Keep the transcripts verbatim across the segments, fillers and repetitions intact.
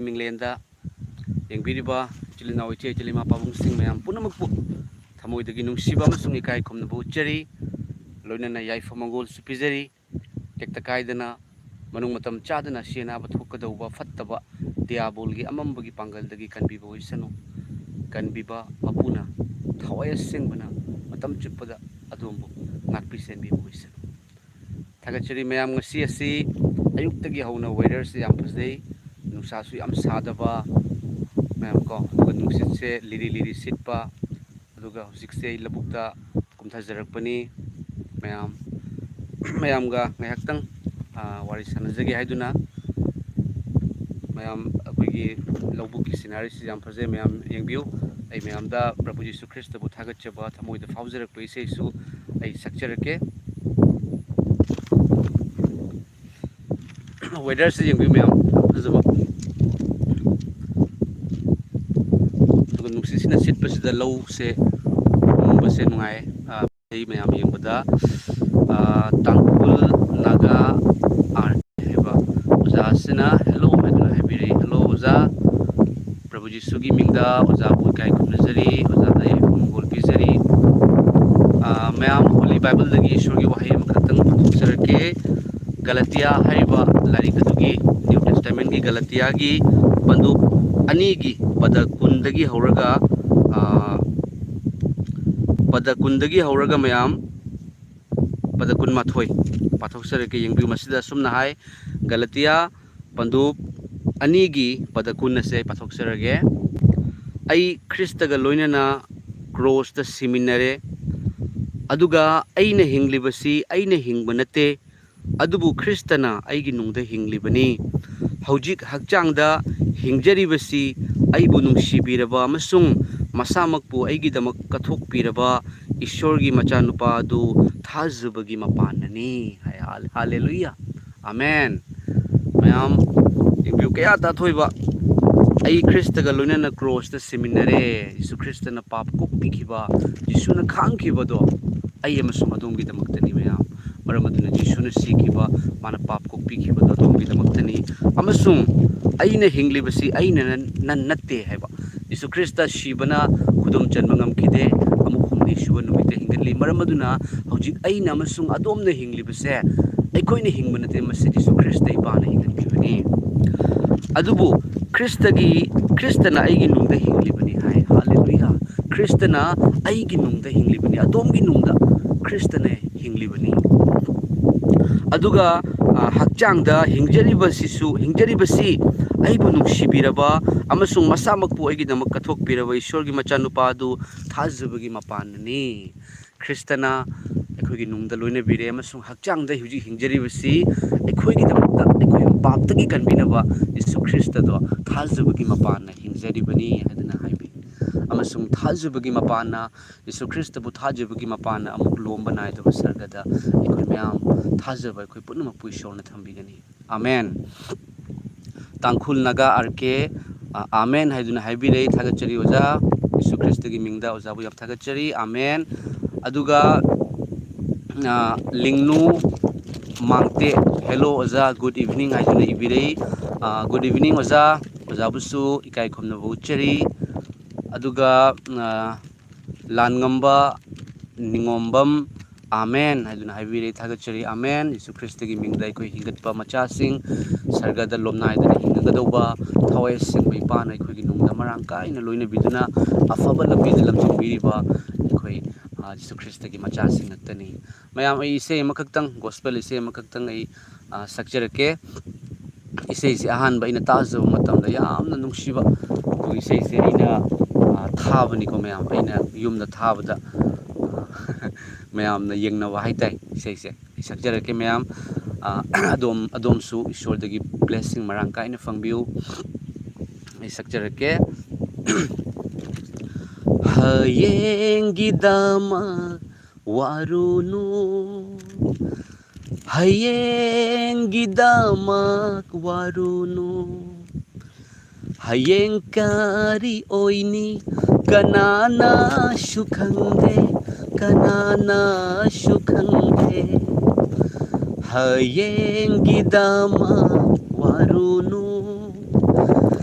ꯃꯤꯡꯂꯦꯟꯗ ꯌꯦꯡꯕꯤꯔꯤꯕ ꯏꯆꯤꯜ ꯏꯅꯥꯎ, ꯏꯆꯦ ꯏꯆꯤꯜ, ꯏꯃꯥ ꯄꯥꯕꯨꯡꯁꯤꯡ ꯃꯌꯥꯝ ꯄꯨꯝꯅꯃꯛꯄꯨ ꯊꯃꯣꯏꯗꯒꯤ ꯅꯨꯡꯁꯤꯕ ꯑꯃꯁꯨꯡ ꯏꯀꯥꯏ ꯈꯨꯝꯅꯕ ꯎꯠꯆꯔꯤ꯫ ꯂꯣꯏꯅꯅ ꯌꯥꯏꯐ ꯃꯪꯒꯣꯜꯁꯨ ꯄꯤꯖꯔꯤ꯫ ꯇꯦꯛꯇ ꯀꯥꯏꯗꯅ, ꯃꯅꯨꯡ ꯃꯇꯝ ꯆꯥꯗꯅ ꯑꯁꯤ ꯑꯅꯥꯕ ꯊꯣꯛꯀꯗꯧꯕ ꯐꯠꯇꯕ ꯗꯤꯌꯥꯕꯣꯜꯒꯤ ꯑꯃꯝꯕꯒꯤ ꯄꯥꯡꯒꯜꯗꯒꯤ ꯀꯟꯕꯤꯕ ꯑꯣꯏꯁꯅꯨ꯫ ꯀꯟꯕꯤꯕ ꯃꯄꯨꯅ ꯊꯋꯥꯏ ꯑꯁꯦꯡꯕꯅ ꯃꯇꯝ ꯆꯨꯞꯄꯗ ꯑꯗꯣꯝꯕꯨ ꯉꯥꯛꯄꯤ ꯁꯦꯟꯕꯤꯕ ꯑꯣꯏꯁꯅꯨ꯫ ꯊꯥꯒꯠꯆꯔꯤ ꯃꯌꯥꯝ꯫ ꯉꯁꯤ ꯑꯁꯤ ꯑꯌꯨꯛꯇꯒꯤ ꯍꯧꯅ weatherꯁꯤ ꯌꯥꯝ ꯐꯖꯩ, ꯅꯨꯡꯁꯥꯁꯨ ꯌꯥꯝ ꯁꯥꯗꯕ ꯃꯌꯥꯝ ꯀꯣ, ꯑꯗꯨꯒ ꯅꯨꯡꯁꯤꯠꯁꯦ ꯂꯤꯔꯤ ꯂꯤꯔꯤ ꯁꯤꯠꯄ, ꯑꯗꯨꯒ ꯍꯧꯖꯤꯛꯁꯦ ꯑꯩ ꯂꯧꯕꯨꯛꯇ ꯀꯨꯝꯊꯖꯔꯛꯄꯅꯤ꯫ ꯃꯌꯥꯝ, ꯃꯌꯥꯝꯒ ꯉꯥꯏꯍꯥꯛꯇꯪ, ꯑ, ꯋꯥꯔꯤ ꯁꯥꯟꯅꯖꯒꯦ ꯍꯥꯏꯗꯨꯅ꯫ ꯃꯌꯥꯝ, ꯑꯩꯈꯣꯏꯒꯤ ꯂꯧꯕꯨꯛꯀꯤ sceneryꯁꯤ ꯌꯥꯝ ꯐꯖꯩ, ꯃꯌꯥꯝ ꯌꯦꯡꯕꯤꯌꯨ꯫ ꯑꯩ ꯃꯌꯥꯝꯗ ꯄ꯭ꯔꯚꯨ ꯖꯤꯁꯨ ꯈ꯭ꯔꯤꯁꯇꯕꯨ ꯊꯥꯒꯠꯆꯕ ꯊꯃꯣꯏꯗ ꯐꯥꯎꯖꯔꯛꯄ ꯏꯁꯩꯁꯨ ꯑꯩ ꯁꯛꯆꯔꯛꯀꯦ꯫ Weatherꯁꯤ ꯌꯦꯡꯕꯤꯌꯨ ꯃꯌꯥꯝ, ꯌꯥꯝ ꯐꯖꯕ꯫ ꯑꯗꯨꯒ ꯅꯨꯡꯁꯤꯠꯁꯤꯅ ꯁꯤꯠꯄꯁꯤꯗ ꯂꯧꯁꯦ ꯍꯨꯝꯕꯁꯦ ꯅꯨꯡꯉꯥꯏ꯫ ꯑ, ꯑꯩ ꯃꯌꯥꯝ ꯌꯦꯡꯕꯗ, ꯑ, ꯇꯥꯡꯈꯨꯜ ꯅꯥꯒꯥ ꯑꯥꯔ ꯀꯦ ꯍꯥꯏꯕ ꯑꯣꯖꯥꯁꯤꯅ "hello" ꯍꯥꯏꯗꯨꯅ ꯍꯥꯏꯕꯤꯔꯛꯏ꯫ "Hello ꯑꯣꯖꯥ, ꯄ꯭ꯔꯚꯨ ꯖꯤꯁꯨꯒꯤ ꯃꯤꯡꯗ ꯑꯣꯖꯥꯕꯨ ꯏꯀꯥꯏ ꯈꯨꯝꯅꯖꯔꯤ, ꯑꯣꯖꯥꯗ ꯑꯩ ꯃꯪꯒꯣꯜ ꯄꯤꯖꯔꯤ"꯫ ꯑ, ꯃꯌꯥꯝ, Holy Bibleꯗꯒꯤ ꯏꯁꯣꯔꯒꯤ ꯋꯥꯍꯩ ꯑꯃꯈꯛꯇꯪ ꯄꯥꯊꯣꯛꯆꯔꯛꯀꯦ꯫ ꯒꯂꯇꯤꯌꯥ ꯍꯥꯏꯔꯤꯕ ꯂꯥꯏꯔꯤꯛ ꯑꯗꯨꯒꯤ, New Testamentꯀꯤ ꯒꯂꯇꯤꯌꯥꯒꯤ ꯄꯟꯗꯨꯞ ꯑꯅꯤꯒꯤ ꯄꯗ ꯀꯨꯟꯗꯒꯤ ꯍꯧꯔꯒ, ꯑ, ꯄꯗ ꯀꯨꯟꯗꯒꯤ ꯍꯧꯔꯒ ꯃꯌꯥꯝ, ꯄꯗ ꯀꯨꯟꯃꯥꯊꯣꯏ ꯄꯥꯊꯣꯛꯆꯔꯛꯀꯦ꯫ ꯌꯦꯡꯕꯤꯌꯨ, ꯃꯁꯤꯗ ꯑꯁꯨꯝꯅ ꯍꯥꯏ, ꯒꯂꯇꯤꯌꯥ ꯄꯟꯗꯨꯞ ꯑꯅꯤꯒꯤ ꯄꯗ ꯀꯨꯟ ꯑꯁꯦ ꯑꯩ ꯄꯥꯊꯣꯛꯆꯔꯒꯦ꯫ "ꯑꯩ ꯈ꯭ꯔꯤꯁꯇꯒ ꯂꯣꯏꯅꯅ ꯀ꯭ꯔꯣꯁꯇ ꯁꯤꯃꯤꯟꯅꯔꯦ, ꯑꯗꯨꯒ ꯑꯩꯅ ꯍꯤꯡꯂꯤꯕꯁꯤ ꯑꯩꯅ ꯍꯤꯡꯕ ꯅꯠꯇꯦ, ꯑꯗꯨꯕꯨ ꯈ꯭ꯔꯤꯁꯇꯅ ꯑꯩꯒꯤ ꯅꯨꯡꯗ ꯍꯤꯡꯂꯤꯕꯅꯤ꯫ ꯍꯧꯖꯤꯛ ꯍꯛꯆꯥꯡꯗ ꯍꯤꯡꯖꯔꯤꯕꯁꯤ ꯑꯩꯕꯨ ꯅꯨꯡꯁꯤꯕꯤꯔꯕ ꯑꯃꯁꯨꯡ ꯃꯁꯥꯃꯛꯄꯨ ꯑꯩꯒꯤꯗꯃꯛ ꯀꯠꯊꯣꯛꯄꯤꯔꯕ ꯏꯁꯣꯔꯒꯤ ꯃꯆꯥꯅꯨꯄꯥ ꯑꯗꯨ ꯊꯥꯖꯕꯒꯤ ꯃꯄꯥꯟꯅꯅꯤ" ꯍꯥꯏ꯫ ꯍꯥꯂꯦꯂꯨꯌꯥ꯫ ꯑꯃꯦꯟ꯫ ꯃꯌꯥꯝ ꯌꯦꯡꯕꯤꯌꯨ, ꯀꯌꯥ ꯇꯥꯊꯣꯏꯕ꯫ "ꯑꯩ ꯈ꯭ꯔꯤꯁꯇꯒ ꯂꯣꯏꯅꯅ ꯀ꯭ꯔꯣꯁꯇ ꯁꯤꯃꯤꯟꯅꯔꯦ"꯫ ꯌꯤꯁꯨ ꯈ꯭ꯔꯤꯁꯇꯅ ꯄꯥꯞ ꯀꯣꯛꯄꯤꯈꯤꯕ, ꯌꯤꯁꯨꯅ ꯈꯥꯡꯈꯤꯕꯗꯣ ꯑꯩ ꯑꯃꯁꯨꯡ ꯑꯗꯣꯝꯒꯤꯗꯃꯛꯇꯅꯤ, ꯃꯌꯥꯝ꯫ ꯃꯔꯝ ꯑꯗꯨꯅ ꯌꯤꯁꯨꯅ ꯁꯤꯈꯤꯕ, ꯃꯥꯅ ꯄꯥꯞ ꯀꯣꯛꯄꯤꯈꯤꯕꯗꯣ ꯑꯗꯣꯝꯒꯤꯗꯃꯛꯇꯅꯤ꯫ ꯑꯃꯁꯨꯡ ꯑꯩꯅ ꯍꯤꯡꯂꯤꯕꯁꯤ ꯑꯩꯅ ꯅ-, ꯅ-, ꯅꯠꯇꯦ ꯍꯥꯏꯕ꯫ ꯌꯤꯁꯨ ꯈ꯭ꯔꯤꯁꯇ ꯁꯤꯕꯅ ꯈꯨꯗꯨꯝ ꯆꯟꯕ ꯉꯝꯈꯤꯗꯦ, ꯑꯃꯨꯛ ꯍꯨꯝꯅꯤ ꯁꯨꯕ ꯅꯨꯃꯤꯠꯇ ꯍꯤꯡꯒꯠꯂꯤ꯫ ꯃꯔꯝ ꯑꯗꯨꯅ ꯍꯧꯖꯤꯛ ꯑꯩꯅ ꯑꯃꯁꯨꯡ ꯑꯗꯣꯝꯅ ꯍꯤꯡꯂꯤꯕꯁꯦ ꯑꯩꯈꯣꯏꯅ ꯍꯤꯡꯕ ꯅꯠꯇꯦ, ꯃꯁꯤ ꯌꯤꯁꯨ ꯈ꯭ꯔꯤꯁꯇ ꯏꯄꯥꯅ ꯍꯤꯡꯍꯟꯈꯤꯕꯅꯤ꯫ ꯑꯗꯨꯕꯨ ꯈ꯭ꯔꯤꯁꯇꯒꯤ, ꯈ꯭ꯔꯤꯁꯇꯅ ꯑꯩꯒꯤ ꯅꯨꯡꯗ ꯍꯤꯡꯂꯤꯕꯅꯤ ꯍꯥꯏ꯫ ꯍꯥꯂꯦꯂꯨꯌꯥ! ꯈ꯭ꯔꯤꯁꯇꯅ ꯑꯩꯒꯤ ꯅꯨꯡꯗ ꯍꯤꯡꯂꯤꯕꯅꯤ, ꯑꯗꯣꯝꯒꯤ ꯅꯨꯡꯗ ꯈ꯭ꯔꯤꯁꯇꯅ ꯍꯤꯡꯂꯤꯕꯅꯤ꯫ ꯑꯗꯨꯒ, ꯑ, ꯍꯛꯆꯥꯡꯗ ꯍꯤꯡꯖꯔꯤꯕꯁꯤꯁꯨ, ꯍꯤꯡꯖꯔꯤꯕꯁꯤ ꯑꯩꯕꯨ ꯅꯨꯡꯁꯤꯕꯤꯔꯕ ꯑꯃꯁꯨꯡ ꯃꯁꯥꯃꯛꯄꯨ ꯑꯩꯒꯤꯗꯃꯛ ꯀꯠꯊꯣꯛꯄꯤꯔꯕ ꯏꯁꯣꯔꯒꯤ ꯃꯆꯥꯅꯨꯄꯥ ꯑꯗꯨ ꯊꯥꯖꯕꯒꯤ ꯃꯄꯥꯟꯅꯅꯤ꯫ ꯈ꯭ꯔꯤꯁꯇꯅ ꯑꯩꯈꯣꯏꯒꯤ ꯅꯨꯡꯗ ꯂꯣꯏꯅꯕꯤꯔꯦ ꯑꯃꯁꯨꯡ ꯍꯛꯆꯥꯡꯗ ꯍꯧꯖꯤꯛ ꯍꯤꯡꯖꯔꯤꯕꯁꯤ ꯑꯩꯈꯣꯏꯒꯤꯗꯃꯛꯇ, ꯑꯩꯈꯣꯏꯕꯨ ꯄꯥꯞꯇꯒꯤ ꯀꯟꯕꯤꯅꯕ ꯌꯤꯁꯨ ꯈ꯭ꯔꯤꯁꯇꯗꯣ ꯊꯥꯖꯕꯒꯤ ꯃꯄꯥꯟꯅ ꯍꯤꯡꯖꯔꯤꯕꯅꯤ ꯍꯥꯏꯗꯨꯅ ꯍꯥꯏꯕꯤ꯫ ꯑꯃꯁꯨꯡ ꯊꯥꯖꯕꯒꯤ ꯃꯄꯥꯟꯅ, ꯌꯤꯁꯨ ꯈ꯭ꯔꯤꯁꯇꯕꯨ ꯊꯥꯖꯕꯒꯤ ꯃꯄꯥꯟꯅ ꯑꯃꯨꯛ ꯂꯣꯝꯕ ꯅꯥꯏꯗꯕ ꯁꯔꯒꯗ ꯑꯩꯈꯣꯏ ꯃꯌꯥꯝ ꯊꯥꯖꯕ ꯑꯩꯈꯣꯏ ꯄꯨꯝꯅꯃꯛꯄꯨ ꯏꯁꯣꯔꯅ ꯊꯝꯕꯤꯒꯅꯤ꯫ ꯑꯃꯦꯟ꯫ ꯇꯥꯡꯈꯨꯜ ꯅꯥꯒꯥ ꯑꯥꯔ ꯀꯦ, ꯑ, ꯑꯃꯦꯟ ꯍꯥꯏꯗꯨꯅ ꯍꯥꯏꯕꯤꯔꯛꯏ꯫ ꯊꯥꯒꯠꯆꯔꯤ ꯑꯣꯖꯥ, ꯌꯤꯁꯨ ꯈ꯭ꯔꯤꯁꯇꯒꯤ ꯃꯤꯡꯗ ꯑꯣꯖꯥꯕꯨ ꯌꯥꯝ ꯊꯥꯒꯠꯆꯔꯤ꯫ ꯑꯃꯦꯟ꯫ ꯑꯗꯨꯒ, ꯑ, ꯂꯤꯡꯅꯨ ꯃꯥꯡꯇꯦ, "Hello ꯑꯣꯖꯥ, good evening" ꯍꯥꯏꯗꯨꯅ ꯏꯕꯤꯔꯛꯏ꯫ ꯑ, good evening ꯑꯣꯖꯥ, ꯑꯣꯖꯥꯕꯨꯁꯨ ꯏꯀꯥꯏ ꯈꯨꯝꯅꯕ ꯎꯠꯆꯔꯤ꯫ ꯑꯗꯨꯒ, ꯑ, ꯂꯥꯟꯉꯝꯕ ꯅꯤꯉꯣꯝꯕꯝ, "ꯑꯃꯦꯟ" ꯍꯥꯏꯗꯨꯅ ꯍꯥꯏꯕꯤꯔꯦ, ꯊꯥꯒꯠꯆꯔꯤ꯫ ꯑꯃꯦꯟ꯫ ꯌꯤꯁꯨ ꯈ꯭ꯔꯤꯁꯇꯒꯤ ꯃꯤꯡꯗ ꯑꯩꯈꯣꯏ ꯍꯤꯡꯒꯠꯄ ꯃꯆꯥꯁꯤꯡ ꯁꯔꯒꯗ ꯂꯣꯝꯅꯥꯏꯗꯅ ꯍꯤꯡꯒꯗꯧꯕ ꯊꯋꯥꯏ ꯑꯁꯦꯡꯕ ꯏꯄꯥꯅ ꯑꯩꯈꯣꯏꯒꯤ ꯅꯨꯡꯗ ꯃꯔꯥꯡ ꯀꯥꯏꯅ ꯂꯣꯏꯅꯕꯤꯗꯨꯅ ꯑꯐꯕ ꯂꯝꯕꯤꯗ ꯂꯝꯖꯤꯡꯕꯤꯔꯤꯕ ꯑꯩꯈꯣꯏ, ꯑ, ꯌꯤꯁꯨ ꯈ꯭ꯔꯤꯁꯇꯒꯤ ꯃꯆꯥꯁꯤꯡ ꯉꯥꯛꯇꯅꯤ꯫ ꯃꯌꯥꯝ, ꯑꯩ ꯏꯁꯩ ꯑꯃꯈꯛꯇꯪ, ꯒꯣꯁꯄꯦꯜ ꯏꯁꯩ ꯑꯃꯈꯛꯇꯪ ꯑꯩ, ꯑ, ꯁꯛꯆꯔꯛꯀꯦ꯫ ꯏꯁꯩꯁꯦ ꯑꯍꯥꯟꯕ ꯑꯩꯅ ꯇꯥꯖꯕ ꯃꯇꯝꯗ ꯌꯥꯝꯅ ꯅꯨꯡꯁꯤꯕ, ꯑꯩꯈꯣꯏ ꯏꯁꯩꯁꯦ ꯑꯩꯅ, ꯑ, ꯊꯥꯕꯅꯤꯀꯣ ꯃꯌꯥꯝ, ꯑꯩꯅ ꯌꯨꯝꯗ ꯊꯥꯕꯗ, ꯑ, ꯃꯌꯥꯝꯅ ꯌꯦꯡꯅꯕ ꯍꯥꯏꯇꯥꯏ ꯏꯁꯩꯁꯦ꯫ ꯑꯩ ꯁꯛꯆꯔꯛꯀꯦ ꯃꯌꯥꯝ꯫ ꯑ, ꯑꯗꯣꯝ, ꯑꯗꯣꯝꯁꯨ ꯏꯁꯣꯔꯗꯒꯤ blessing ꯃꯔꯥꯡ ꯀꯥꯏꯅ ꯐꯪꯕꯤꯌꯨ꯫ ꯑꯩ ꯁꯛꯆꯔꯛꯀꯦ꯫ ꯍꯌꯦꯡꯒꯤꯗꯃꯛ ꯋꯥꯔꯨꯅꯨ, ꯍꯌꯦꯡꯒꯤꯗꯃꯛ ꯋꯥꯔꯨꯅꯨ꯫ ꯍꯌꯦꯡ ꯀꯔꯤ ꯑꯣꯏꯅꯤ ꯀꯅꯥꯅꯁꯨ ꯈꯪꯗꯦ, ꯀꯅꯥꯅꯁꯨ ꯈꯪꯗꯦ꯫ ꯍꯌꯦꯡꯒꯤꯗꯃꯛ ꯋꯥꯔꯨꯅꯨ꯫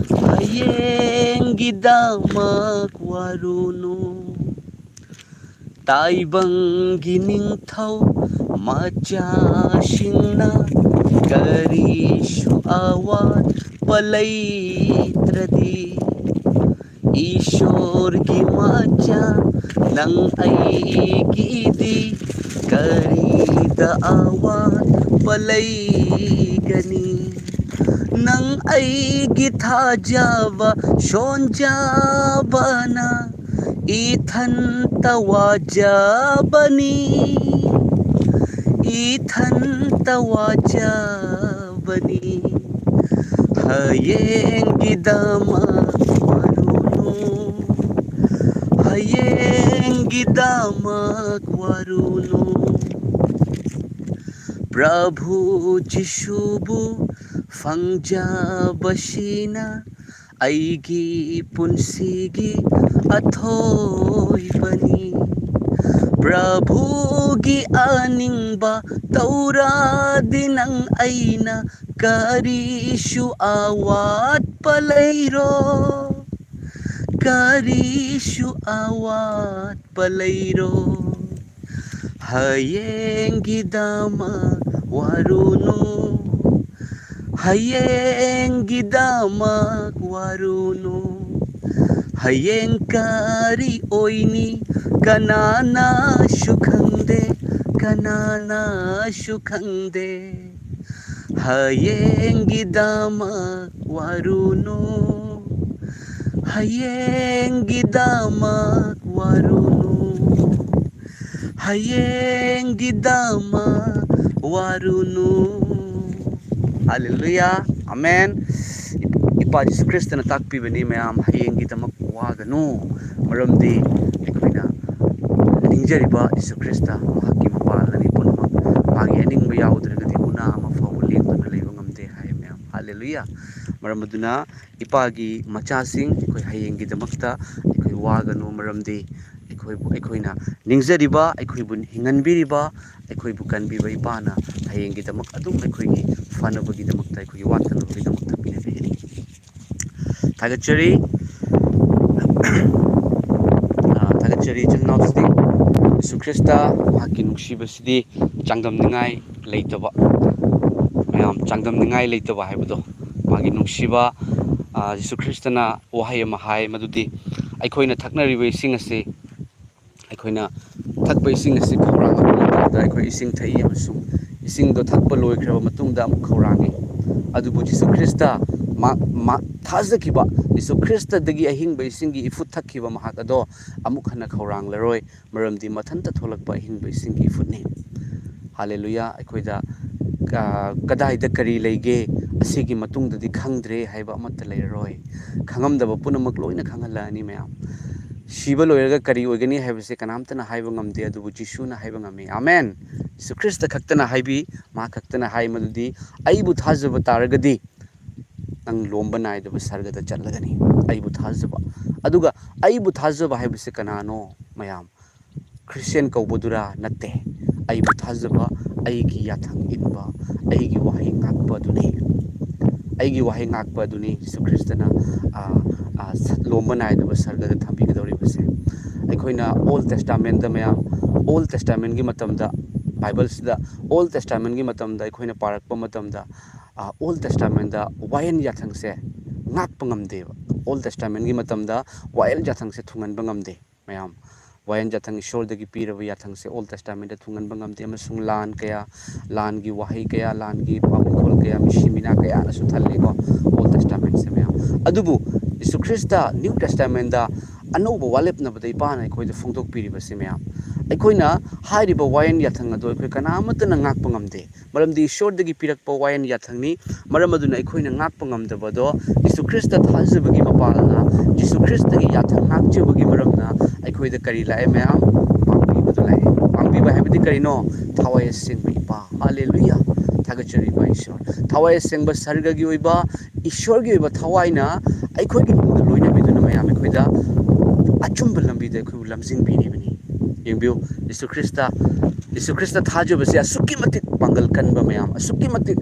ꯍꯌꯦꯡꯒꯤꯗꯃꯛ ꯋꯥꯔꯨꯅꯨ꯫ ꯇꯥꯏꯕꯪꯒꯤ ꯅꯤꯡꯊꯧ ꯃꯆꯥꯁꯤꯡꯅ ꯀꯔꯤꯁꯨ ꯑꯋꯥꯠꯄ ꯂꯩꯇ꯭ꯔꯗꯤ, ꯏꯁꯣꯔꯒꯤ ꯃꯆꯥ ꯅꯪ ꯑꯩꯒꯤꯗꯤ ꯀꯔꯤꯗ ꯑꯋꯥꯠꯄ ꯂꯩꯒꯅꯤ? ꯅꯪ ꯑꯩꯒꯤ ꯊꯥꯖꯕ ꯁꯣꯟꯖꯕꯅ ꯏꯊꯟꯇ ꯋꯥꯖꯕꯅꯤ, ꯏꯊꯟꯇ ꯋꯥꯖꯕꯅꯤ꯫ ꯍꯌꯦꯡꯒꯤꯗꯃꯛ ꯋꯥꯔꯨꯅꯨ, ꯍꯌꯦꯡꯒꯤꯗꯃꯛ ꯋꯥꯔꯨꯅꯨ꯫ ꯄ꯭ꯔꯚꯨ ꯖꯤꯁꯨꯕꯨ ꯐꯪꯖꯕꯁꯤꯅ ꯑꯩꯒꯤ ꯄꯨꯟꯁꯤꯒꯤ ꯑꯊꯣꯏꯕꯅꯤ꯫ ꯄ꯭ꯔꯚꯨꯒꯤ ꯑꯅꯤꯡꯕ ꯇꯧꯔꯗꯤ ꯅꯪ ꯑꯩꯅ ꯀꯔꯤꯁꯨ ꯑꯋꯥꯠꯄ ꯂꯩꯔꯣ, ꯀꯔꯤꯁꯨ ꯑꯋꯥꯠꯄ ꯂꯩꯔꯣ꯫ ꯍꯌꯦꯡꯒꯤꯗꯃꯛ ꯋꯥꯔꯨꯅꯨ, ꯍꯌꯦꯡꯒꯤꯗꯃꯛ ꯋꯥꯔꯨꯅꯨ꯫ ꯍꯌꯦꯡ ꯀꯔꯤ ꯑꯣꯏꯅꯤ ꯀꯅꯥꯅꯁꯨ ꯈꯪꯗꯦ, ꯀꯅꯥꯅꯁꯨ ꯈꯪꯗꯦ꯫ ꯍꯌꯦꯡꯒꯤꯗꯃꯛ ꯋꯥꯔꯨꯅꯨ, ꯍꯌꯦꯡꯒꯤꯗꯃꯛ ꯋꯥꯔꯨꯅꯨ, ꯍꯌꯦꯡꯒꯤꯗꯃꯛ ꯋꯥꯔꯨꯅꯨ꯫ ꯍꯥꯂꯦꯂꯨꯌꯥ, ꯑꯃꯦꯟ꯫ ꯏꯄꯥ ꯖꯤꯁꯨ ꯈ꯭ꯔꯤꯁꯇꯅ ꯇꯥꯛꯄꯤꯕꯅꯤ ꯃꯌꯥꯝ, ꯍꯌꯦꯡꯒꯤꯗꯃꯛ ꯋꯥꯒꯅꯨ꯫ ꯃꯔꯝꯗꯤ ꯑꯩꯈꯣꯏꯅ ꯅꯤꯡꯖꯔꯤꯕ ꯖꯤꯁꯨ ꯈ꯭ꯔꯤꯁꯇ ꯃꯍꯥꯛꯀꯤ ꯃꯄꯥꯜꯗꯅꯤ ꯄꯨꯝꯅꯃꯛ꯫ ꯃꯥꯒꯤ ꯑꯅꯤꯡꯕ ꯌꯥꯎꯗ꯭ꯔꯒꯗꯤ ꯎꯅꯥ ꯑꯃ ꯐꯥꯎꯕ ꯂꯦꯡꯗꯨꯅ ꯂꯩꯕ ꯉꯝꯗꯦ ꯍꯥꯏ ꯃꯌꯥꯝ꯫ ꯍꯥꯂꯦꯂꯨꯌꯥ꯫ ꯃꯔꯝ ꯑꯗꯨꯅ ꯏꯄꯥꯒꯤ ꯃꯆꯥꯁꯤꯡ, ꯑꯩꯈꯣꯏ ꯍꯌꯦꯡꯒꯤꯗꯃꯛꯇ ꯑꯩꯈꯣꯏ ꯋꯥꯒꯅꯨ, ꯃꯔꯝꯗꯤ ꯑꯩꯈꯣꯏꯕꯨ, ꯑꯩꯈꯣꯏꯅ ꯅꯤꯡꯖꯔꯤꯕ, ꯑꯩꯈꯣꯏꯕꯨ ꯍꯤꯡꯍꯟꯕꯤꯔꯤꯕ, ꯑꯩꯈꯣꯏꯕꯨ ꯀꯟꯕꯤꯕ ꯏꯄꯥꯅ ꯍꯌꯦꯡꯒꯤꯗꯃꯛ ꯑꯗꯨꯝ ꯑꯩꯈꯣꯏꯒꯤ ꯐꯅꯕꯒꯤꯗꯃꯛꯇ, ꯑꯩꯈꯣꯏꯒꯤ ꯋꯥꯠꯇꯅꯕꯒꯤꯗꯃꯛꯇ ꯄꯤꯅꯕꯤꯒꯅꯤ꯫ ꯊꯥꯒꯠꯆꯔꯤ꯫ ꯑ, ꯊꯥꯒꯠꯆꯔꯤ, ꯏꯆꯤꯜ ꯏꯅꯥꯎꯁꯤꯡ꯫ ꯌꯤꯁꯨ ꯈ꯭ꯔꯤꯁꯇ ꯃꯍꯥꯛꯀꯤ ꯅꯨꯡꯁꯤꯕꯁꯤꯗꯤ ꯆꯥꯡꯗꯝꯅꯤꯡꯉꯥꯏ ꯂꯩꯇꯕ, ꯃꯌꯥꯝ, ꯆꯥꯡꯗꯝꯅꯤꯡꯉꯥꯏ ꯂꯩꯇꯕ ꯍꯥꯏꯕꯗꯣ, ꯃꯥꯒꯤ ꯅꯨꯡꯁꯤꯕ, ꯑ, ꯌꯤꯁꯨ ꯈ꯭ꯔꯤꯁꯇꯅ ꯋꯥꯍꯩ ꯑꯃ ꯍꯥꯏ, ꯃꯗꯨꯗꯤ ꯑꯩꯈꯣꯏꯅ ꯊꯛꯅꯔꯤꯕ ꯏꯁꯤꯡ ꯑꯁꯤ, ꯑꯩꯈꯣꯏꯅ ꯊꯛꯄ ꯏꯁꯤꯡ ꯑꯁꯤ ꯈꯧꯔꯥꯡꯂꯕ ꯃꯇꯝꯗ ꯑꯩꯈꯣꯏ ꯏꯁꯤꯡ ꯊꯛꯏ ꯑꯃꯁꯨꯡ ꯏꯁꯤꯡꯗꯣ ꯊꯛꯄ ꯂꯣꯏꯈ꯭ꯔꯕ ꯃꯇꯨꯡꯗ ꯑꯃꯨꯛ ꯈꯧꯔꯥꯡꯏ꯫ ꯑꯗꯨꯕꯨ ꯖꯤꯁꯨ ꯈ꯭ꯔꯤꯁꯇ ꯃꯥ, ꯃꯥ, ꯊꯥꯖꯈꯤꯕ ꯖꯤꯁꯨ ꯈ꯭ꯔꯤꯁꯇꯗꯒꯤ ꯑꯍꯤꯡꯕ ꯏꯁꯤꯡꯒꯤ ꯏꯐꯨꯠ ꯊꯛꯈꯤꯕ ꯃꯍꯥꯛ ꯑꯗꯣ ꯑꯃꯨꯛ ꯍꯟꯅ ꯈꯧꯔꯥꯡꯂꯔꯣꯏ, ꯃꯔꯝꯗꯤ ꯃꯊꯟꯇ ꯊꯣꯛꯂꯛꯄ ꯑꯍꯤꯡꯕ ꯏꯁꯤꯡꯒꯤ ꯏꯐꯨꯠꯅꯤ꯫ ꯍꯥꯂꯦꯂꯨꯌꯥ! ꯑꯩꯈꯣꯏꯗ, ꯑ, ꯀꯗꯥꯏꯗ ꯀꯔꯤ ꯂꯩꯒꯦ, ꯑꯁꯤꯒꯤ ꯃꯇꯨꯡꯗꯗꯤ ꯈꯪꯗ꯭ꯔꯦ ꯍꯥꯏꯕ ꯑꯃꯠꯇ ꯂꯩꯔꯔꯣꯏ꯫ ꯈꯪꯉꯝꯗꯕ ꯄꯨꯝꯅꯃꯛ ꯂꯣꯏꯅ ꯈꯪꯍꯜꯂꯛꯑꯅꯤ, ꯃꯌꯥꯝ꯫ ꯁꯤꯕ ꯂꯣꯏꯔꯒ ꯀꯔꯤ ꯑꯣꯏꯒꯅꯤ ꯍꯥꯏꯕꯁꯦ ꯀꯅꯥꯝꯇꯅ ꯍꯥꯏꯕ ꯉꯝꯗꯦ, ꯑꯗꯨꯕꯨ ꯖꯤꯁꯨꯅ ꯍꯥꯏꯕ ꯉꯝꯃꯤ꯫ ꯑꯃꯦꯟ꯫ ꯖꯤꯁꯨ ꯈ꯭ꯔꯤꯁꯇ ꯈꯛꯇꯅ ꯍꯥꯏꯕꯤ, ꯃꯥ ꯈꯛꯇꯅ ꯍꯥꯏ ꯃꯗꯨꯗꯤ, "ꯑꯩꯕꯨ ꯊꯥꯖꯕ ꯇꯥꯔꯒꯗꯤ ꯅꯪ ꯂꯣꯝꯕ ꯅꯥꯏꯗꯕ ꯁꯔꯒꯗ ꯆꯠꯂꯒꯅꯤ"꯫ ꯑꯩꯕꯨ ꯊꯥꯖꯕ꯫ ꯑꯗꯨꯒ ꯑꯩꯕꯨ ꯊꯥꯖꯕ ꯍꯥꯏꯕꯁꯦ ꯀꯅꯥꯅꯣ, ꯃꯌꯥꯝ? ꯈ꯭ꯔꯤꯁꯇꯤꯌꯥꯟ ꯀꯧꯕꯗꯨꯔꯥ? ꯅꯠꯇꯦ꯫ ꯑꯩꯕꯨ ꯊꯥꯖꯕ, ꯑꯩꯒꯤ ꯌꯥꯊꯪ ꯏꯟꯕ, ꯑꯩꯒꯤ ꯋꯥꯍꯩ ꯉꯥꯛꯄ ꯑꯗꯨꯅꯤ꯫ ꯑꯩꯒꯤ ꯋꯥꯍꯩ ꯉꯥꯛꯄ ꯑꯗꯨꯅꯤ ꯖꯤꯁꯨ ꯈ꯭ꯔꯤꯁꯇꯅ, ꯑ, ꯑ, ꯁ-, ꯂꯣꯝꯕ ꯅꯥꯏꯗꯕ ꯁꯔꯒꯗ ꯊꯝꯕꯤꯒꯗꯧꯔꯤꯕꯁꯦ꯫ ꯑꯩꯈꯣꯏꯅ Old Testamentꯇ, ꯃꯌꯥꯝ, Old Testamentꯀꯤ ꯃꯇꯝꯗ, ꯕꯥꯏꯕꯜꯁꯤꯗ Old Testamentꯀꯤ ꯃꯇꯝꯗ ꯑꯩꯈꯣꯏꯅ ꯄꯥꯔꯛꯄ ꯃꯇꯝꯗ, ꯑ, Old Testamentꯇ ꯋꯥꯌꯦꯜ ꯌꯥꯊꯪꯁꯦ ꯉꯥꯛꯄ ꯉꯝꯗꯦꯕ꯫ Old Testamentꯀꯤ ꯃꯇꯝꯗ ꯋꯥꯌꯦꯜ ꯌꯥꯊꯪꯁꯦ ꯊꯨꯡꯍꯟꯕ ꯉꯝꯗꯦ꯫ ꯃꯌꯥꯝ, ꯋꯥꯌꯦꯜ ꯌꯥꯊꯪ, ꯏꯁꯣꯔꯗꯒꯤ ꯄꯤꯔꯕ ꯌꯥꯊꯪꯁꯦ Old Testamentꯇ ꯊꯨꯡꯍꯟꯕ ꯉꯝꯗꯦ, ꯑꯃꯁꯨꯡ ꯂꯥꯟ ꯀꯌꯥ, ꯂꯥꯟꯒꯤ ꯋꯥꯍꯩ ꯀꯌꯥ, ꯂꯥꯟꯒꯤ ꯄꯥꯎꯈꯣꯜ ꯀꯌꯥ, ꯃꯤꯁꯤ ꯃꯤꯅꯥ ꯀꯌꯥꯅꯁꯨ ꯊꯜꯂꯦꯀꯣ Old Testamentꯁꯦ, ꯃꯌꯥꯝ꯫ ꯑꯗꯨꯕꯨ ꯖꯤꯁꯨ ꯈ꯭ꯔꯤꯁꯇ New Testamentꯇ ꯑꯅꯧꯕ ꯋꯥꯔꯦꯞꯅꯕꯗ ꯏꯄꯥꯅ ꯑꯩꯈꯣꯏꯗ ꯐꯣꯡꯗꯣꯛꯄꯤꯔꯤꯕꯁꯦ, ꯃꯌꯥꯝ, ꯑꯩꯈꯣꯏꯅ ꯍꯥꯏꯔꯤꯕ ꯋꯥꯌꯦꯜ ꯌꯥꯊꯪ ꯑꯗꯣ ꯑꯩꯈꯣꯏ ꯀꯅꯥ ꯑꯃꯠꯇꯅ ꯉꯥꯛꯄ ꯉꯝꯗꯦ꯫ ꯃꯔꯝꯗꯤ ꯏꯁꯣꯔꯗꯒꯤ ꯄꯤꯔꯛꯄ ꯋꯥꯌꯦꯜ ꯌꯥꯊꯪꯅꯤ꯫ ꯃꯔꯝ ꯑꯗꯨꯅ ꯑꯩꯈꯣꯏꯅ ꯉꯥꯛꯄ ꯉꯝꯗꯕꯗꯣ ꯖꯤꯁꯨ ꯈ꯭ꯔꯤꯁꯇ ꯊꯥꯖꯕꯒꯤ ꯃꯄꯥꯜꯅ, ꯖꯤꯁꯨ ꯈ꯭ꯔꯤꯁꯇꯒꯤ ꯌꯥꯊꯪ ꯉꯥꯛꯆꯕꯒꯤ ꯃꯔꯝꯅ ꯑꯩꯈꯣꯏꯗ ꯀꯔꯤ ꯂꯥꯛꯑꯦ, ꯃꯌꯥꯝ? ꯄꯥꯡꯕꯤꯕꯗꯨ ꯂꯥꯛꯑꯦ꯫ ꯄꯥꯡꯕꯤꯕ ꯍꯥꯏꯕꯗꯤ ꯀꯔꯤꯅꯣ? ꯊꯋꯥꯏ ꯑꯁꯦꯡꯕ ꯏꯄꯥ꯫ ꯍꯥꯂꯦꯂꯨꯌꯥ! ꯊꯥꯒꯠꯆꯔꯤꯕ ꯏꯁꯣꯔ꯫ ꯊꯋꯥꯏ ꯑꯁꯦꯡꯕ ꯁꯔꯒꯒꯤ ꯑꯣꯏꯕ, ꯏꯁꯣꯔꯒꯤ ꯑꯣꯏꯕ ꯊꯋꯥꯏꯅ ꯑꯩꯈꯣꯏꯒꯤ ꯄꯨꯛꯅꯤꯡꯗ ꯂꯣꯏꯅꯕꯤꯗꯨꯅ, ꯃꯌꯥꯝ, ꯑꯩꯈꯣꯏꯗ ꯑꯆꯨꯝꯕ ꯂꯝꯕꯤꯗ ꯑꯩꯈꯣꯏꯕꯨ ꯂꯝꯖꯤꯡꯕꯤꯔꯤꯕꯅꯤ꯫ ꯌꯦꯡꯕꯤꯌꯨ, ꯖꯤꯁꯨ ꯈ꯭ꯔꯤꯁꯇ, ꯖꯤꯁꯨ ꯈ꯭ꯔꯤꯁꯇ ꯊꯥꯖꯕꯁꯦ ꯑꯁꯨꯛꯀꯤ ꯃꯇꯤꯛ ꯄꯥꯡꯒꯜ ꯀꯟꯕ, ꯃꯌꯥꯝ, ꯑꯁꯨꯛꯀꯤ ꯃꯇꯤꯛ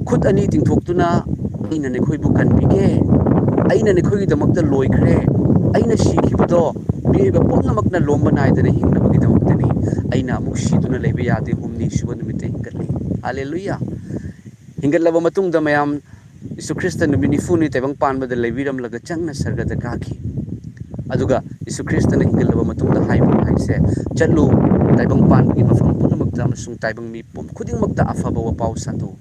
ꯈꯨꯠ ꯑꯅꯤ ꯇꯤꯡꯊꯣꯛꯇꯨꯅ ꯑꯩꯅ ꯅꯈꯣꯏꯕꯨ ꯀꯟꯕꯤꯒꯦ, ꯑꯩꯅ ꯅꯈꯣꯏꯒꯤꯗꯃꯛꯇ ꯂꯣꯏꯈ꯭ꯔꯦ꯫ ꯑꯩꯅ ꯁꯤꯈꯤꯕꯗꯣ ꯃꯤꯑꯣꯏꯕ ꯄꯨꯝꯅꯃꯛꯅ ꯂꯣꯝꯕ ꯅꯥꯏꯗꯅ ꯍꯤꯡꯅꯕꯒꯤꯗꯃꯛꯇꯅꯤ꯫ ꯑꯩꯅ ꯑꯃꯨꯛ ꯁꯤꯗꯨꯅ ꯂꯩꯕ ꯌꯥꯗꯦ, ꯍꯨꯝꯅꯤ ꯁꯨꯕ ꯅꯨꯃꯤꯠꯇ ꯍꯤꯡꯒꯠꯂꯤ꯫ ꯍꯥꯂꯦꯂꯨꯌꯥ! ꯍꯤꯡꯒꯠꯂꯕ ꯃꯇꯨꯡꯗ ꯃꯌꯥꯝ, ꯌꯤꯁꯨ ꯈ꯭ꯔꯤꯁꯇ ꯅꯨꯃꯤꯠ ꯅꯤꯐꯨꯅꯤ ꯇꯥꯏꯕꯪ ꯄꯥꯟꯕꯗ ꯂꯩꯕꯤꯔꯝꯂꯒ ꯆꯪꯅ ꯁꯔꯒꯗ ꯀꯥꯈꯤ꯫ ꯑꯗꯨꯒ ꯌꯤꯁꯨ ꯈ꯭ꯔꯤꯁꯇꯅ ꯍꯤꯡꯒꯠꯂꯕ ꯃꯇꯨꯡꯗ ꯍꯥꯏꯕ ꯍꯥꯏꯁꯦ, "ꯆꯠꯂꯨ, ꯇꯥꯏꯕꯪ ꯄꯥꯟꯕꯒꯤ ꯃꯐꯝ ꯄꯨꯝꯅꯃꯛꯇ ꯑꯃꯁꯨꯡ ꯇꯥꯏꯕꯪ ꯃꯤ ꯄꯨꯝ ꯈꯨꯗꯤꯡꯃꯛꯇ ꯑꯐꯕ ꯋꯥꯄꯥꯎ ꯁꯟꯗꯣꯛꯎ꯫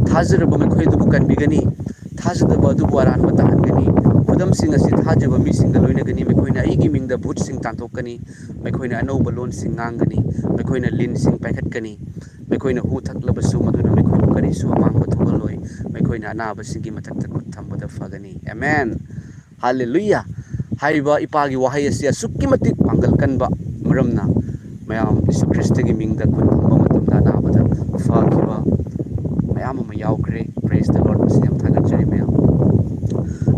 ꯊꯥꯖꯔꯕ ꯃꯈꯣꯏ ꯑꯗꯨꯕꯨ ꯀꯟꯕꯤꯒꯅꯤ, ꯊꯥꯖꯗꯕ ꯑꯗꯨꯕꯨ ꯑꯔꯥꯟꯕ ꯇꯥꯍꯟꯒꯅꯤ꯫ ꯈꯨꯗꯝꯁꯤꯡ ꯑꯁꯤ ꯊꯥꯖꯕ ꯃꯤꯁꯤꯡꯗ ꯂꯣꯏꯅꯒꯅꯤ꯫ ꯃꯈꯣꯏꯅ ꯑꯩꯒꯤ ꯃꯤꯡꯗ ꯚꯨꯠꯁꯤꯡ ꯇꯥꯟꯊꯣꯛꯀꯅꯤ, ꯃꯈꯣꯏꯅ ꯑꯅꯧꯕ ꯂꯣꯟꯁꯤꯡ ꯉꯥꯡꯒꯅꯤ, ꯃꯈꯣꯏꯅ ꯂꯤꯟꯁꯤꯡ ꯄꯥꯏꯈꯠꯀꯅꯤ, ꯃꯈꯣꯏꯅ ꯍꯨ ꯊꯛꯂꯕꯁꯨ ꯃꯗꯨꯅ ꯃꯈꯣꯏꯕꯨ ꯀꯔꯤꯁꯨ ꯑꯃꯥꯡꯕ ꯊꯣꯛꯍꯜꯂꯣꯏ, ꯃꯈꯣꯏꯅ ꯑꯅꯥꯕꯁꯤꯡꯒꯤ ꯃꯊꯛꯇ ꯈꯨꯠ ꯊꯝꯕꯗ ꯐꯒꯅꯤ꯫" ꯑꯃꯦꯟ꯫ ꯍꯥꯂꯦꯂꯨꯌꯥ! ꯍꯥꯏꯔꯤꯕ ꯏꯄꯥꯒꯤ ꯋꯥꯍꯩ ꯑꯁꯤ ꯑꯁꯨꯛꯀꯤ ꯃꯇꯤꯛ ꯄꯥꯡꯒꯜ ꯀꯟꯕ ꯃꯔꯝꯅ, ꯃꯌꯥꯝ ꯌꯤꯁꯨ ꯈ꯭ꯔꯤꯁꯇꯒꯤ ꯃꯤꯡꯗ ꯈꯨꯠ ꯊꯝꯕ ꯃꯇꯝꯗ ꯑꯅꯥꯕꯗ ꯐꯈꯤꯕ ꯃꯌꯥꯝ ꯑꯃ ꯌꯥꯎꯈ꯭ꯔꯦ꯫ Praise the Lord꯫ ꯃꯁꯤ ꯌꯥꯝ ꯊꯥꯒꯠꯆꯔꯤ ꯃꯌꯥꯝ꯫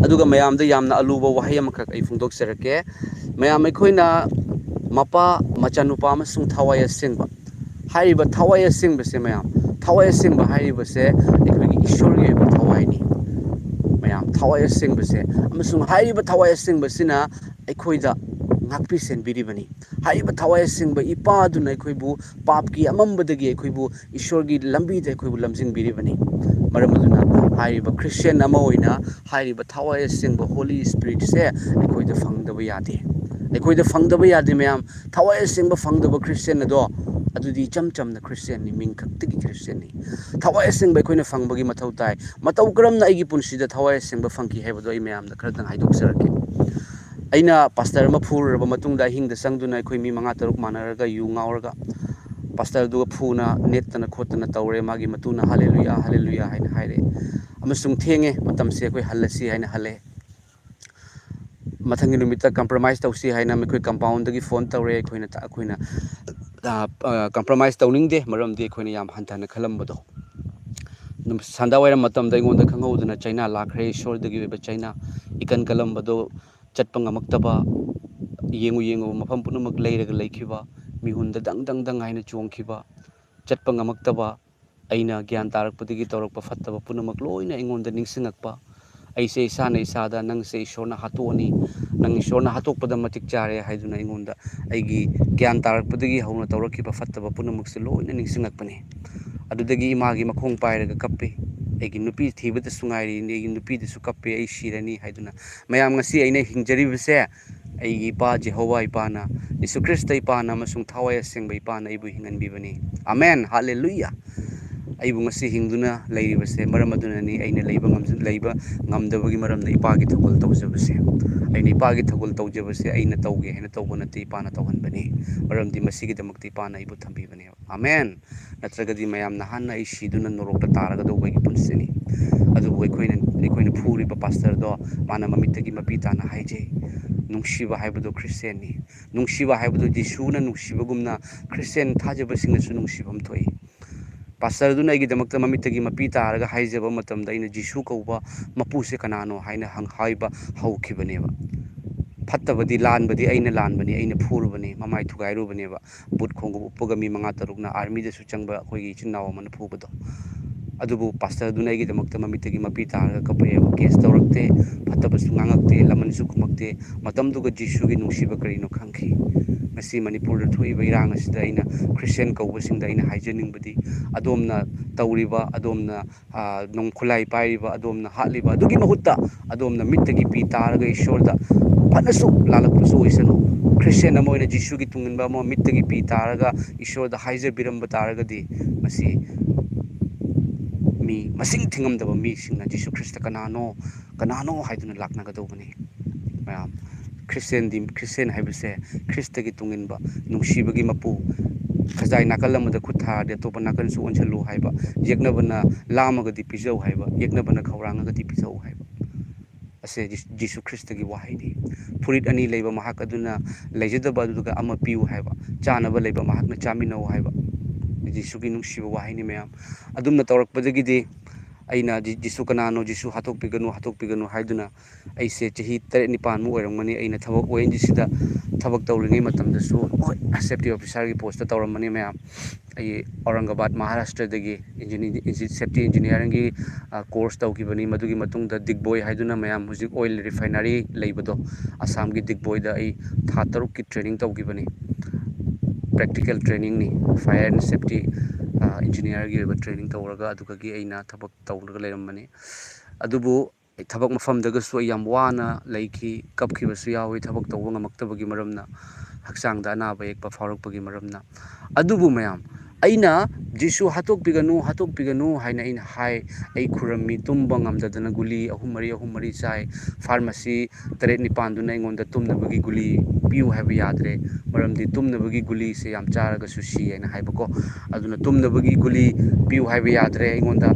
ꯑꯗꯨꯒ ꯃꯌꯥꯝꯗ ꯌꯥꯝꯅ ꯑꯂꯨꯕ ꯋꯥꯍꯩ ꯑꯃꯈꯛ ꯑꯩ ꯐꯣꯡꯗꯣꯛꯆꯔꯛꯀꯦ꯫ ꯃꯌꯥꯝ, ꯑꯩꯈꯣꯏꯅ ꯃꯄꯥ, ꯃꯆꯥꯅꯨꯄꯥ ꯑꯃꯁꯨꯡ ꯊꯋꯥꯏ ꯑꯁꯦꯡꯕ ꯍꯥꯏꯔꯤꯕ ꯊꯋꯥꯏ ꯑꯁꯦꯡꯕꯁꯦ ꯃꯌꯥꯝ, ꯊꯋꯥꯏ ꯑꯁꯦꯡꯕ ꯍꯥꯏꯔꯤꯕꯁꯦ ꯑꯩꯈꯣꯏꯒꯤ ꯏꯁꯣꯔꯒꯤ ꯑꯣꯏꯕ ꯊꯋꯥꯏꯅꯤ꯫ ꯃꯌꯥꯝ, ꯊꯋꯥꯏ ꯑꯁꯦꯡꯕꯁꯦ, ꯑꯃꯁꯨꯡ ꯍꯥꯏꯔꯤꯕ ꯊꯋꯥꯏ ꯑꯁꯦꯡꯕꯁꯤꯅ ꯑꯩꯈꯣꯏꯗ ꯉꯥꯛꯄꯤ ꯁꯦꯟꯕꯤꯔꯤꯕꯅꯤ꯫ ꯍꯥꯏꯔꯤꯕ ꯊꯋꯥꯏ ꯑꯁꯦꯡꯕ ꯏꯄꯥ ꯑꯗꯨꯅ ꯑꯩꯈꯣꯏꯕꯨ ꯄꯥꯞꯀꯤ ꯑꯃꯝꯕꯗꯒꯤ ꯑꯩꯈꯣꯏꯕꯨ ꯏꯁꯣꯔꯒꯤ ꯂꯝꯕꯤꯗ ꯑꯩꯈꯣꯏꯕꯨ ꯂꯝꯖꯤꯡꯕꯤꯔꯤꯕꯅꯤ꯫ ꯃꯔꯝ ꯑꯗꯨꯅ ꯍꯥꯏꯔꯤꯕ ꯈ꯭ꯔꯤꯁꯇꯤꯌꯥꯟ ꯑꯃ ꯑꯣꯏꯅ ꯍꯥꯏꯔꯤꯕ ꯊꯋꯥꯏ ꯑꯁꯦꯡꯕ Holy Spiritꯁꯦ ꯑꯩꯈꯣꯏꯗ ꯐꯪꯗꯕ ꯌꯥꯗꯦ꯫ ꯑꯩꯈꯣꯏꯗ ꯐꯪꯗꯕ ꯌꯥꯗꯦ ꯃꯌꯥꯝ꯫ ꯊꯋꯥꯏ ꯑꯁꯦꯡꯕ ꯐꯪꯗꯕ ꯈ꯭ꯔꯤꯁꯇꯤꯌꯥꯟ ꯑꯗꯣ, ꯑꯗꯨꯗꯤ ꯏꯆꯝ ꯆꯝꯅ ꯈ꯭ꯔꯤꯁꯇꯤꯌꯥꯟꯅꯤ, ꯃꯤꯡ ꯈꯛꯇꯒꯤ ꯈ꯭ꯔꯤꯁꯇꯤꯌꯥꯟꯅꯤ꯫ ꯊꯋꯥꯏ ꯑꯁꯦꯡꯕ ꯑꯩꯈꯣꯏꯅ ꯐꯪꯕꯒꯤ ꯃꯊꯧ ꯇꯥꯏ꯫ ꯃꯇꯧ ꯀꯔꯝꯅ ꯑꯩꯒꯤ ꯄꯨꯟꯁꯤꯗ ꯊꯋꯥꯏ ꯑꯁꯦꯡꯕ ꯐꯪꯈꯤ ꯍꯥꯏꯕꯗꯣ ꯑꯩ ꯃꯌꯥꯝꯗ ꯈꯔꯇꯪ ꯍꯥꯏꯗꯣꯛꯆꯔꯛꯀꯦ꯫ ꯑꯩꯅ ꯄꯥꯁꯇꯔ ꯑꯃ ꯐꯨꯔꯨꯔꯕ ꯃꯇꯨꯡꯗ ꯑꯍꯤꯡꯗ ꯆꯪꯗꯨꯅ ꯑꯩꯈꯣꯏ ꯃꯤ ꯃꯉꯥ ꯇꯔꯨꯛ ꯃꯥꯟꯅꯔꯒ ꯌꯨ ꯉꯥꯎꯔꯒ ꯄꯥꯁꯇꯔꯗꯨꯒ ꯐꯨꯅ ꯅꯦꯠꯇꯅ ꯈꯣꯠꯇꯅ ꯇꯧꯔꯦ꯫ ꯃꯥꯒꯤ ꯃꯇꯨꯅ "ꯍꯥꯂꯦꯂꯨꯌꯥ, ꯍꯥꯂꯦꯂꯨꯌꯥ" ꯍꯥꯏꯅ ꯍꯥꯏꯔꯛꯑꯦ꯫ ꯑꯃꯁꯨꯡ ꯊꯦꯡꯉꯦ, ꯃꯇꯝꯁꯦ ꯑꯩꯈꯣꯏ ꯍꯜꯂꯁꯤ ꯍꯥꯏꯅ ꯍꯜꯂꯦ꯫ ꯃꯊꯪꯒꯤ ꯅꯨꯃꯤꯠꯇ compromise ꯇꯧꯁꯤ ꯍꯥꯏꯅ ꯑꯩꯈꯣꯏ compoundꯗꯒꯤ phone ꯇꯧꯔꯦ꯫ ꯑꯩꯈꯣꯏꯅ, ꯑꯩꯈꯣꯏꯅ, ꯑ, ꯑ, compromise ꯇꯧꯅꯤꯡꯗꯦ, ꯃꯔꯝꯗꯤ ꯑꯩꯈꯣꯏꯅ ꯌꯥꯝ ꯍꯟꯊꯅ ꯈꯜꯂꯝꯕꯗꯣ꯫ ꯅꯨꯃꯤꯠ ꯁꯟꯗꯥꯋꯥꯏꯔꯝ ꯃꯇꯝꯗ ꯑꯩꯉꯣꯟꯗ ꯈꯪꯍꯧꯗꯅ ꯆꯩꯅꯥ ꯂꯥꯛꯈ꯭ꯔꯦ, ꯏꯁꯣꯔꯗꯒꯤ ꯑꯣꯏꯕ ꯆꯩꯅꯥ꯫ ꯏꯀꯟ ꯀꯜꯂꯝꯕꯗꯣ ꯆꯠꯄ ꯉꯝꯃꯛꯇꯕ, ꯌꯦꯡꯉꯨ ꯌꯦꯡꯉꯨꯕ ꯃꯐꯝ ꯄꯨꯝꯅꯃꯛ ꯂꯩꯔꯒ ꯂꯩꯈꯤꯕ, ꯃꯤꯍꯨꯟꯗ ꯗꯪ ꯗꯪ ꯗꯪ ꯍꯥꯏꯅ ꯆꯣꯡꯈꯤꯕ, ꯆꯠꯄ ꯉꯝꯃꯛꯇꯕ, ꯑꯩꯅ ꯒ꯭ꯌꯥꯟ ꯇꯥꯔꯛꯄꯗꯒꯤ ꯇꯧꯔꯛꯄ ꯐꯠꯇꯕ ꯄꯨꯝꯅꯃꯛ ꯂꯣꯏꯅ ꯑꯩꯉꯣꯟꯗ ꯅꯤꯡꯁꯤꯡꯉꯛꯄ, ꯑꯩꯁꯦ ꯏꯁꯥꯅ ꯏꯁꯥꯗ, "ꯅꯪꯁꯦ ꯏꯁꯣꯔꯅ ꯍꯥꯠꯇꯣꯛꯑꯅꯤ, ꯅꯪ ꯏꯁꯣꯔꯅ ꯍꯥꯠꯇꯣꯛꯄꯗ ꯃꯇꯤꯛ ꯆꯥꯔꯦ" ꯍꯥꯏꯗꯨꯅ ꯑꯩꯉꯣꯟꯗ ꯑꯩꯒꯤ ꯒ꯭ꯌꯥꯟ ꯇꯥꯔꯛꯄꯗꯒꯤ ꯍꯧꯅ ꯇꯧꯔꯛꯈꯤꯕ ꯐꯠꯇꯕ ꯄꯨꯝꯅꯃꯛꯁꯦ ꯂꯣꯏꯅ ꯅꯤꯡꯁꯤꯡꯂꯛꯄꯅꯤ꯫ ꯑꯗꯨꯗꯒꯤ ꯏꯃꯥꯒꯤ ꯃꯈꯣꯡ ꯄꯥꯏꯔꯒ ꯀꯞꯄꯤ꯫ "ꯑꯩꯒꯤ ꯅꯨꯄꯤ ꯊꯤꯕꯗꯁꯨ ꯉꯥꯏꯔꯤꯅꯤ, ꯑꯩꯒꯤ ꯅꯨꯄꯤꯗꯨꯁꯨ ꯀꯞꯄꯦ, ꯑꯩ ꯁꯤꯔꯅꯤ" ꯍꯥꯏꯗꯨꯅ꯫ ꯃꯌꯥꯝ, ꯉꯁꯤ ꯑꯩꯅ ꯍꯤꯡꯖꯔꯤꯕꯁꯦ ꯑꯩꯒꯤ ꯏꯄꯥ ꯖꯦꯍꯣꯋꯥ ꯏꯄꯥꯅ, ꯌꯤꯁꯨ ꯈ꯭ꯔꯤꯁꯇ ꯏꯄꯥꯅ ꯑꯃꯁꯨꯡ ꯊꯋꯥꯏ ꯑꯁꯦꯡꯕ ꯏꯄꯥꯅ ꯑꯩꯕꯨ ꯍꯤꯡꯍꯟꯕꯤꯕꯅꯤ꯫ ꯑꯃꯦꯟ, ꯍꯥꯂꯦꯂꯨꯌꯥ꯫ ꯑꯩꯕꯨ ꯉꯁꯤ ꯍꯤꯡꯗꯨꯅ ꯂꯩꯔꯤꯕꯁꯦ ꯃꯔꯝ ꯑꯗꯨꯅꯅꯤ꯫ ꯑꯩꯅ ꯂꯩꯕ ꯉꯝꯖ-, ꯂꯩꯕ ꯉꯝꯗꯕꯒꯤ ꯃꯔꯝꯅ ꯏꯄꯥꯒꯤ ꯊꯧꯒꯜ ꯇꯧꯖꯕꯁꯦ꯫ ꯑꯩꯅ ꯏꯄꯥꯒꯤ ꯊꯧꯒꯜ ꯇꯧꯖꯕꯁꯦ ꯑꯩꯅ ꯇꯧꯒꯦ ꯍꯥꯏꯅ ꯇꯧꯕ ꯅꯠꯇꯦ, ꯏꯄꯥꯅ ꯇꯧꯍꯟꯕꯅꯤ꯫ ꯃꯔꯝꯗꯤ ꯃꯁꯤꯒꯤꯗꯃꯛꯇ ꯏꯄꯥꯅ ꯑꯩꯕꯨ ꯊꯝꯕꯤꯕꯅꯦꯕ꯫ ꯑꯃꯦꯟ꯫ ꯅꯠꯇ꯭ꯔꯒꯗꯤ ꯃꯌꯥꯝ ꯅꯍꯥꯟꯅ ꯑꯩ ꯁꯤꯗꯨꯅ ꯅꯣꯔꯣꯛꯇ ꯇꯥꯔꯒꯗꯧꯕ ꯑꯩꯒꯤ ꯄꯨꯟꯁꯤꯅꯤ꯫ ꯑꯗꯨꯕꯨ ꯑꯩꯈꯣꯏꯅ, ꯑꯩꯈꯣꯏꯅ ꯐꯨꯔꯤꯕ ꯄꯥꯁꯇꯔꯗꯣ, ꯃꯥꯅ ꯃꯃꯤꯠꯇꯒꯤ ꯃꯄꯤ ꯇꯥꯅ ꯍꯥꯏꯖꯩ, "ꯅꯨꯡꯁꯤꯕ ꯍꯥꯏꯕꯗꯣ ꯈ꯭ꯔꯤꯁꯇꯦꯟꯅꯤ꯫ ꯅꯨꯡꯁꯤꯕ ꯍꯥꯏꯕꯗꯣ ꯖꯤꯁꯨꯅ ꯅꯨꯡꯁꯤꯕꯒꯨꯝꯅ ꯈ꯭ꯔꯤꯁꯇꯦꯟ ꯊꯥꯖꯕꯁꯤꯡꯅꯁꯨ ꯅꯨꯡꯁꯤꯕ ꯑꯃ ꯊꯣꯛꯏ"꯫ ꯄꯥꯁꯇꯔꯗꯨꯅ ꯑꯩꯒꯤꯗꯃꯛꯇ ꯃꯃꯤꯠꯇꯒꯤ ꯃꯄꯤ ꯇꯥꯔꯒ ꯍꯥꯏꯖꯕ ꯃꯇꯝꯗ ꯑꯩꯅ ꯖꯤꯁꯨ ꯀꯧꯕ ꯃꯄꯨꯁꯦ ꯀꯅꯥꯅꯣ ꯍꯥꯏꯅ ꯍꯪ-, ꯍꯥꯏꯕ ꯍꯧꯈꯤꯕꯅꯦꯕ꯫ ꯐꯠꯇꯕꯗꯤ, ꯂꯥꯟꯕꯗꯤ ꯑꯩꯅ ꯂꯥꯟꯕꯅꯤ, ꯑꯩꯅ ꯐꯨꯔꯨꯕꯅꯤ, ꯃꯃꯥꯏ ꯊꯨꯒꯥꯏꯔꯨꯕꯅꯦꯕ꯫ ꯕꯨꯠ ꯈꯣꯡꯎꯞ ꯎꯞꯄꯒ ꯃꯤ ꯃꯉꯥ ꯇꯔꯨꯛꯅ ꯑꯥꯔꯃꯤꯗꯁꯨ ꯆꯪꯕ ꯑꯩꯈꯣꯏꯒꯤ ꯏꯆꯤꯟ ꯏꯅꯥꯎ ꯑꯃꯅ ꯐꯨꯕꯗꯣ꯫ ꯑꯗꯨꯕꯨ ꯄꯥꯁꯇꯔꯗꯨꯅ ꯑꯩꯒꯤꯗꯃꯛꯇ ꯃꯃꯤꯠꯇꯒꯤ ꯃꯄꯤ ꯇꯥꯔꯒ ꯀꯞꯄꯛꯑꯦꯕ꯫ ꯀꯦꯁ ꯇꯧꯔꯛꯇꯦ, ꯐꯠꯇꯕꯁꯨ ꯉꯥꯡꯉꯛꯇꯦ, ꯂꯃꯟꯁꯨ ꯈꯨꯝꯃꯛꯇꯦ꯫ ꯃꯇꯝꯗꯨꯒ ꯖꯤꯁꯨꯒꯤ ꯅꯨꯡꯁꯤꯕ ꯀꯔꯤꯅꯣ ꯈꯪꯈꯤ꯫ ꯉꯁꯤ ꯃꯅꯤꯄꯨꯔꯗ ꯊꯣꯛꯏꯕ ꯏꯔꯥꯡ ꯑꯁꯤꯗ ꯑꯩꯅ ꯈ꯭ꯔꯤꯁꯇꯤꯌꯥꯟ ꯀꯧꯕꯁꯤꯡꯗ ꯑꯩꯅ ꯍꯥꯏꯖꯅꯤꯡꯕꯗꯤ, ꯑꯗꯣꯝꯅ ꯇꯧꯔꯤꯕ, ꯑꯗꯣꯝꯅ, ꯑ, ꯅꯣꯡ ꯈꯨꯠꯂꯥꯏ ꯄꯥꯏꯔꯤꯕ, ꯑꯗꯣꯝꯅ ꯍꯥꯠꯂꯤꯕ, ꯑꯗꯨꯒꯤ ꯃꯍꯨꯠꯇ ꯑꯗꯣꯝꯅ ꯃꯤꯠꯇꯒꯤ ꯄꯤ ꯇꯥꯔꯒ ꯏꯁꯣꯔꯗ ꯐꯅꯁꯨ ꯂꯥꯜꯂꯛꯄꯁꯨ ꯑꯣꯏꯁꯅꯨ, ꯈ꯭ꯔꯤꯁꯇꯤꯌꯥꯟ ꯑꯃ ꯑꯣꯏꯅ ꯖꯤꯁꯨꯒꯤ ꯇꯨꯡꯏꯟꯕ ꯑꯃ ꯃꯤꯠꯇꯒꯤ ꯄꯤ ꯇꯥꯔꯒ ꯏꯁꯣꯔꯗ ꯍꯥꯏꯖꯕꯤꯔꯝꯕ ꯇꯥꯔꯒꯗꯤ, ꯃꯁꯤ ꯃꯤ ꯃꯁꯤꯡ ꯊꯤꯉꯝꯗꯕ ꯃꯤꯁꯤꯡꯅ ꯖꯤꯁꯨ ꯈ꯭ꯔꯤꯁꯇ ꯀꯅꯥꯅꯣ, ꯀꯅꯥꯅꯣ ꯍꯥꯏꯗꯨꯅ ꯂꯥꯛꯅꯒꯗꯧꯕꯅꯤ꯫ ꯃꯌꯥꯝ, ꯈ꯭ꯔꯤꯁꯇꯦꯟꯗꯤ, ꯈ꯭ꯔꯤꯁꯇꯦꯟ ꯍꯥꯏꯕꯁꯦ ꯈ꯭ꯔꯤꯁꯇꯒꯤ ꯇꯨꯡꯏꯟꯕ, ꯅꯨꯡꯁꯤꯕꯒꯤ ꯃꯄꯨ, ꯈꯖꯥꯏ ꯅꯥꯀꯜ ꯑꯃꯗ ꯈꯨꯠ ꯊꯥꯔꯗꯤ ꯑꯇꯣꯞꯄ ꯅꯥꯀꯜꯁꯨ ꯑꯣꯟꯁꯤꯜꯂꯨ ꯍꯥꯏꯕ, ꯌꯦꯛꯅꯕꯅ ꯂꯥꯝꯃꯒꯗꯤ ꯄꯤꯖꯧ ꯍꯥꯏꯕ, ꯌꯦꯛꯅꯕꯅ ꯈꯧꯔꯥꯡꯉꯒꯗꯤ ꯄꯤꯖꯧ ꯍꯥꯏꯕ꯫ ꯑꯁꯦ ꯖꯤ-, ꯖꯤꯁꯨ ꯈ꯭ꯔꯤꯁꯇꯒꯤ ꯋꯥꯍꯩꯅꯤ꯫ ꯐꯨꯔꯤꯠ ꯑꯅꯤ ꯂꯩꯕ ꯃꯍꯥꯛ ꯑꯗꯨꯅ ꯂꯩꯖꯗꯕ ꯑꯗꯨꯒ ꯑꯃ ꯄꯤꯌꯨ ꯍꯥꯏꯕ, ꯆꯥꯅꯕ ꯂꯩꯕ ꯃꯍꯥꯛꯅ ꯆꯥꯃꯤꯟꯅꯧ ꯍꯥꯏꯕ, ꯖꯤꯁꯨꯒꯤ ꯅꯨꯡꯁꯤꯕ ꯋꯥꯍꯩꯅꯤ ꯃꯌꯥꯝ꯫ ꯑꯗꯨꯝꯅ ꯇꯧꯔꯛꯄꯗꯒꯤꯗꯤ ꯑꯩꯅ "ꯖꯤ-, ꯖꯤꯁꯨ ꯀꯅꯥꯅꯣ? ꯖꯤꯁꯨ ꯍꯥꯠꯇꯣꯛꯄꯤꯒꯅꯨ, ꯍꯥꯠꯇꯣꯛꯄꯤꯒꯅꯨ" ꯍꯥꯏꯗꯨꯅ ꯑꯩꯁꯦ ꯆꯍꯤ ꯇꯔꯦꯠ ꯅꯤꯄꯥꯟꯃꯨꯛ ꯑꯣꯏꯔꯝꯒꯅꯤ ꯑꯩꯅ ꯊꯕꯛ ꯑꯣ ꯑꯦꯟ ꯖꯤ ꯁꯤꯗ ꯊꯕꯛ ꯇꯧꯔꯤꯉꯩ ꯃꯇꯝꯗꯁꯨ, ꯍꯣꯏ, ꯁꯦꯐꯇꯤ ꯑꯣꯐꯤꯁꯥꯔꯒꯤ ꯄꯣꯁꯇ ꯇꯧꯔꯝꯕꯅꯤ ꯃꯌꯥꯝ꯫ ꯑꯩ ꯑꯧꯔꯪꯒꯕꯥꯗ, ꯃꯍꯥꯔꯥꯁꯇ꯭ꯔꯗꯒꯤ ꯏꯟꯖꯤꯅꯤ-, ꯏꯟꯖꯤ-, ꯁꯦꯐꯇꯤ ꯏꯟꯖꯤꯅꯤꯌꯥꯔꯤꯡꯒꯤ, ꯑ, ꯀꯣꯔꯁ ꯇꯧꯈꯤꯕꯅꯤ꯫ ꯃꯗꯨꯒꯤ ꯃꯇꯨꯡꯗ ꯗꯤꯒꯕꯣꯏ ꯍꯥꯏꯗꯨꯅ ꯃꯌꯥꯝ ꯍꯧꯖꯤꯛ ꯑꯣꯏꯜ ꯔꯤꯐꯥꯏꯅꯔꯤ ꯂꯩꯕꯗꯣ, ꯑꯁꯥꯝꯒꯤ ꯗꯤꯒꯕꯣꯏꯗ ꯑꯩ ꯊꯥ ꯇꯔꯨꯛꯀꯤ ꯇ꯭ꯔꯦꯅꯤꯡ ꯇꯧꯈꯤꯕꯅꯤ꯫ ꯄ꯭ꯔꯦꯛꯇꯤꯀꯦꯜ ꯇ꯭ꯔꯦꯅꯤꯡꯅꯤ, ꯐꯥꯌꯔ ꯑꯦꯟ ꯁꯦꯐꯇꯤ, ꯑ, ꯏꯟꯖꯤꯅꯤꯌꯥꯔꯒꯤ ꯑꯣꯏꯕ ꯇ꯭ꯔꯦꯅꯤꯡ ꯇꯧꯔꯒ ꯑꯗꯨꯗꯒꯤ ꯑꯩꯅ ꯊꯕꯛ ꯇꯧꯔꯒ ꯂꯩꯔꯝꯕꯅꯤ꯫ ꯑꯗꯨꯕꯨ ꯑꯩ ꯊꯕꯛ ꯃꯐꯝꯗꯒꯁꯨ ꯑꯩ ꯌꯥꯝ ꯋꯥꯅ ꯂꯩꯈꯤ, ꯀꯞꯈꯤꯕꯁꯨ ꯌꯥꯎꯏ ꯊꯕꯛ ꯇꯧꯕ ꯉꯝꯃꯛꯇꯕꯒꯤ ꯃꯔꯝꯅ, ꯍꯛꯆꯥꯡꯗ ꯑꯅꯥꯕ ꯑꯌꯦꯛꯄ ꯐꯥꯎꯔꯛꯄꯒꯤ ꯃꯔꯝꯅ꯫ ꯑꯗꯨꯕꯨ ꯃꯌꯥꯝ, ꯑꯩꯅ "ꯖꯤꯁꯨ ꯍꯥꯠꯇꯣꯛꯄꯤꯒꯅꯨ, ꯍꯥꯠꯇꯣꯛꯄꯤꯒꯅꯨ" ꯍꯥꯏꯅ ꯑꯩꯅ ꯍꯥꯏ꯫ ꯑꯩ ꯈꯨꯔꯝꯃꯤ, ꯇꯨꯝꯕ ꯉꯝꯗꯗꯅ ꯒꯨꯂꯤ ꯑꯍꯨꯝ ꯃꯔꯤ, ꯑꯍꯨꯝ ꯃꯔꯤ ꯆꯥꯏ꯫ ꯐꯥꯔꯃꯥꯁꯤ ꯇꯔꯦꯠ ꯅꯤꯄꯥꯟꯗꯨꯅ ꯑꯩꯉꯣꯟꯗ ꯇꯨꯝꯅꯕꯒꯤ ꯒꯨꯂꯤ ꯄꯤꯌꯨ ꯍꯥꯏꯕ ꯌꯥꯗ꯭ꯔꯦ, ꯃꯔꯝꯗꯤ ꯇꯨꯝꯅꯕꯒꯤ ꯒꯨꯂꯤꯁꯦ ꯌꯥꯝ ꯆꯥꯔꯒꯁꯨ ꯁꯤ ꯍꯥꯏꯅ ꯍꯥꯏꯕꯀꯣ꯫ ꯑꯗꯨꯅ ꯇꯨꯝꯅꯕꯒꯤ ꯒꯨꯂꯤ ꯄꯤꯌꯨ ꯍꯥꯏꯕ ꯌꯥꯗ꯭ꯔꯦ ꯑꯩꯉꯣꯟꯗ꯫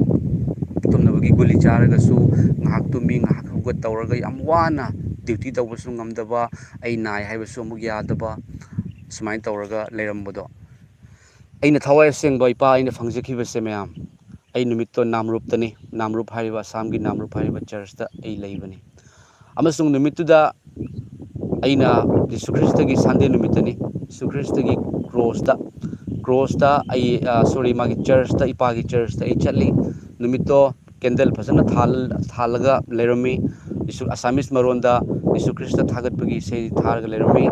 ꯇꯨꯝꯅꯕꯒꯤ ꯒꯨꯂꯤ ꯆꯥꯔꯒꯁꯨ ꯉꯥꯏꯍꯥꯛ ꯇꯨꯝꯃꯤ, ꯉꯥꯏꯍꯥꯛ ꯍꯧꯒꯠ ꯇꯧꯔꯒ ꯌꯥꯝ ꯋꯥꯅ ꯗ꯭ꯌꯨꯇꯤ ꯇꯧꯕꯁꯨ ꯉꯝꯗꯕ, ꯑꯩ ꯅꯥꯏ ꯍꯥꯏꯕꯁꯨ ꯑꯃꯨꯛ ꯌꯥꯗꯕ, ꯁꯨꯃꯥꯏꯅ ꯇꯧꯔꯒ ꯂꯩꯔꯝꯕꯗꯣ꯫ ꯑꯩꯅ ꯊꯋꯥꯏ ꯑꯁꯦꯡꯕ ꯏꯄꯥ ꯑꯩꯅ ꯐꯪꯖꯈꯤꯕꯁꯦ ꯃꯌꯥꯝ, ꯑꯩ ꯅꯨꯃꯤꯠꯇꯣ ꯅꯥꯝꯔꯨꯞꯇꯅꯤ, ꯅꯥꯝꯔꯨꯞ ꯍꯥꯏꯔꯤꯕ ꯑꯁꯥꯝꯒꯤ ꯅꯥꯝꯔꯨꯞ ꯍꯥꯏꯔꯤꯕ ꯆꯔꯆꯇ ꯑꯩ ꯂꯩꯕꯅꯤ꯫ ꯑꯃꯁꯨꯡ ꯅꯨꯃꯤꯠꯇꯨꯗ ꯑꯩꯅ ꯖꯤꯁꯨ ꯈ꯭ꯔꯤꯁꯇꯒꯤ ꯁꯟꯗꯦ ꯅꯨꯃꯤꯠꯇꯅꯤ, ꯖꯤꯁꯨ ꯈ꯭ꯔꯤꯁꯇꯒꯤ ꯀ꯭ꯔꯣꯁꯇ, ꯀ꯭ꯔꯣꯁꯇ ꯑꯩ, ꯑ, ꯁꯣꯔꯤ, ꯃꯥꯒꯤ ꯆꯔꯆꯇ, ꯏꯄꯥꯒꯤ ꯆꯔꯆꯇ ꯑꯩ ꯆꯠꯂꯤ꯫ ꯅꯨꯃꯤꯠꯇꯣ ꯀꯦꯟꯗꯜ ꯐꯖꯅ ꯊꯥꯜ-, ꯊꯥꯜꯂꯒ ꯂꯩꯔꯝꯃꯤ꯫ ꯖꯤꯁꯨ, ꯑꯁꯥꯃꯤꯁ ꯃꯔꯣꯟꯗ ꯖꯤꯁꯨ ꯈ꯭ꯔꯤꯁꯇ ꯊꯥꯒꯠꯄꯒꯤ ꯏꯁꯩ ꯊꯥꯔꯒ ꯂꯩꯔꯝꯃꯤ꯫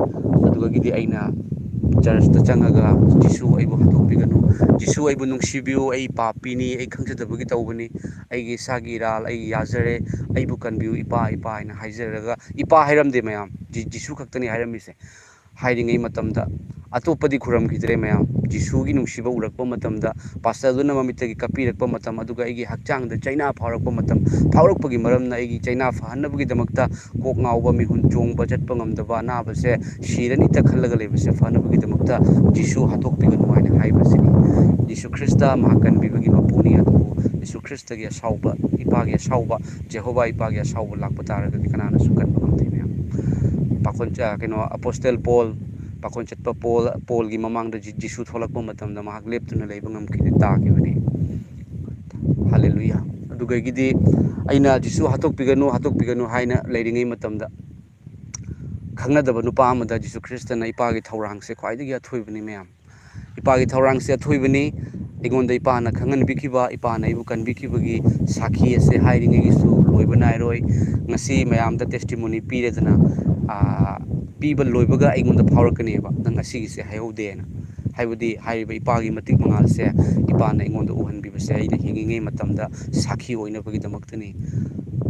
ꯑꯗꯨꯗꯒꯤꯗꯤ ꯑꯩꯅ ꯆꯔꯆꯇ ꯆꯪꯉꯒ, "ꯖꯤꯁꯨ ꯑꯩꯕꯨ ꯍꯥꯠꯇꯣꯛꯄꯤꯒꯅꯨ, ꯖꯤꯁꯨ ꯑꯩꯕꯨ ꯅꯨꯡꯁꯤꯕꯤꯌꯨ, ꯑꯩ ꯄꯥꯄꯤꯅꯤ, ꯑꯩ ꯈꯪꯖꯗꯕꯒꯤ ꯇꯧꯕꯅꯤ, ꯑꯩꯒꯤ ꯏꯁꯥꯒꯤ ꯏꯔꯥꯜ ꯑꯩ ꯌꯥꯖꯔꯦ, ꯑꯩꯕꯨ ꯀꯟꯕꯤꯌꯨ ꯏꯄꯥ, ꯏꯄꯥ" ꯍꯥꯏꯅ ꯍꯥꯏꯖꯔꯒ, ꯏꯄꯥ ꯍꯥꯏꯔꯝꯗꯦ ꯃꯌꯥꯝ, ꯖꯤ-, ꯖꯤꯁꯨ ꯈꯛꯇꯅꯤ ꯍꯥꯏꯔꯝꯃꯤꯁꯦ꯫ ꯍꯥꯏꯔꯤꯉꯩ ꯃꯇꯝꯗ ꯑꯇꯣꯞꯄꯗꯤ ꯈꯨꯔꯝꯈꯤꯗ꯭ꯔꯦ ꯃꯌꯥꯝ꯫ ꯖꯤꯁꯨꯒꯤ ꯅꯨꯡꯁꯤꯕ ꯎꯔꯛꯄ ꯃꯇꯝꯗ, ꯄꯥꯁꯇꯔꯗꯨꯅ ꯃꯃꯤꯠꯇꯒꯤ ꯀꯥꯞꯄꯤꯔꯛꯄ ꯃꯇꯝ, ꯑꯗꯨꯒ ꯑꯩꯒꯤ ꯍꯛꯆꯥꯡꯗ ꯆꯩꯅꯥ ꯐꯥꯎꯔꯛꯄ ꯃꯇꯝ, ꯐꯥꯎꯔꯛꯄꯒꯤ ꯃꯔꯝꯅ ꯑꯩꯒꯤ ꯆꯩꯅꯥ ꯐꯍꯟꯅꯕꯒꯤꯗꯃꯛꯇ, ꯀꯣꯛ ꯉꯥꯎꯕ, ꯃꯤꯍꯨꯟ ꯆꯣꯡꯕ, ꯆꯠꯄ ꯉꯝꯗꯕ, ꯑꯅꯥꯕꯁꯦ ꯁꯤꯔꯅꯤꯇ ꯈꯜꯂꯒ ꯂꯩꯕꯁꯦ ꯐꯅꯕꯒꯤꯗꯃꯛꯇ ꯖꯤꯁꯨ ꯍꯥꯠꯇꯣꯛꯄꯤꯒꯅꯨ ꯍꯥꯏꯅ ꯍꯥꯏꯕꯁꯤꯅꯤ꯫ ꯖꯤꯁꯨ ꯈ꯭ꯔꯤꯁꯇ ꯃꯍꯥꯛ ꯀꯟꯕꯤꯕꯒꯤ ꯃꯄꯨꯅꯤ, ꯑꯗꯨꯕꯨ ꯖꯤꯁꯨ ꯈ꯭ꯔꯤꯁꯇꯒꯤ ꯑꯁꯥꯎꯕ, ꯏꯄꯥꯒꯤ ꯑꯁꯥꯎꯕ, ꯖꯦꯍꯣꯚꯥ ꯏꯄꯥꯒꯤ ꯑꯁꯥꯎꯕ ꯂꯥꯛꯄ ꯇꯥꯔꯒꯗꯤ ꯀꯅꯥꯅꯁꯨ ꯀꯟꯕ ꯉꯝꯗꯦ ꯃꯌꯥꯝ꯫ ꯄꯥꯈꯣꯟ, ꯑ, ꯀꯩꯅꯣ, ꯑꯄꯣꯁꯇꯦꯜ ꯄꯣꯜ, ꯄꯥꯈꯣꯟ ꯆꯠꯄ ꯄꯣꯜ, ꯄꯣꯜꯒꯤ ꯃꯃꯥꯡꯗ ꯖꯤ-, ꯖꯤꯁꯨ ꯊꯣꯛꯂꯛꯄ ꯃꯇꯝꯗ ꯃꯍꯥꯛ ꯂꯦꯞꯇꯨꯅ ꯂꯩꯕ ꯉꯝꯈꯤꯗꯦ, ꯇꯥꯈꯤꯕꯅꯤ꯫ ꯍꯜꯂꯦꯂꯨꯌꯥ꯫ ꯑꯗꯨꯗꯒꯤꯗꯤ ꯑꯩꯅ "ꯖꯤꯁꯨ ꯍꯥꯠꯇꯣꯛꯄꯤꯒꯅꯨ, ꯍꯥꯠꯇꯣꯛꯄꯤꯒꯅꯨ" ꯍꯥꯏꯅ ꯂꯩꯔꯤꯉꯩ ꯃꯇꯝꯗ, ꯈꯪꯅꯗꯕ ꯅꯨꯄꯥ ꯑꯃꯗ ꯖꯤꯁꯨ ꯈ꯭ꯔꯤꯁꯇꯅ ꯏꯄꯥꯒꯤ ꯊꯧꯔꯥꯡꯁꯦ ꯈ꯭ꯋꯥꯏꯗꯒꯤ ꯑꯊꯣꯏꯕꯅꯤ ꯃꯌꯥꯝ꯫ ꯏꯄꯥꯒꯤ ꯊꯧꯔꯥꯡꯁꯦ ꯑꯊꯣꯏꯕꯅꯤ꯫ ꯑꯩꯉꯣꯟꯗ ꯏꯄꯥꯅ ꯈꯪꯍꯟꯕꯤꯈꯤꯕ, ꯏꯄꯥꯅ ꯑꯩꯕꯨ ꯀꯟꯕꯤꯈꯤꯕꯒꯤ ꯁꯥꯈꯤ ꯑꯁꯦ ꯍꯥꯏꯔꯤꯉꯩꯒꯤꯁꯨ ꯂꯣꯏꯕ ꯅꯥꯏꯔꯣꯏ꯫ ꯉꯁꯤ ꯃꯌꯥꯝꯗ testimony ꯄꯤꯔꯦꯗꯅ, ꯑꯥ, ꯄꯤꯕ ꯂꯣꯏꯕꯒ ꯑꯩꯉꯣꯟꯗ ꯐꯥꯎꯔꯛꯀꯅꯦꯕ, "ꯅꯪ ꯑꯁꯤꯒꯤꯁꯦ ꯍꯥꯏꯍꯧꯗꯦꯅ"꯫ ꯍꯥꯏꯕꯗꯤ ꯍꯥꯏꯔꯤꯕ ꯏꯄꯥꯒꯤ ꯃꯇꯤꯛ ꯃꯉꯥꯜꯁꯦ ꯏꯄꯥꯅ ꯑꯩꯉꯣꯟꯗ ꯎꯍꯟꯕꯤꯕꯁꯦ ꯑꯩꯅ ꯍꯤꯡꯉꯤꯉꯩ ꯃꯇꯝꯗ ꯁꯥꯈꯤ ꯑꯣꯏꯅꯕꯒꯤꯗꯃꯛꯇꯅꯤ꯫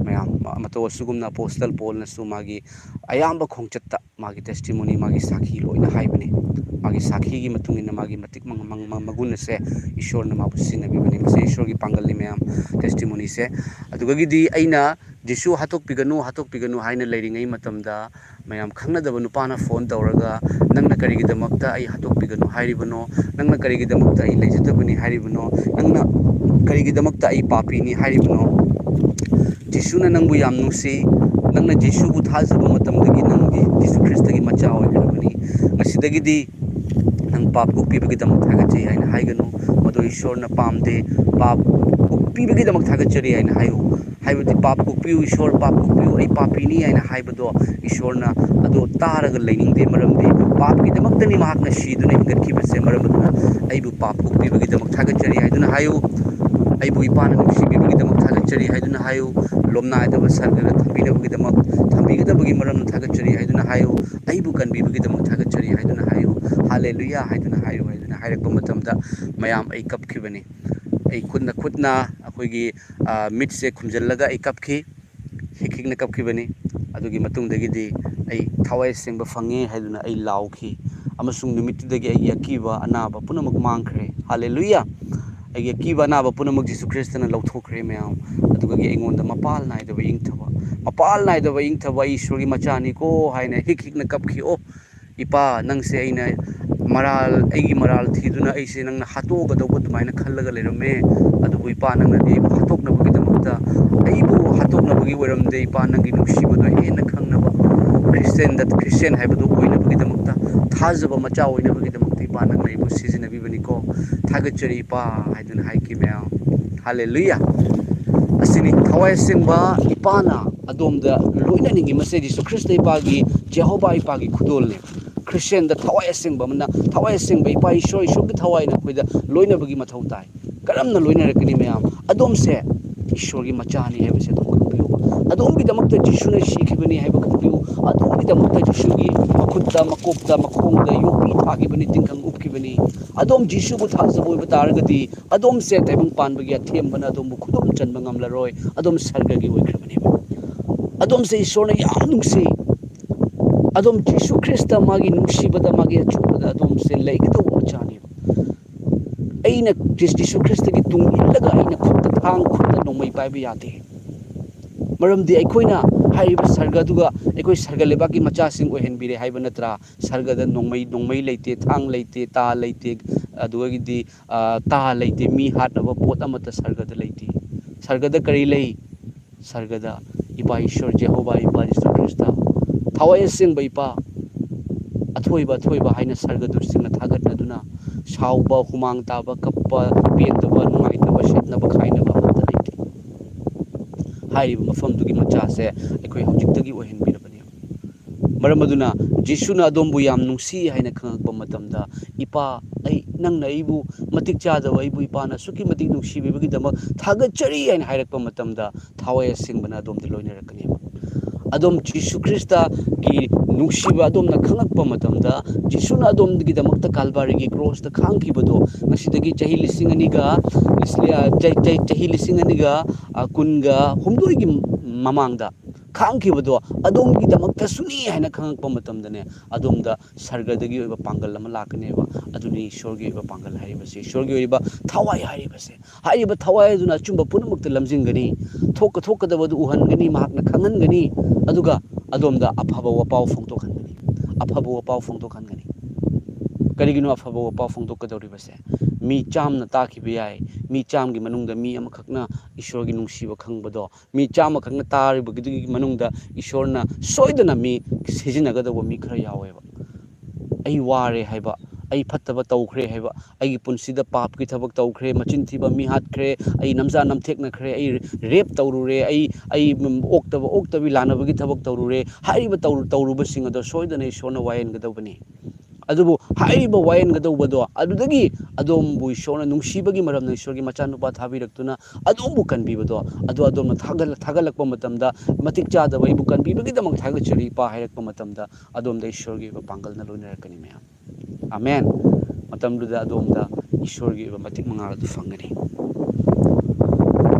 ꯃꯌꯥꯝ, ꯃꯇꯧ ꯑꯁꯨꯒꯨꯝꯅ ꯑꯄꯣꯁꯇꯜ ꯄꯣꯜꯅꯁꯨ ꯃꯥꯒꯤ ꯑꯌꯥꯝꯕ ꯈꯣꯡꯆꯠꯇ ꯃꯥꯒꯤ testimony, ꯃꯥꯒꯤ ꯁꯥꯈꯤ ꯂꯣꯏꯅ ꯍꯥꯏꯕꯅꯤ꯫ ꯃꯥꯒꯤ ꯁꯥꯈꯤꯒꯤ ꯃꯇꯨꯡ ꯏꯟꯅ ꯃꯥꯒꯤ ꯃꯇꯤꯛ ꯃꯪ-, ꯃꯪ-, ꯃꯪ-, ꯃꯒꯨꯟ ꯑꯁꯦ ꯏꯁꯣꯔꯅ ꯃꯥꯕꯨ ꯁꯤꯖꯤꯟꯅꯕꯤꯕꯅꯤ꯫ ꯃꯁꯤ ꯏꯁꯣꯔꯒꯤ ꯄꯥꯡꯒꯜꯅꯤ ꯃꯌꯥꯝ, testimonyꯁꯦ꯫ ꯑꯗꯨꯗꯒꯤꯗꯤ ꯑꯩꯅ "ꯖꯤꯁꯨ ꯍꯥꯠꯇꯣꯛꯄꯤꯒꯅꯨ, ꯍꯥꯠꯇꯣꯛꯄꯤꯒꯅꯨ" ꯍꯥꯏꯅ ꯂꯩꯔꯤꯉꯩ ꯃꯇꯝꯗ, ꯃꯌꯥꯝ ꯈꯪꯅꯗꯕ ꯅꯨꯄꯥꯅ phone ꯇꯧꯔꯒ, "ꯅꯪꯅ ꯀꯔꯤꯒꯤꯗꯃꯛꯇ ꯑꯩ ꯍꯥꯠꯇꯣꯛꯄꯤꯒꯅꯨ ꯍꯥꯏꯔꯤꯕꯅꯣ? ꯅꯪꯅ ꯀꯔꯤꯒꯤꯗꯃꯛꯇ ꯑꯩ ꯂꯩꯖꯗꯕꯅꯤ ꯍꯥꯏꯔꯤꯕꯅꯣ? ꯅꯪꯅ ꯀꯔꯤꯒꯤꯗꯃꯛꯇ ꯑꯩ ꯄꯥꯄꯤꯅꯤ ꯍꯥꯏꯔꯤꯕꯅꯣ? ꯖꯤꯁꯨꯅ ꯅꯪꯕꯨ ꯌꯥꯝ ꯅꯨꯡꯁꯤ꯫ ꯅꯪꯅ ꯖꯤꯁꯨꯕꯨ ꯊꯥꯖꯕ ꯃꯇꯝꯗꯒꯤ ꯅꯪꯗꯤ ꯖꯤꯁꯨ ꯈ꯭ꯔꯤꯁꯇꯒꯤ ꯃꯆꯥ ꯑꯣꯏꯈ꯭ꯔꯕꯅꯤ꯫ ꯉꯁꯤꯗꯒꯤꯗꯤ ꯅꯪ ꯄꯥꯞ ꯀꯣꯛꯄꯤꯕꯒꯤꯗꯃꯛ ꯊꯥꯒꯠꯆꯩ" ꯍꯥꯏꯅ ꯍꯥꯏꯒꯅꯨ꯫ ꯃꯗꯨ ꯏꯁꯣꯔꯅ ꯄꯥꯝꯗꯦ꯫ "ꯄꯥꯞ ꯀꯣꯛꯄꯤꯕꯒꯤꯗꯃꯛ ꯊꯥꯒꯠꯆꯔꯤ" ꯍꯥꯏꯅ ꯍꯥꯏꯌꯨ꯫ ꯍꯥꯏꯕꯗꯤ "ꯄꯥꯞ ꯀꯣꯛꯄꯤꯌꯨ ꯏꯁꯣꯔ, ꯄꯥꯞ ꯀꯣꯛꯄꯤꯌꯨ, ꯑꯩ ꯄꯥꯄꯤꯅꯤ" ꯍꯥꯏꯅ ꯍꯥꯏꯕꯗꯣ ꯏꯁꯣꯔꯅ ꯑꯗꯣ ꯇꯥꯔꯒ ꯂꯩꯅꯤꯡꯗꯦ꯫ ꯃꯔꯝꯗꯤ ꯄꯥꯞꯀꯤꯗꯃꯛꯇꯅꯤ ꯃꯍꯥꯛꯅ ꯁꯤꯗꯨꯅ ꯍꯤꯡꯒꯠꯈꯤꯕꯁꯦ꯫ ꯃꯔꯝ ꯑꯗꯨꯅ "ꯑꯩꯕꯨ ꯄꯥꯞ ꯀꯣꯛꯄꯤꯕꯒꯤꯗꯃꯛ ꯊꯥꯒꯠꯆꯔꯤ" ꯍꯥꯏꯗꯨꯅ ꯍꯥꯏꯌꯨ꯫ "ꯑꯩꯕꯨ ꯏꯄꯥꯅ ꯅꯨꯡꯁꯤꯕꯤꯕꯒꯤꯗꯃꯛ ꯊꯥꯒꯠꯆꯔꯤ" ꯍꯥꯏꯗꯨꯅ ꯍꯥꯏꯌꯨ꯫ "ꯂꯣꯝꯅꯥꯏꯗꯕ ꯁꯔꯒꯗ ꯊꯝꯕꯤꯅꯕꯒꯤꯗꯃꯛ, ꯊꯝꯕꯤꯒꯗꯕꯒꯤ ꯃꯔꯝꯅ ꯊꯥꯒꯠꯆꯔꯤ" ꯍꯥꯏꯗꯨꯅ ꯍꯥꯏꯌꯨ꯫ "ꯑꯩꯕꯨ ꯀꯟꯕꯤꯕꯒꯤꯗꯃꯛ ꯊꯥꯒꯠꯆꯔꯤ" ꯍꯥꯏꯗꯨꯅ ꯍꯥꯏꯌꯨ꯫ "ꯍꯥꯂꯦꯂꯨꯌꯥ" ꯍꯥꯏꯗꯨꯅ ꯍꯥꯏꯌꯨ ꯍꯥꯏꯗꯨꯅ ꯍꯥꯏꯔꯛꯄ ꯃꯇꯝꯗ, ꯃꯌꯥꯝ, ꯑꯩ ꯀꯞꯈꯤꯕꯅꯤ꯫ ꯑꯩ ꯈꯨꯠꯅ, ꯈꯨꯠꯅ ꯑꯩꯈꯣꯏꯒꯤ, ꯑ, ꯃꯤꯠꯁꯦ ꯈꯨꯝꯖꯤꯜꯂꯒ ꯑꯩ ꯀꯞꯈꯤ꯫ ꯍꯤꯛ ꯍꯤꯛꯅ ꯀꯞꯈꯤꯕꯅꯤ꯫ ꯑꯗꯨꯒꯤ ꯃꯇꯨꯡꯗꯒꯤꯗꯤ ꯑꯩ ꯊꯋꯥꯏ ꯑꯁꯦꯡꯕ ꯐꯪꯉꯦ ꯍꯥꯏꯗꯨꯅ ꯑꯩ ꯂꯥꯎꯈꯤ꯫ ꯑꯃꯁꯨꯡ ꯅꯨꯃꯤꯠꯇꯨꯗꯒꯤ ꯑꯩꯒꯤ ꯑꯀꯤꯕ ꯑꯅꯥꯕ ꯄꯨꯝꯅꯃꯛ ꯃꯥꯡꯈ꯭ꯔꯦ꯫ ꯍꯥꯂꯦꯂꯨꯌꯥ! ꯑꯩꯒꯤ ꯑꯀꯤꯕ ꯑꯅꯥꯕ ꯄꯨꯝꯅꯃꯛ ꯖꯤꯁꯨ ꯈ꯭ꯔꯤꯁꯇꯅ ꯂꯧꯊꯣꯛꯈ꯭ꯔꯦ, ꯃꯌꯥꯝ꯫ ꯑꯗꯨꯗꯒꯤ ꯑꯩꯉꯣꯟꯗ ꯃꯄꯥꯜ ꯅꯥꯏꯗꯕ ꯏꯪꯊꯕ, ꯃꯄꯥꯜ ꯅꯥꯏꯗꯕ ꯏꯪꯊꯕ, "ꯑꯩ ꯏꯁꯣꯔꯒꯤ ꯃꯆꯥꯅꯤꯀꯣ" ꯍꯥꯏꯅ ꯍꯤꯛ ꯍꯤꯛꯅ ꯀꯞꯈꯤ꯫ "ꯑꯣ, ꯏꯄꯥ, ꯅꯪꯁꯦ ꯑꯩꯅ ꯃꯔꯥꯜ, ꯑꯩꯒꯤ ꯃꯔꯥꯜ ꯊꯤꯗꯨꯅ ꯑꯩꯁꯦ ꯅꯪꯅ ꯍꯥꯠꯇꯣꯛꯑꯒꯗꯧꯕ ꯑꯗꯨꯃꯥꯏꯅ ꯈꯜꯂꯒ ꯂꯩꯔꯝꯃꯦ꯫ ꯑꯗꯨꯕꯨ ꯏꯄꯥ, ꯅꯪꯅꯗꯤ ꯑꯩꯕꯨ ꯍꯥꯠꯇꯣꯛꯅꯕꯒꯤꯗꯃꯛꯇ, ꯑꯩꯕꯨ ꯍꯥꯠꯇꯣꯛꯅꯕꯒꯤ ꯑꯣꯏꯔꯝꯗꯦ ꯏꯄꯥ, ꯅꯪꯒꯤ ꯅꯨꯡꯁꯤꯕꯗꯣ ꯍꯦꯟꯅ ꯈꯪꯅꯕ, ꯈ꯭ꯔꯤꯁꯇꯦꯟꯗ, ꯈ꯭ꯔꯤꯁꯇꯦꯟ ꯍꯥꯏꯕꯗꯨ ꯑꯣꯏꯅꯕꯒꯤꯗꯃꯛꯇ, ꯊꯥꯖꯕ ꯃꯆꯥ ꯑꯣꯏꯅꯕꯒꯤꯗꯃꯛꯇ ꯏꯄꯥ, ꯅꯪꯅ ꯑꯩꯕꯨ ꯁꯤꯖꯤꯟꯅꯕꯤꯕꯅꯤꯀꯣ꯫ ꯊꯥꯒꯠꯆꯔꯤ ꯏꯄꯥ" ꯍꯥꯏꯗꯨꯅ ꯍꯥꯏꯈꯤ, ꯃꯌꯥꯝ꯫ ꯍꯥꯂꯦꯂꯨꯌꯥ! ꯑꯁꯤꯅꯤ ꯊꯋꯥꯏ ꯑꯁꯦꯡꯕ ꯏꯄꯥꯅ ꯑꯗꯣꯝꯗ ꯂꯣꯏꯅꯅꯤꯡꯉꯤ꯫ ꯃꯁꯤ ꯖꯤꯁꯨ ꯈ꯭ꯔꯤꯁꯇ ꯏꯄꯥꯒꯤ, ꯖꯦꯍꯣꯕꯥ ꯏꯄꯥꯒꯤ ꯈꯨꯗꯣꯜꯅꯦ꯫ ꯈ꯭ꯔꯤꯁꯇꯤꯌꯥꯟꯗ ꯊꯋꯥꯏ ꯑꯁꯦꯡꯕ ꯑꯃꯅ, ꯊꯋꯥꯏ ꯑꯁꯦꯡꯕ ꯏꯄꯥ ꯏꯁꯣꯔ, ꯏꯁꯣꯔꯒꯤ ꯊꯋꯥꯏꯅ ꯑꯩꯈꯣꯏꯗ ꯂꯣꯏꯅꯕꯒꯤ ꯃꯊꯧ ꯇꯥꯏ꯫ ꯀꯔꯝꯅ ꯂꯣꯏꯅꯔꯛꯀꯅꯤ ꯃꯌꯥꯝ? ꯑꯗꯣꯝꯁꯦ ꯏꯁꯣꯔꯒꯤ ꯃꯆꯥꯅꯤ ꯍꯥꯏꯕꯁꯦ ꯑꯗꯨꯝ ꯈꯪꯕꯤꯌꯨ꯫ ꯑꯗꯣꯝꯒꯤꯗꯃꯛꯇ ꯖꯤꯁꯨꯅ ꯁꯤꯈꯤꯕꯅꯤ ꯍꯥꯏꯕ ꯈꯪꯕꯤꯌꯨ꯫ ꯑꯗꯣꯝꯒꯤꯗꯃꯛꯇ ꯖꯤꯁꯨꯒꯤ ꯃꯈꯨꯠꯇ, ꯃꯀꯣꯛꯇ, ꯃꯈꯣꯡꯗ ꯌꯣꯠꯄꯤ ꯊꯥꯈꯤꯕꯅꯤ, ꯇꯤꯡꯈꯪ ꯎꯞꯈꯤꯕꯅꯤ꯫ ꯑꯗꯣꯝ ꯖꯤꯁꯨꯕꯨ ꯊꯥꯖꯕ ꯑꯣꯏꯕ ꯇꯥꯔꯒꯗꯤ ꯑꯗꯣꯝꯁꯦ ꯇꯥꯏꯕꯪ ꯄꯥꯟꯕꯒꯤ ꯑꯊꯦꯝꯕꯅ ꯑꯗꯣꯝꯕꯨ ꯈꯨꯗꯨꯝ ꯆꯟꯕ ꯉꯝꯂꯔꯣꯏ꯫ ꯑꯗꯣꯝ ꯁꯔꯒꯒꯤ ꯑꯣꯏꯈ꯭ꯔꯕꯅꯦꯕ꯫ ꯑꯗꯣꯝꯁꯦ ꯏꯁꯣꯔꯅ ꯌꯥꯝ ꯅꯨꯡꯁꯤ꯫ ꯑꯗꯣꯝ ꯖꯤꯁꯨ ꯈ꯭ꯔꯤꯁꯇ ꯃꯥꯒꯤ ꯅꯨꯡꯁꯤꯕꯗ, ꯃꯥꯒꯤ ꯑꯆꯨꯝꯕꯗ ꯑꯗꯣꯝꯁꯦ ꯂꯩꯒꯗꯧꯕ ꯃꯆꯥꯅꯦꯕ꯫ ꯑꯩꯅ ꯖꯤꯁꯨ ꯈ꯭ꯔꯤꯁꯇꯒꯤ ꯇꯨꯡ ꯏꯜꯂꯒ ꯑꯩꯅ ꯈꯨꯠꯇ ꯊꯥꯡ, ꯈꯨꯠꯇ ꯅꯣꯡꯃꯩ ꯄꯥꯏꯕ ꯌꯥꯗꯦ꯫ ꯃꯔꯝꯗꯤ ꯑꯩꯈꯣꯏꯅ ꯍꯥꯏꯔꯤꯕ ꯁꯔꯒꯗꯨꯒ ꯑꯩꯈꯣꯏ ꯁꯔꯒ ꯂꯩꯕꯥꯛꯀꯤ ꯃꯆꯥꯁꯤꯡ ꯑꯣꯏꯍꯟꯕꯤꯔꯦ ꯍꯥꯏꯕ ꯅꯠꯇ꯭ꯔꯥ? ꯁꯔꯒꯗ ꯅꯣꯡꯃꯩ, ꯅꯣꯡꯃꯩ ꯂꯩꯇꯦ, ꯊꯥꯡ ꯂꯩꯇꯦ, ꯇꯥ ꯂꯩꯇꯦ, ꯑꯗꯨꯗꯒꯤꯗꯤ, ꯑ, ꯇꯥ ꯂꯩꯇꯦ, ꯃꯤ ꯍꯥꯠꯅꯕ ꯄꯣꯠ ꯑꯃꯠꯇ ꯁꯔꯒꯗ ꯂꯩꯇꯦ꯫ ꯁꯔꯒꯗ ꯀꯔꯤ ꯂꯩ? ꯁꯔꯒꯗ ꯏꯄꯥ ꯏꯁꯣꯔ ꯖꯦꯍꯣꯕꯥ, ꯏꯄꯥ ꯖꯤꯁꯨ ꯈ꯭ꯔꯤꯁꯇ, ꯊꯋꯥꯏ ꯑꯁꯦꯡꯕ ꯏꯄꯥ, ꯑꯊꯣꯏꯕ, ꯑꯊꯣꯏꯕ ꯍꯥꯏꯅ ꯁꯔꯒꯗꯨꯁꯤꯡꯅ ꯊꯥꯒꯠꯅꯗꯨꯅ, ꯁꯥꯎꯕ, ꯍꯨꯃꯥꯡ ꯇꯥꯕ, ꯀꯞꯄ, ꯄꯦꯟꯗꯕ, ꯅꯨꯡꯉꯥꯏꯇꯕ, ꯁꯦꯠꯅꯕ, ꯈꯥꯏꯅꯕ ꯑꯃꯠꯇ ꯂꯩꯇꯦ꯫ ꯍꯥꯏꯔꯤꯕ ꯃꯐꯝꯗꯨꯒꯤ ꯃꯆꯥꯁꯦ ꯑꯩꯈꯣꯏ ꯍꯧꯖꯤꯛꯇꯒꯤ ꯑꯣꯏꯍꯟꯕꯤꯔꯕꯅꯦꯕ꯫ ꯃꯔꯝ ꯑꯗꯨꯅ ꯖꯤꯁꯨꯅ ꯑꯗꯣꯝꯕꯨ ꯌꯥꯝ ꯅꯨꯡꯁꯤ ꯍꯥꯏꯅ ꯈꯪꯉꯛꯄ ꯃꯇꯝꯗ, "ꯏꯄꯥ, ꯑꯩ, ꯅꯪꯅ ꯑꯩꯕꯨ ꯃꯇꯤꯛ ꯆꯥꯗꯕ ꯑꯩꯕꯨ ꯏꯄꯥꯅ ꯑꯁꯨꯛꯀꯤ ꯃꯇꯤꯛ ꯅꯨꯡꯁꯤꯕꯤꯕꯒꯤꯗꯃꯛ ꯊꯥꯒꯠꯆꯔꯤ" ꯍꯥꯏꯅ ꯍꯥꯏꯔꯛꯄ ꯃꯇꯝꯗ, ꯊꯋꯥꯏ ꯑꯁꯦꯡꯕꯅ ꯑꯗꯣꯝꯗ ꯂꯣꯏꯅꯔꯛꯀꯅꯦꯕ꯫ ꯑꯗꯣꯝ ꯖꯤꯁꯨ ꯈ꯭ꯔꯤꯁꯇꯒꯤ ꯅꯨꯡꯁꯤꯕ ꯑꯗꯣꯝꯅ ꯈꯪꯉꯛꯄ ꯃꯇꯝꯗ, ꯖꯤꯁꯨꯅ ꯑꯗꯣꯝꯒꯤꯗꯃꯛꯇ ꯀꯥꯜꯚꯥꯔꯤꯒꯤ ꯀ꯭ꯔꯣꯁꯇ ꯈꯥꯡꯈꯤꯕꯗꯣ, ꯉꯁꯤꯗꯒꯤ ꯆꯍꯤ ꯂꯤꯁꯤꯡ ꯑꯅꯤꯒ, ꯆꯍꯤ, ꯆꯍꯤ, ꯆꯍꯤ ꯂꯤꯁꯤꯡ ꯑꯅꯤꯒ, ꯑ, ꯀꯨꯟꯒ ꯍꯨꯝꯗꯣꯏꯒꯤ ꯃꯃꯥꯡꯗ ꯈꯥꯡꯈꯤꯕꯗꯣ ꯑꯗꯣꯝꯒꯤꯗꯃꯛꯇꯁꯨꯅꯤ ꯍꯥꯏꯅ ꯈꯪꯉꯛꯄ ꯃꯇꯝꯗꯅꯦ, ꯑꯗꯣꯝꯗ ꯁꯔꯒꯗꯒꯤ ꯑꯣꯏꯕ ꯄꯥꯡꯒꯜ ꯑꯃ ꯂꯥꯛꯀꯅꯦꯕ꯫ ꯑꯗꯨꯅꯤ ꯏꯁꯣꯔꯒꯤ ꯑꯣꯏꯕ ꯄꯥꯡꯒꯜ ꯍꯥꯏꯔꯤꯕꯁꯦ, ꯏꯁꯣꯔꯒꯤ ꯑꯣꯏꯕ ꯊꯋꯥꯏ ꯍꯥꯏꯔꯤꯕꯁꯦ꯫ ꯍꯥꯏꯔꯤꯕ ꯊꯋꯥꯏ ꯑꯗꯨꯅ ꯑꯆꯨꯝꯕ ꯄꯨꯝꯅꯃꯛꯇ ꯂꯝꯖꯤꯡꯒꯅꯤ, ꯊꯣꯛꯀ ꯊꯣꯛꯀꯗꯕꯗꯨ ꯎꯍꯟꯒꯅꯤ, ꯃꯍꯥꯛꯅ ꯈꯪꯍꯟꯒꯅꯤ, ꯑꯗꯨꯒ ꯑꯗꯣꯝꯗ ꯑꯐꯕ ꯋꯥꯄꯥꯎ ꯐꯣꯡꯗꯣꯛꯍꯟꯒꯅꯤ, ꯑꯐꯕ ꯋꯥꯄꯥꯎ ꯐꯣꯡꯗꯣꯛꯍꯟꯒꯅꯤ꯫ ꯀꯔꯤꯒꯤꯅꯣ ꯑꯐꯕ ꯋꯥꯄꯥꯎ ꯐꯣꯡꯗꯣꯛꯀꯗꯧꯔꯤꯕꯁꯦ? ꯃꯤ ꯆꯥꯝꯃꯅ ꯇꯥꯈꯤꯕ ꯌꯥꯏ, ꯃꯤ ꯆꯥꯝꯃꯒꯤ ꯃꯅꯨꯡꯗ ꯃꯤ ꯑꯃꯈꯛꯅ ꯏꯁꯣꯔꯒꯤ ꯅꯨꯡꯁꯤꯕ ꯈꯪꯕꯗꯣ, ꯃꯤ ꯆꯥꯝꯃꯈꯛꯅ ꯇꯥꯔꯤꯕꯗꯨꯒꯤ ꯃꯅꯨꯡꯗ ꯏꯁꯣꯔꯅ ꯁꯣꯏꯗꯅ ꯃꯤ ꯁꯤꯖꯤꯟꯅꯒꯗꯧꯕ ꯃꯤ ꯈꯔ ꯌꯥꯎꯋꯦꯕ꯫ "ꯑꯩ ꯋꯥꯔꯦ" ꯍꯥꯏꯕ, ꯑꯩ ꯐꯠꯇꯕ ꯇꯧꯈ꯭ꯔꯦ ꯍꯥꯏꯕ, ꯑꯩꯒꯤ ꯄꯨꯟꯁꯤꯗ ꯄꯥꯞꯀꯤ ꯊꯕꯛ ꯇꯧꯈ꯭ꯔꯦ, ꯃꯆꯤꯟ ꯊꯤꯕ ꯃꯤ ꯍꯥꯠꯈ꯭ꯔꯦ, ꯑꯩ ꯅꯝꯖꯥ ꯅꯝꯊꯦꯛꯅꯈ꯭ꯔꯦ, ꯑꯩ ꯔꯦꯞ ꯇꯧꯔꯨꯔꯦ, ꯑꯩ ꯑꯩ ꯑꯣꯛꯇꯕ ꯑꯣꯛꯇꯕꯤ ꯂꯥꯟꯅꯕꯒꯤ ꯊꯕꯛ ꯇꯧꯔꯨꯔꯦ꯫ ꯍꯥꯏꯔꯤꯕ ꯇꯧꯔꯨ- ꯇꯧꯔꯨꯕꯁꯤꯡ ꯑꯗꯣ ꯁꯣꯏꯗꯅ ꯏꯁꯣꯔꯅ ꯋꯥꯌꯦꯟꯒꯗꯧꯕꯅꯤ꯫ ꯑꯗꯨꯕꯨ ꯍꯥꯏꯔꯤꯕ ꯋꯥꯌꯦꯟꯒꯗꯧꯕꯗꯣ ꯑꯗꯨꯗꯒꯤ ꯑꯗꯣꯝꯕꯨ ꯏꯁꯣꯔꯅ ꯅꯨꯡꯁꯤꯕꯒꯤ ꯃꯔꯝꯅ ꯏꯁꯣꯔꯒꯤ ꯃꯆꯥꯅꯨꯄꯥ ꯊꯥꯕꯤꯔꯛꯇꯨꯅ ꯑꯗꯣꯝꯕꯨ ꯀꯟꯕꯤꯕꯗꯣ, ꯑꯗꯨ ꯑꯗꯣꯝꯅ ꯊꯥꯒꯠ- ꯊꯥꯒꯠꯂꯛꯄ ꯃꯇꯝꯗ, "ꯃꯇꯤꯛ ꯆꯥꯗꯕ ꯑꯩꯕꯨ ꯀꯟꯕꯤꯕꯒꯤꯗꯃꯛ ꯊꯥꯒꯠꯆꯔꯤ, ꯏꯄꯥ" ꯍꯥꯏꯔꯛꯄ ꯃꯇꯝꯗ, ꯑꯗꯣꯝꯗ ꯏꯁꯣꯔꯒꯤ ꯑꯣꯏꯕ ꯄꯥꯡꯒꯜꯅ ꯂꯣꯏꯅꯔꯛꯀꯅꯤ, ꯃꯌꯥꯝ꯫ ꯑꯃꯦꯟ꯫ ꯃꯇꯝꯗꯨꯗ ꯑꯗꯣꯝꯗ ꯏꯁꯣꯔꯒꯤ ꯑꯣꯏꯕ ꯃꯇꯤꯛ ꯃꯉꯥꯜ ꯑꯗꯨ ꯐꯪꯒꯅꯤ꯫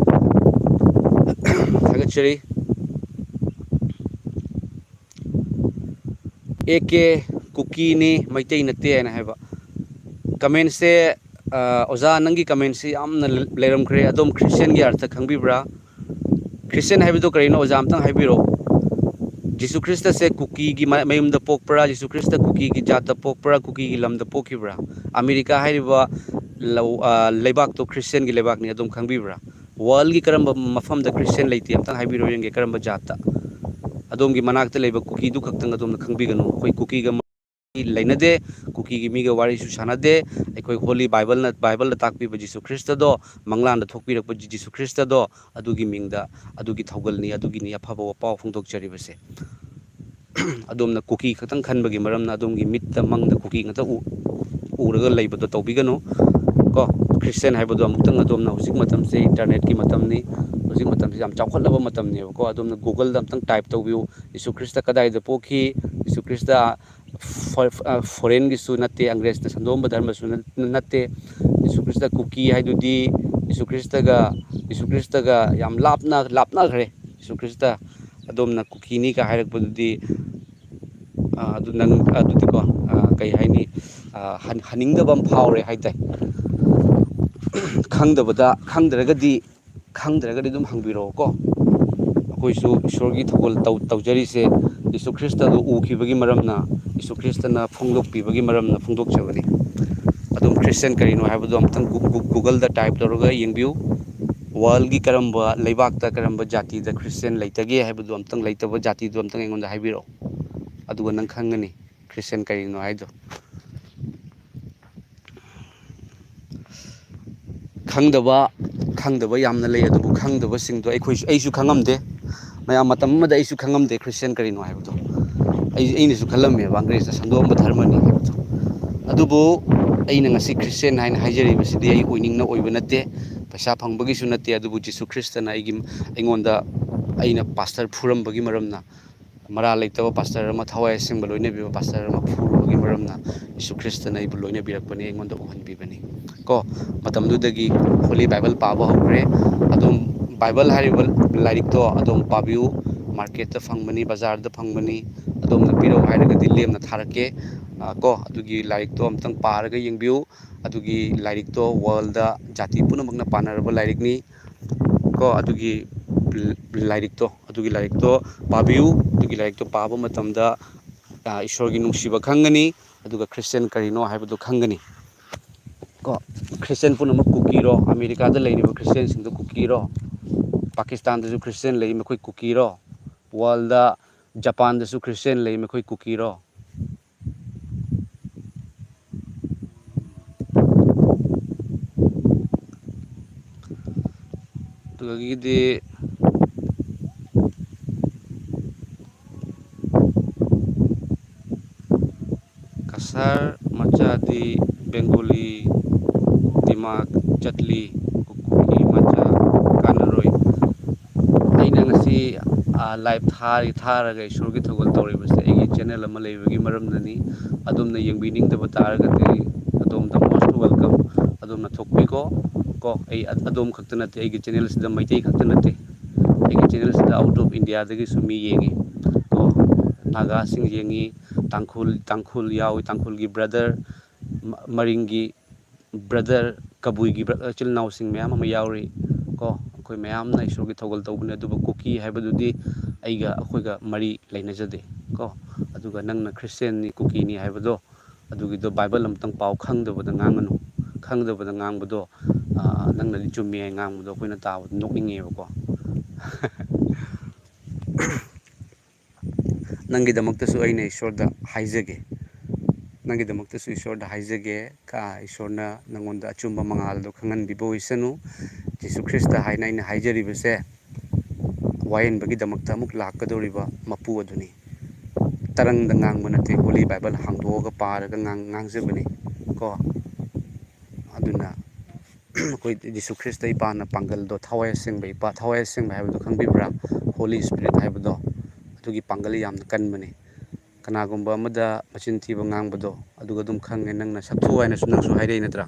ꯊꯥꯒꯠꯆꯔꯤ꯫ "ꯑꯦ ꯀꯦ ꯀꯨꯀꯤꯅꯤ, ꯃꯩꯇꯩ ꯅꯠꯇꯦ" ꯍꯥꯏꯅ ꯍꯥꯏꯕ ꯀꯃꯦꯟꯁꯦ꯫ ꯑ, ꯑꯣꯖꯥ, ꯅꯪꯒꯤ ꯀꯃꯦꯟꯁꯤ ꯌꯥꯝꯅ ꯂꯩꯔꯝꯈ꯭ꯔꯦ꯫ ꯑꯗꯣꯝ ꯈ꯭ꯔꯤꯁꯇꯤꯌꯥꯟꯒꯤ ꯑꯔꯊ ꯈꯪꯕꯤꯕ꯭ꯔꯥ? ꯈ꯭ꯔꯤꯁꯇꯤꯌꯥꯟ ꯍꯥꯏꯕꯗꯨ ꯀꯔꯤꯅꯣ, ꯑꯣꯖꯥ, ꯑꯝꯇꯪ ꯍꯥꯏꯕꯤꯔꯛꯑꯣ꯫ ꯖꯤꯁꯨ ꯈ꯭ꯔꯤꯁꯇꯁꯦ ꯀꯨꯀꯤꯒꯤ ꯃ-, ꯃꯌꯨꯝꯗ ꯄꯣꯛꯄ꯭ꯔꯥ? Jesus Christ ꯀꯨꯀꯤꯒꯤ ꯖꯥꯠꯇ ꯄꯣꯛꯄ꯭ꯔꯥ? ꯀꯨꯀꯤꯒꯤ ꯂꯝꯗ ꯄꯣꯛꯈꯤꯕ꯭ꯔꯥ? ꯑꯃꯦꯔꯤꯀꯥ ꯍꯥꯏꯔꯤꯕ ꯂꯧ-, ꯑ, ꯂꯩꯕꯥꯛꯇꯣ ꯈ꯭ꯔꯤꯁꯇꯤꯌꯥꯟꯒꯤ ꯂꯩꯕꯥꯛꯅꯤ, ꯑꯗꯣꯝ ꯈꯪꯕꯤꯕ꯭ꯔꯥ? ꯋꯥꯔꯜꯒꯤ ꯀꯔꯝꯕ ꯃꯐꯝꯗ ꯈ꯭ꯔꯤꯁꯇꯤꯌꯥꯟ ꯂꯩꯇꯦ? ꯑꯝꯇꯪ ꯍꯥꯏꯕꯤꯔꯛꯑꯣ ꯌꯦꯡꯒꯦ, ꯀꯔꯝꯕ ꯖꯥꯠꯇ? ꯑꯗꯣꯝꯒꯤ ꯃꯅꯥꯛꯇ ꯂꯩꯕ ꯀꯨꯀꯤꯗꯨ ꯈꯛꯇꯪ ꯑꯗꯣꯝꯅ ꯈꯪꯕꯤꯒꯅꯨ꯫ ꯑꯩꯈꯣꯏ ꯀꯨꯀꯤꯒ ꯂꯩꯅꯗꯦ, ꯀꯨꯀꯤꯒꯤ ꯃꯤꯒ ꯋꯥꯔꯤꯁꯨ ꯁꯥꯟꯅꯗꯦ꯫ ꯑꯩꯈꯣꯏ ꯍꯣꯂꯤ ꯕꯥꯏꯕꯜꯅ, ꯕꯥꯏꯕꯜꯗ ꯇꯥꯛꯄꯤꯕ ꯖꯤꯁꯨ ꯈ꯭ꯔꯤꯁꯇꯗꯣ, ꯃꯪꯂꯥꯟꯗ ꯊꯣꯛꯄꯤꯔꯛꯄ ꯖꯤꯁꯨ ꯈ꯭ꯔꯤꯁꯇꯗꯣ, ꯑꯗꯨꯒꯤ ꯃꯤꯡꯗ, ꯑꯗꯨꯒꯤ ꯊꯧꯒꯜꯅꯤ, ꯑꯗꯨꯒꯤꯅꯤ ꯑꯐꯕ ꯄꯥꯎ ꯐꯣꯡꯗꯣꯛꯆꯔꯤꯕꯁꯦ꯫ ꯑꯗꯣꯝꯅ ꯀꯨꯀꯤ ꯈꯛꯇꯪ ꯈꯟꯕꯒꯤ ꯃꯔꯝꯅ ꯑꯗꯣꯝꯒꯤ ꯃꯤꯠꯇ ꯃꯪꯗ ꯀꯨꯀꯤ ꯉꯥꯛꯇ ꯎ-, ꯎꯔꯒ ꯂꯩꯕꯗꯣ ꯇꯧꯕꯤꯒꯅꯨ꯫ ꯀꯣ, ꯈ꯭ꯔꯤꯁꯇꯤꯌꯥꯟ ꯍꯥꯏꯕꯗꯣ ꯑꯃꯨꯛꯇꯪ ꯑꯗꯣꯝꯅ, ꯍꯧꯖꯤꯛ ꯃꯇꯝꯁꯦ ꯏꯟꯇꯔꯅꯦꯠꯀꯤ ꯃꯇꯝꯅꯤ, ꯍꯧꯖꯤꯛ ꯃꯇꯝꯁꯦ ꯌꯥꯝ ꯆꯥꯎꯈꯠꯂꯕ ꯃꯇꯝꯅꯦꯕꯀꯣ꯫ ꯑꯗꯣꯝꯅ Google-ꯗ ꯑꯝꯇꯪ type ꯇꯧꯕꯤꯌꯨ, "ꯖꯤꯁꯨ ꯈ꯭ꯔꯤꯁꯇ ꯀꯗꯥꯏꯗ ꯄꯣꯛꯈꯤ?" ꯖꯤꯁꯨ ꯈ꯭ꯔꯤꯁꯇ ꯐꯣ-, ꯑ, foreign-ꯒꯤꯁꯨ ꯅꯠꯇꯦ, ꯑꯪꯒ꯭ꯔꯦꯖꯅ ꯁꯟꯗꯣꯛꯑꯝꯕ ꯙꯔꯃꯁꯨ ꯅꯠ-, ꯅꯠꯇꯦ꯫ ꯖꯤꯁꯨ ꯈ꯭ꯔꯤꯁꯇ ꯀꯨꯀꯤ ꯍꯥꯏꯗꯨꯗꯤ, ꯖꯤꯁꯨ ꯈ꯭ꯔꯤꯁꯇꯒ, ꯖꯤꯁꯨ ꯈ꯭ꯔꯤꯁꯇꯒ ꯌꯥꯝ ꯂꯥꯞꯅ, ꯂꯥꯞꯅꯈ꯭ꯔꯦ꯫ ꯖꯤꯁꯨ ꯈ꯭ꯔꯤꯁꯇ ꯑꯗꯣꯝꯅ ꯀꯨꯀꯤꯅꯤꯒ ꯍꯥꯏꯔꯛꯄꯗꯨꯗꯤ, ꯑ, ꯑꯗꯨ ꯅꯪ, ꯑꯗꯨꯗꯤꯀꯣ, ꯑ, ꯀꯩ ꯍꯥꯏꯅꯤ, ꯑ, ꯍꯟ-, ꯍꯟꯅꯤꯡꯗꯕ ꯑꯃ ꯐꯥꯎꯔꯦ ꯍꯥꯏ ꯇꯥꯏ꯫ ꯈꯪꯗꯕꯗ, ꯈꯪꯗ꯭ꯔꯒꯗꯤ, ꯈꯪꯗ꯭ꯔꯒꯗꯤ ꯑꯗꯨꯝ ꯍꯪꯕꯤꯔꯛꯑꯣꯀꯣ꯫ ꯑꯩꯈꯣꯏꯁꯨ ꯏꯁꯣꯔꯒꯤ ꯊꯧꯒꯜ ꯇꯧ-, ꯇꯧꯖꯔꯤꯁꯦ ꯖꯤꯁꯨ ꯈ꯭ꯔꯤꯁꯇꯗꯨ ꯎꯈꯤꯕꯒꯤ ꯃꯔꯝꯅ, ꯖꯤꯁꯨ ꯈ꯭ꯔꯤꯁꯇꯅ ꯐꯣꯡꯗꯣꯛꯄꯤꯕꯒꯤ ꯃꯔꯝꯅ ꯐꯣꯡꯗꯣꯛꯆꯕꯅꯤ꯫ ꯑꯗꯨꯝ ꯈ꯭ꯔꯤꯁꯇꯤꯌꯥꯟ ꯀꯔꯤꯅꯣ ꯍꯥꯏꯕꯗꯣ ꯑꯝꯇꯪ ꯒꯨ-, ꯒꯨ-, Google-ꯗ type ꯇꯧꯔꯒ ꯌꯦꯡꯕꯤꯌꯨ꯫ World-ꯒꯤ ꯀꯔꯝꯕ ꯂꯩꯕꯥꯛꯇ, ꯀꯔꯝꯕ ꯖꯥꯇꯤꯗ ꯈ꯭ꯔꯤꯁꯇꯤꯌꯥꯟ ꯂꯩꯇꯒꯦ ꯍꯥꯏꯕꯗꯨ ꯑꯝꯇꯪ, ꯂꯩꯇꯕ ꯖꯥꯇꯤꯗꯨ ꯑꯝꯇꯪ ꯑꯩꯉꯣꯟꯗ ꯍꯥꯏꯕꯤꯔꯛꯑꯣ꯫ ꯑꯗꯨꯒ ꯅꯪ ꯈꯪꯒꯅꯤ ꯈ꯭ꯔꯤꯁꯇꯤꯌꯥꯟ ꯀꯔꯤꯅꯣ ꯍꯥꯏꯗꯣ꯫ ꯈꯪꯗꯕ, ꯈꯪꯗꯕ ꯌꯥꯝꯅ ꯂꯩ, ꯑꯗꯨꯕꯨ ꯈꯪꯗꯕꯁꯤꯡꯗꯣ ꯑꯩꯈꯣꯏꯁꯨ, ꯑꯩꯁꯨ ꯈꯪꯉꯝꯗꯦ꯫ ꯃꯌꯥꯝ ꯃꯇꯝ ꯑꯃꯗ ꯑꯩꯁꯨ ꯈꯪꯉꯝꯗꯦ ꯈ꯭ꯔꯤꯁꯇꯤꯌꯥꯟ ꯀꯔꯤꯅꯣ ꯍꯥꯏꯕꯗꯣ꯫ ꯑꯩ, ꯑꯩꯅꯁꯨ ꯈꯜꯂꯝꯃꯦꯕ, "ꯑꯪꯒ꯭ꯔꯦꯖꯅ ꯁꯟꯗꯣꯛꯑꯝꯕ ꯙꯔꯃꯅꯤ" ꯍꯥꯏꯕꯗꯣ꯫ ꯑꯗꯨꯕꯨ ꯑꯩꯅ ꯉꯁꯤ ꯈ꯭ꯔꯤꯁꯇꯤꯌꯥꯟ ꯍꯥꯏꯅ ꯍꯥꯏꯖꯔꯤꯕꯁꯤꯗꯤ ꯑꯩ ꯑꯣꯏꯅꯤꯡꯅ ꯑꯣꯏꯕ ꯅꯠꯇꯦ, ꯄꯩꯁꯥ ꯐꯪꯕꯒꯤꯁꯨ ꯅꯠꯇꯦ, ꯑꯗꯨꯕꯨ ꯖꯤꯁꯨ ꯈ꯭ꯔꯤꯁꯇꯅ ꯑꯩꯒꯤ, ꯑꯩꯉꯣꯟꯗ, ꯑꯩꯅ ꯄꯥꯁꯇꯔ ꯐꯨꯔꯝꯕꯒꯤ ꯃꯔꯝꯅ, ꯃꯔꯥꯜ ꯂꯩꯇꯕ ꯄꯥꯁꯇꯔ ꯑꯃ, ꯊꯋꯥꯏ ꯑꯁꯦꯡꯕ ꯂꯣꯏꯅꯕꯤꯕ ꯄꯥꯁꯇꯔ ꯑꯃ ꯐꯨꯔꯨꯕꯒꯤ ꯃꯔꯝꯅ ꯖꯤꯁꯨ ꯈ꯭ꯔꯤꯁꯇꯅ ꯑꯩꯕꯨ ꯂꯣꯏꯅꯕꯤꯔꯛꯄꯅꯤ, ꯑꯩꯉꯣꯟꯗ ꯎꯍꯟꯕꯤꯕꯅꯤ꯫ ꯀꯣ, ꯃꯇꯝꯗꯨꯗꯒꯤ ꯍꯣꯂꯤ ꯕꯥꯏꯕꯜ ꯄꯥꯕ ꯍꯧꯈ꯭ꯔꯦ꯫ ꯑꯗꯨꯝ ꯕꯥꯏꯕꯜ ꯍꯥꯏꯔꯤꯕ ꯂꯥꯏꯔꯤꯛꯇꯣ ꯑꯗꯨꯝ ꯄꯥꯕꯤꯌꯨ꯫ ꯃꯥꯔꯀꯦꯠꯇ ꯐꯪꯕꯅꯤ, ꯕꯖꯥꯔꯗ ꯐꯪꯕꯅꯤ꯫ ꯑꯗꯣꯝꯅ ꯄꯤꯔꯛꯎ ꯍꯥꯏꯔꯒꯗꯤ ꯂꯦꯝꯅ ꯊꯥꯔꯛꯀꯦ꯫ ꯑ, ꯀꯣ, ꯑꯗꯨꯒꯤ ꯂꯥꯏꯔꯤꯛꯇꯣ ꯑꯝꯇꯪ ꯄꯥꯔꯒ ꯌꯦꯡꯕꯤꯌꯨ꯫ ꯑꯗꯨꯒꯤ ꯂꯥꯏꯔꯤꯛꯇꯣ ꯋꯥꯔꯜꯗ ꯖꯥꯇꯤ ꯄꯨꯝꯅꯃꯛꯅ ꯄꯥꯅꯔꯕ ꯂꯥꯏꯔꯤꯛꯅꯤ꯫ ꯀꯣ, ꯑꯗꯨꯒꯤ ꯂꯥꯏꯔꯤꯛꯇꯣ, ꯑꯗꯨꯒꯤ ꯂꯥꯏꯔꯤꯛꯇꯣ ꯄꯥꯕꯤꯌꯨ꯫ ꯑꯗꯨꯒꯤ ꯂꯥꯏꯔꯤꯛꯇꯣ ꯄꯥꯕ ꯃꯇꯝꯗ, ꯑ, ꯏꯁꯣꯔꯒꯤ ꯅꯨꯡꯁꯤꯕ ꯈꯪꯒꯅꯤ, ꯑꯗꯨꯒ ꯈ꯭ꯔꯤꯁꯇꯤꯌꯥꯟ ꯀꯔꯤꯅꯣ ꯍꯥꯏꯕꯗꯨ ꯈꯪꯒꯅꯤ꯫ ꯀꯣ, ꯈ꯭ꯔꯤꯁꯇꯤꯌꯥꯟ ꯄꯨꯝꯅꯃꯛ ꯀꯨꯀꯤꯔꯣ? ꯑꯃꯦꯔꯤꯀꯥꯗ ꯂꯩꯔꯤꯕ ꯈ꯭ꯔꯤꯁꯇꯤꯌꯥꯟꯁꯤꯡꯗꯨ ꯀꯨꯀꯤꯔꯣ? ꯄꯥꯀꯤꯁꯇꯥꯟꯗꯁꯨ ꯈ꯭ꯔꯤꯁꯇꯤꯌꯥꯟ ꯂꯩ, ꯃꯈꯣꯏ ꯀꯨꯀꯤꯔꯣ? ꯋꯥꯔꯜꯗ, ꯖꯄꯥꯟꯗꯁꯨ ꯈ꯭ꯔꯤꯁꯇꯤꯌꯥꯟ ꯂꯩ, ꯃꯈꯣꯏ ꯀꯨꯀꯤꯔꯣ? ꯑꯗꯨꯗꯒꯤꯗꯤ ꯀꯁꯥꯔ ꯃꯆꯥꯗꯤ ꯕꯦꯡꯒꯣꯂꯤ ꯗꯤꯃꯥꯛ ꯆꯠꯂꯤ, ꯀꯨꯀꯤ ꯃꯆꯥ ꯀꯥꯟꯅꯔꯣꯏ꯫ ꯑꯩꯅ ꯉꯁꯤ, ꯑ, ꯂꯥꯏꯚ ꯊꯥꯔꯤ, ꯊꯥꯔꯒ ꯏꯁꯣꯔꯒꯤ ꯊꯧꯒꯜ ꯇꯧꯔꯤꯕꯁꯦ ꯑꯩꯒꯤ ꯆꯦꯅꯦꯜ ꯑꯃ ꯂꯩꯕꯒꯤ ꯃꯔꯝꯅꯅꯤ꯫ ꯑꯗꯣꯝꯅ ꯌꯦꯡꯕꯤꯅꯤꯡꯗꯕ ꯇꯥꯔꯒꯗꯤ ꯑꯗꯣꯝꯗ most welcome, ꯑꯗꯣꯝꯅ ꯊꯣꯛꯄꯤꯀꯣ꯫ ꯀꯣ, ꯑꯩ ꯑ-, ꯑꯗꯣꯝ ꯈꯛꯇ ꯅꯠꯇꯦ, ꯑꯩꯒꯤ ꯆꯦꯅꯦꯜꯁꯤꯗ ꯃꯩꯇꯩ ꯈꯛꯇ ꯅꯠꯇꯦ, ꯑꯩꯒꯤ ꯆꯦꯅꯦꯜꯁꯤꯗ out of Indiaꯗꯒꯤꯁꯨ ꯃꯤ ꯌꯦꯡꯉꯤ꯫ ꯀꯣ, ꯅꯥꯒꯥꯁꯤꯡ ꯌꯦꯡꯉꯤ, ꯇꯥꯡꯈꯨꯜ, ꯇꯥꯡꯈꯨꯜ ꯌꯥꯎꯏ, ꯇꯥꯡꯈꯨꯜꯒꯤ ꯕ꯭ꯔꯗꯔ, ꯃ-, ꯃꯔꯤꯡꯒꯤ ꯕ꯭ꯔꯗꯔ, ꯀꯕꯨꯏꯒꯤ ꯕ꯭ꯔ-, ꯏꯆꯤꯜ ꯏꯅꯥꯎꯁꯤꯡ ꯃꯌꯥꯝ ꯑꯃ ꯌꯥꯎꯔꯤ꯫ ꯀꯣ, ꯑꯩꯈꯣꯏ ꯃꯌꯥꯝꯅ ꯏꯁꯣꯔꯒꯤ ꯊꯧꯒꯜ ꯇꯧꯕꯅꯤ, ꯑꯗꯨꯕꯨ ꯀꯨꯀꯤ ꯍꯥꯏꯕꯗꯨꯗꯤ ꯑꯩꯒ, ꯑꯩꯈꯣꯏꯒ ꯃꯔꯤ ꯂꯩꯅꯖꯗꯦ꯫ ꯀꯣ, ꯑꯗꯨꯒ ꯅꯪꯅ ꯈ꯭ꯔꯤꯁꯇꯤꯌꯥꯟꯅꯤ, ꯀꯨꯀꯤꯅꯤ ꯍꯥꯏꯕꯗꯣ, ꯑꯗꯨꯒꯤꯗꯣ ꯕꯥꯏꯕꯜ ꯑꯃꯇꯪ ꯄꯥꯎ, ꯈꯪꯗꯕꯗ ꯉꯥꯡꯒꯅꯨ꯫ ꯈꯪꯗꯕꯗ ꯉꯥꯡꯕꯗꯣ, ꯑ, ꯅꯪꯅꯗꯤ ꯆꯨꯝꯃꯤ ꯍꯥꯏ ꯉꯥꯡꯕꯗꯣ ꯑꯩꯈꯣꯏꯅ ꯇꯥꯕꯗ ꯅꯣꯛꯅꯤꯡꯉꯦꯕꯀꯣ꯫ ꯅꯪꯒꯤꯗꯃꯛꯇꯁꯨ ꯑꯩꯅ ꯏꯁꯣꯔꯗ ꯍꯥꯏꯖꯒꯦ꯫ ꯅꯪꯒꯤꯗꯃꯛꯇꯁꯨ ꯏꯁꯣꯔꯗ ꯍꯥꯏꯖꯒꯦ, ꯀ-, ꯏꯁꯣꯔꯅ ꯅꯪꯉꯣꯟꯗ ꯑꯆꯨꯝꯕ ꯃꯉꯥꯜꯗꯣ ꯈꯪꯍꯟꯕꯤꯕ ꯑꯣꯏꯁꯅꯨ꯫ ꯖꯤꯁꯨ ꯈ꯭ꯔꯤꯁꯇ ꯍꯥꯏꯅ ꯑꯩꯅ ꯍꯥꯏꯖꯔꯤꯕꯁꯦ ꯋꯥꯌꯦꯟꯕꯒꯤꯗꯃꯛꯇ ꯑꯃꯨꯛ ꯂꯥꯛꯀꯗꯧꯔꯤꯕ ꯃꯄꯨ ꯑꯗꯨꯅꯤ꯫ ꯇꯔꯪꯗ ꯉꯥꯡꯕ ꯅꯠꯇꯦ, Holy Bible ꯍꯥꯡꯗꯣꯛꯑꯒ ꯄꯥꯔꯒ ꯉꯥꯡ-, ꯉꯥꯡꯖꯕꯅꯤ ꯀꯣ꯫ ꯑꯗꯨꯅ ꯑꯩꯈꯣꯏ ꯖꯤꯁꯨ ꯈ꯭ꯔꯤꯁꯇ ꯏꯄꯥꯅ ꯄꯥꯡꯒꯜꯗꯣ, ꯊꯋꯥꯏ ꯑꯁꯦꯡꯕ ꯏꯄꯥ, ꯊꯋꯥꯏ ꯑꯁꯦꯡꯕ ꯍꯥꯏꯕꯗꯣ ꯈꯪꯕꯤꯕ꯭ꯔꯥ? Holy Spirit ꯍꯥꯏꯕꯗꯣ, ꯑꯗꯨꯒꯤ ꯄꯥꯡꯒꯜ ꯌꯥꯝꯅ ꯀꯟꯕꯅꯤ꯫ ꯀꯅꯥꯒꯨꯝꯕ ꯑꯃꯗ ꯃꯆꯤꯟ ꯊꯤꯕ ꯉꯥꯡꯕꯗꯣ, ꯑꯗꯨꯒ ꯑꯗꯨꯝ ꯈꯪꯉꯦ, ꯅꯪꯅ ꯁꯛꯊꯨ ꯍꯥꯏꯅꯁꯨ ꯅꯪꯁꯨ ꯍꯥꯏꯔꯛꯏ ꯅꯠꯇ꯭ꯔꯥ?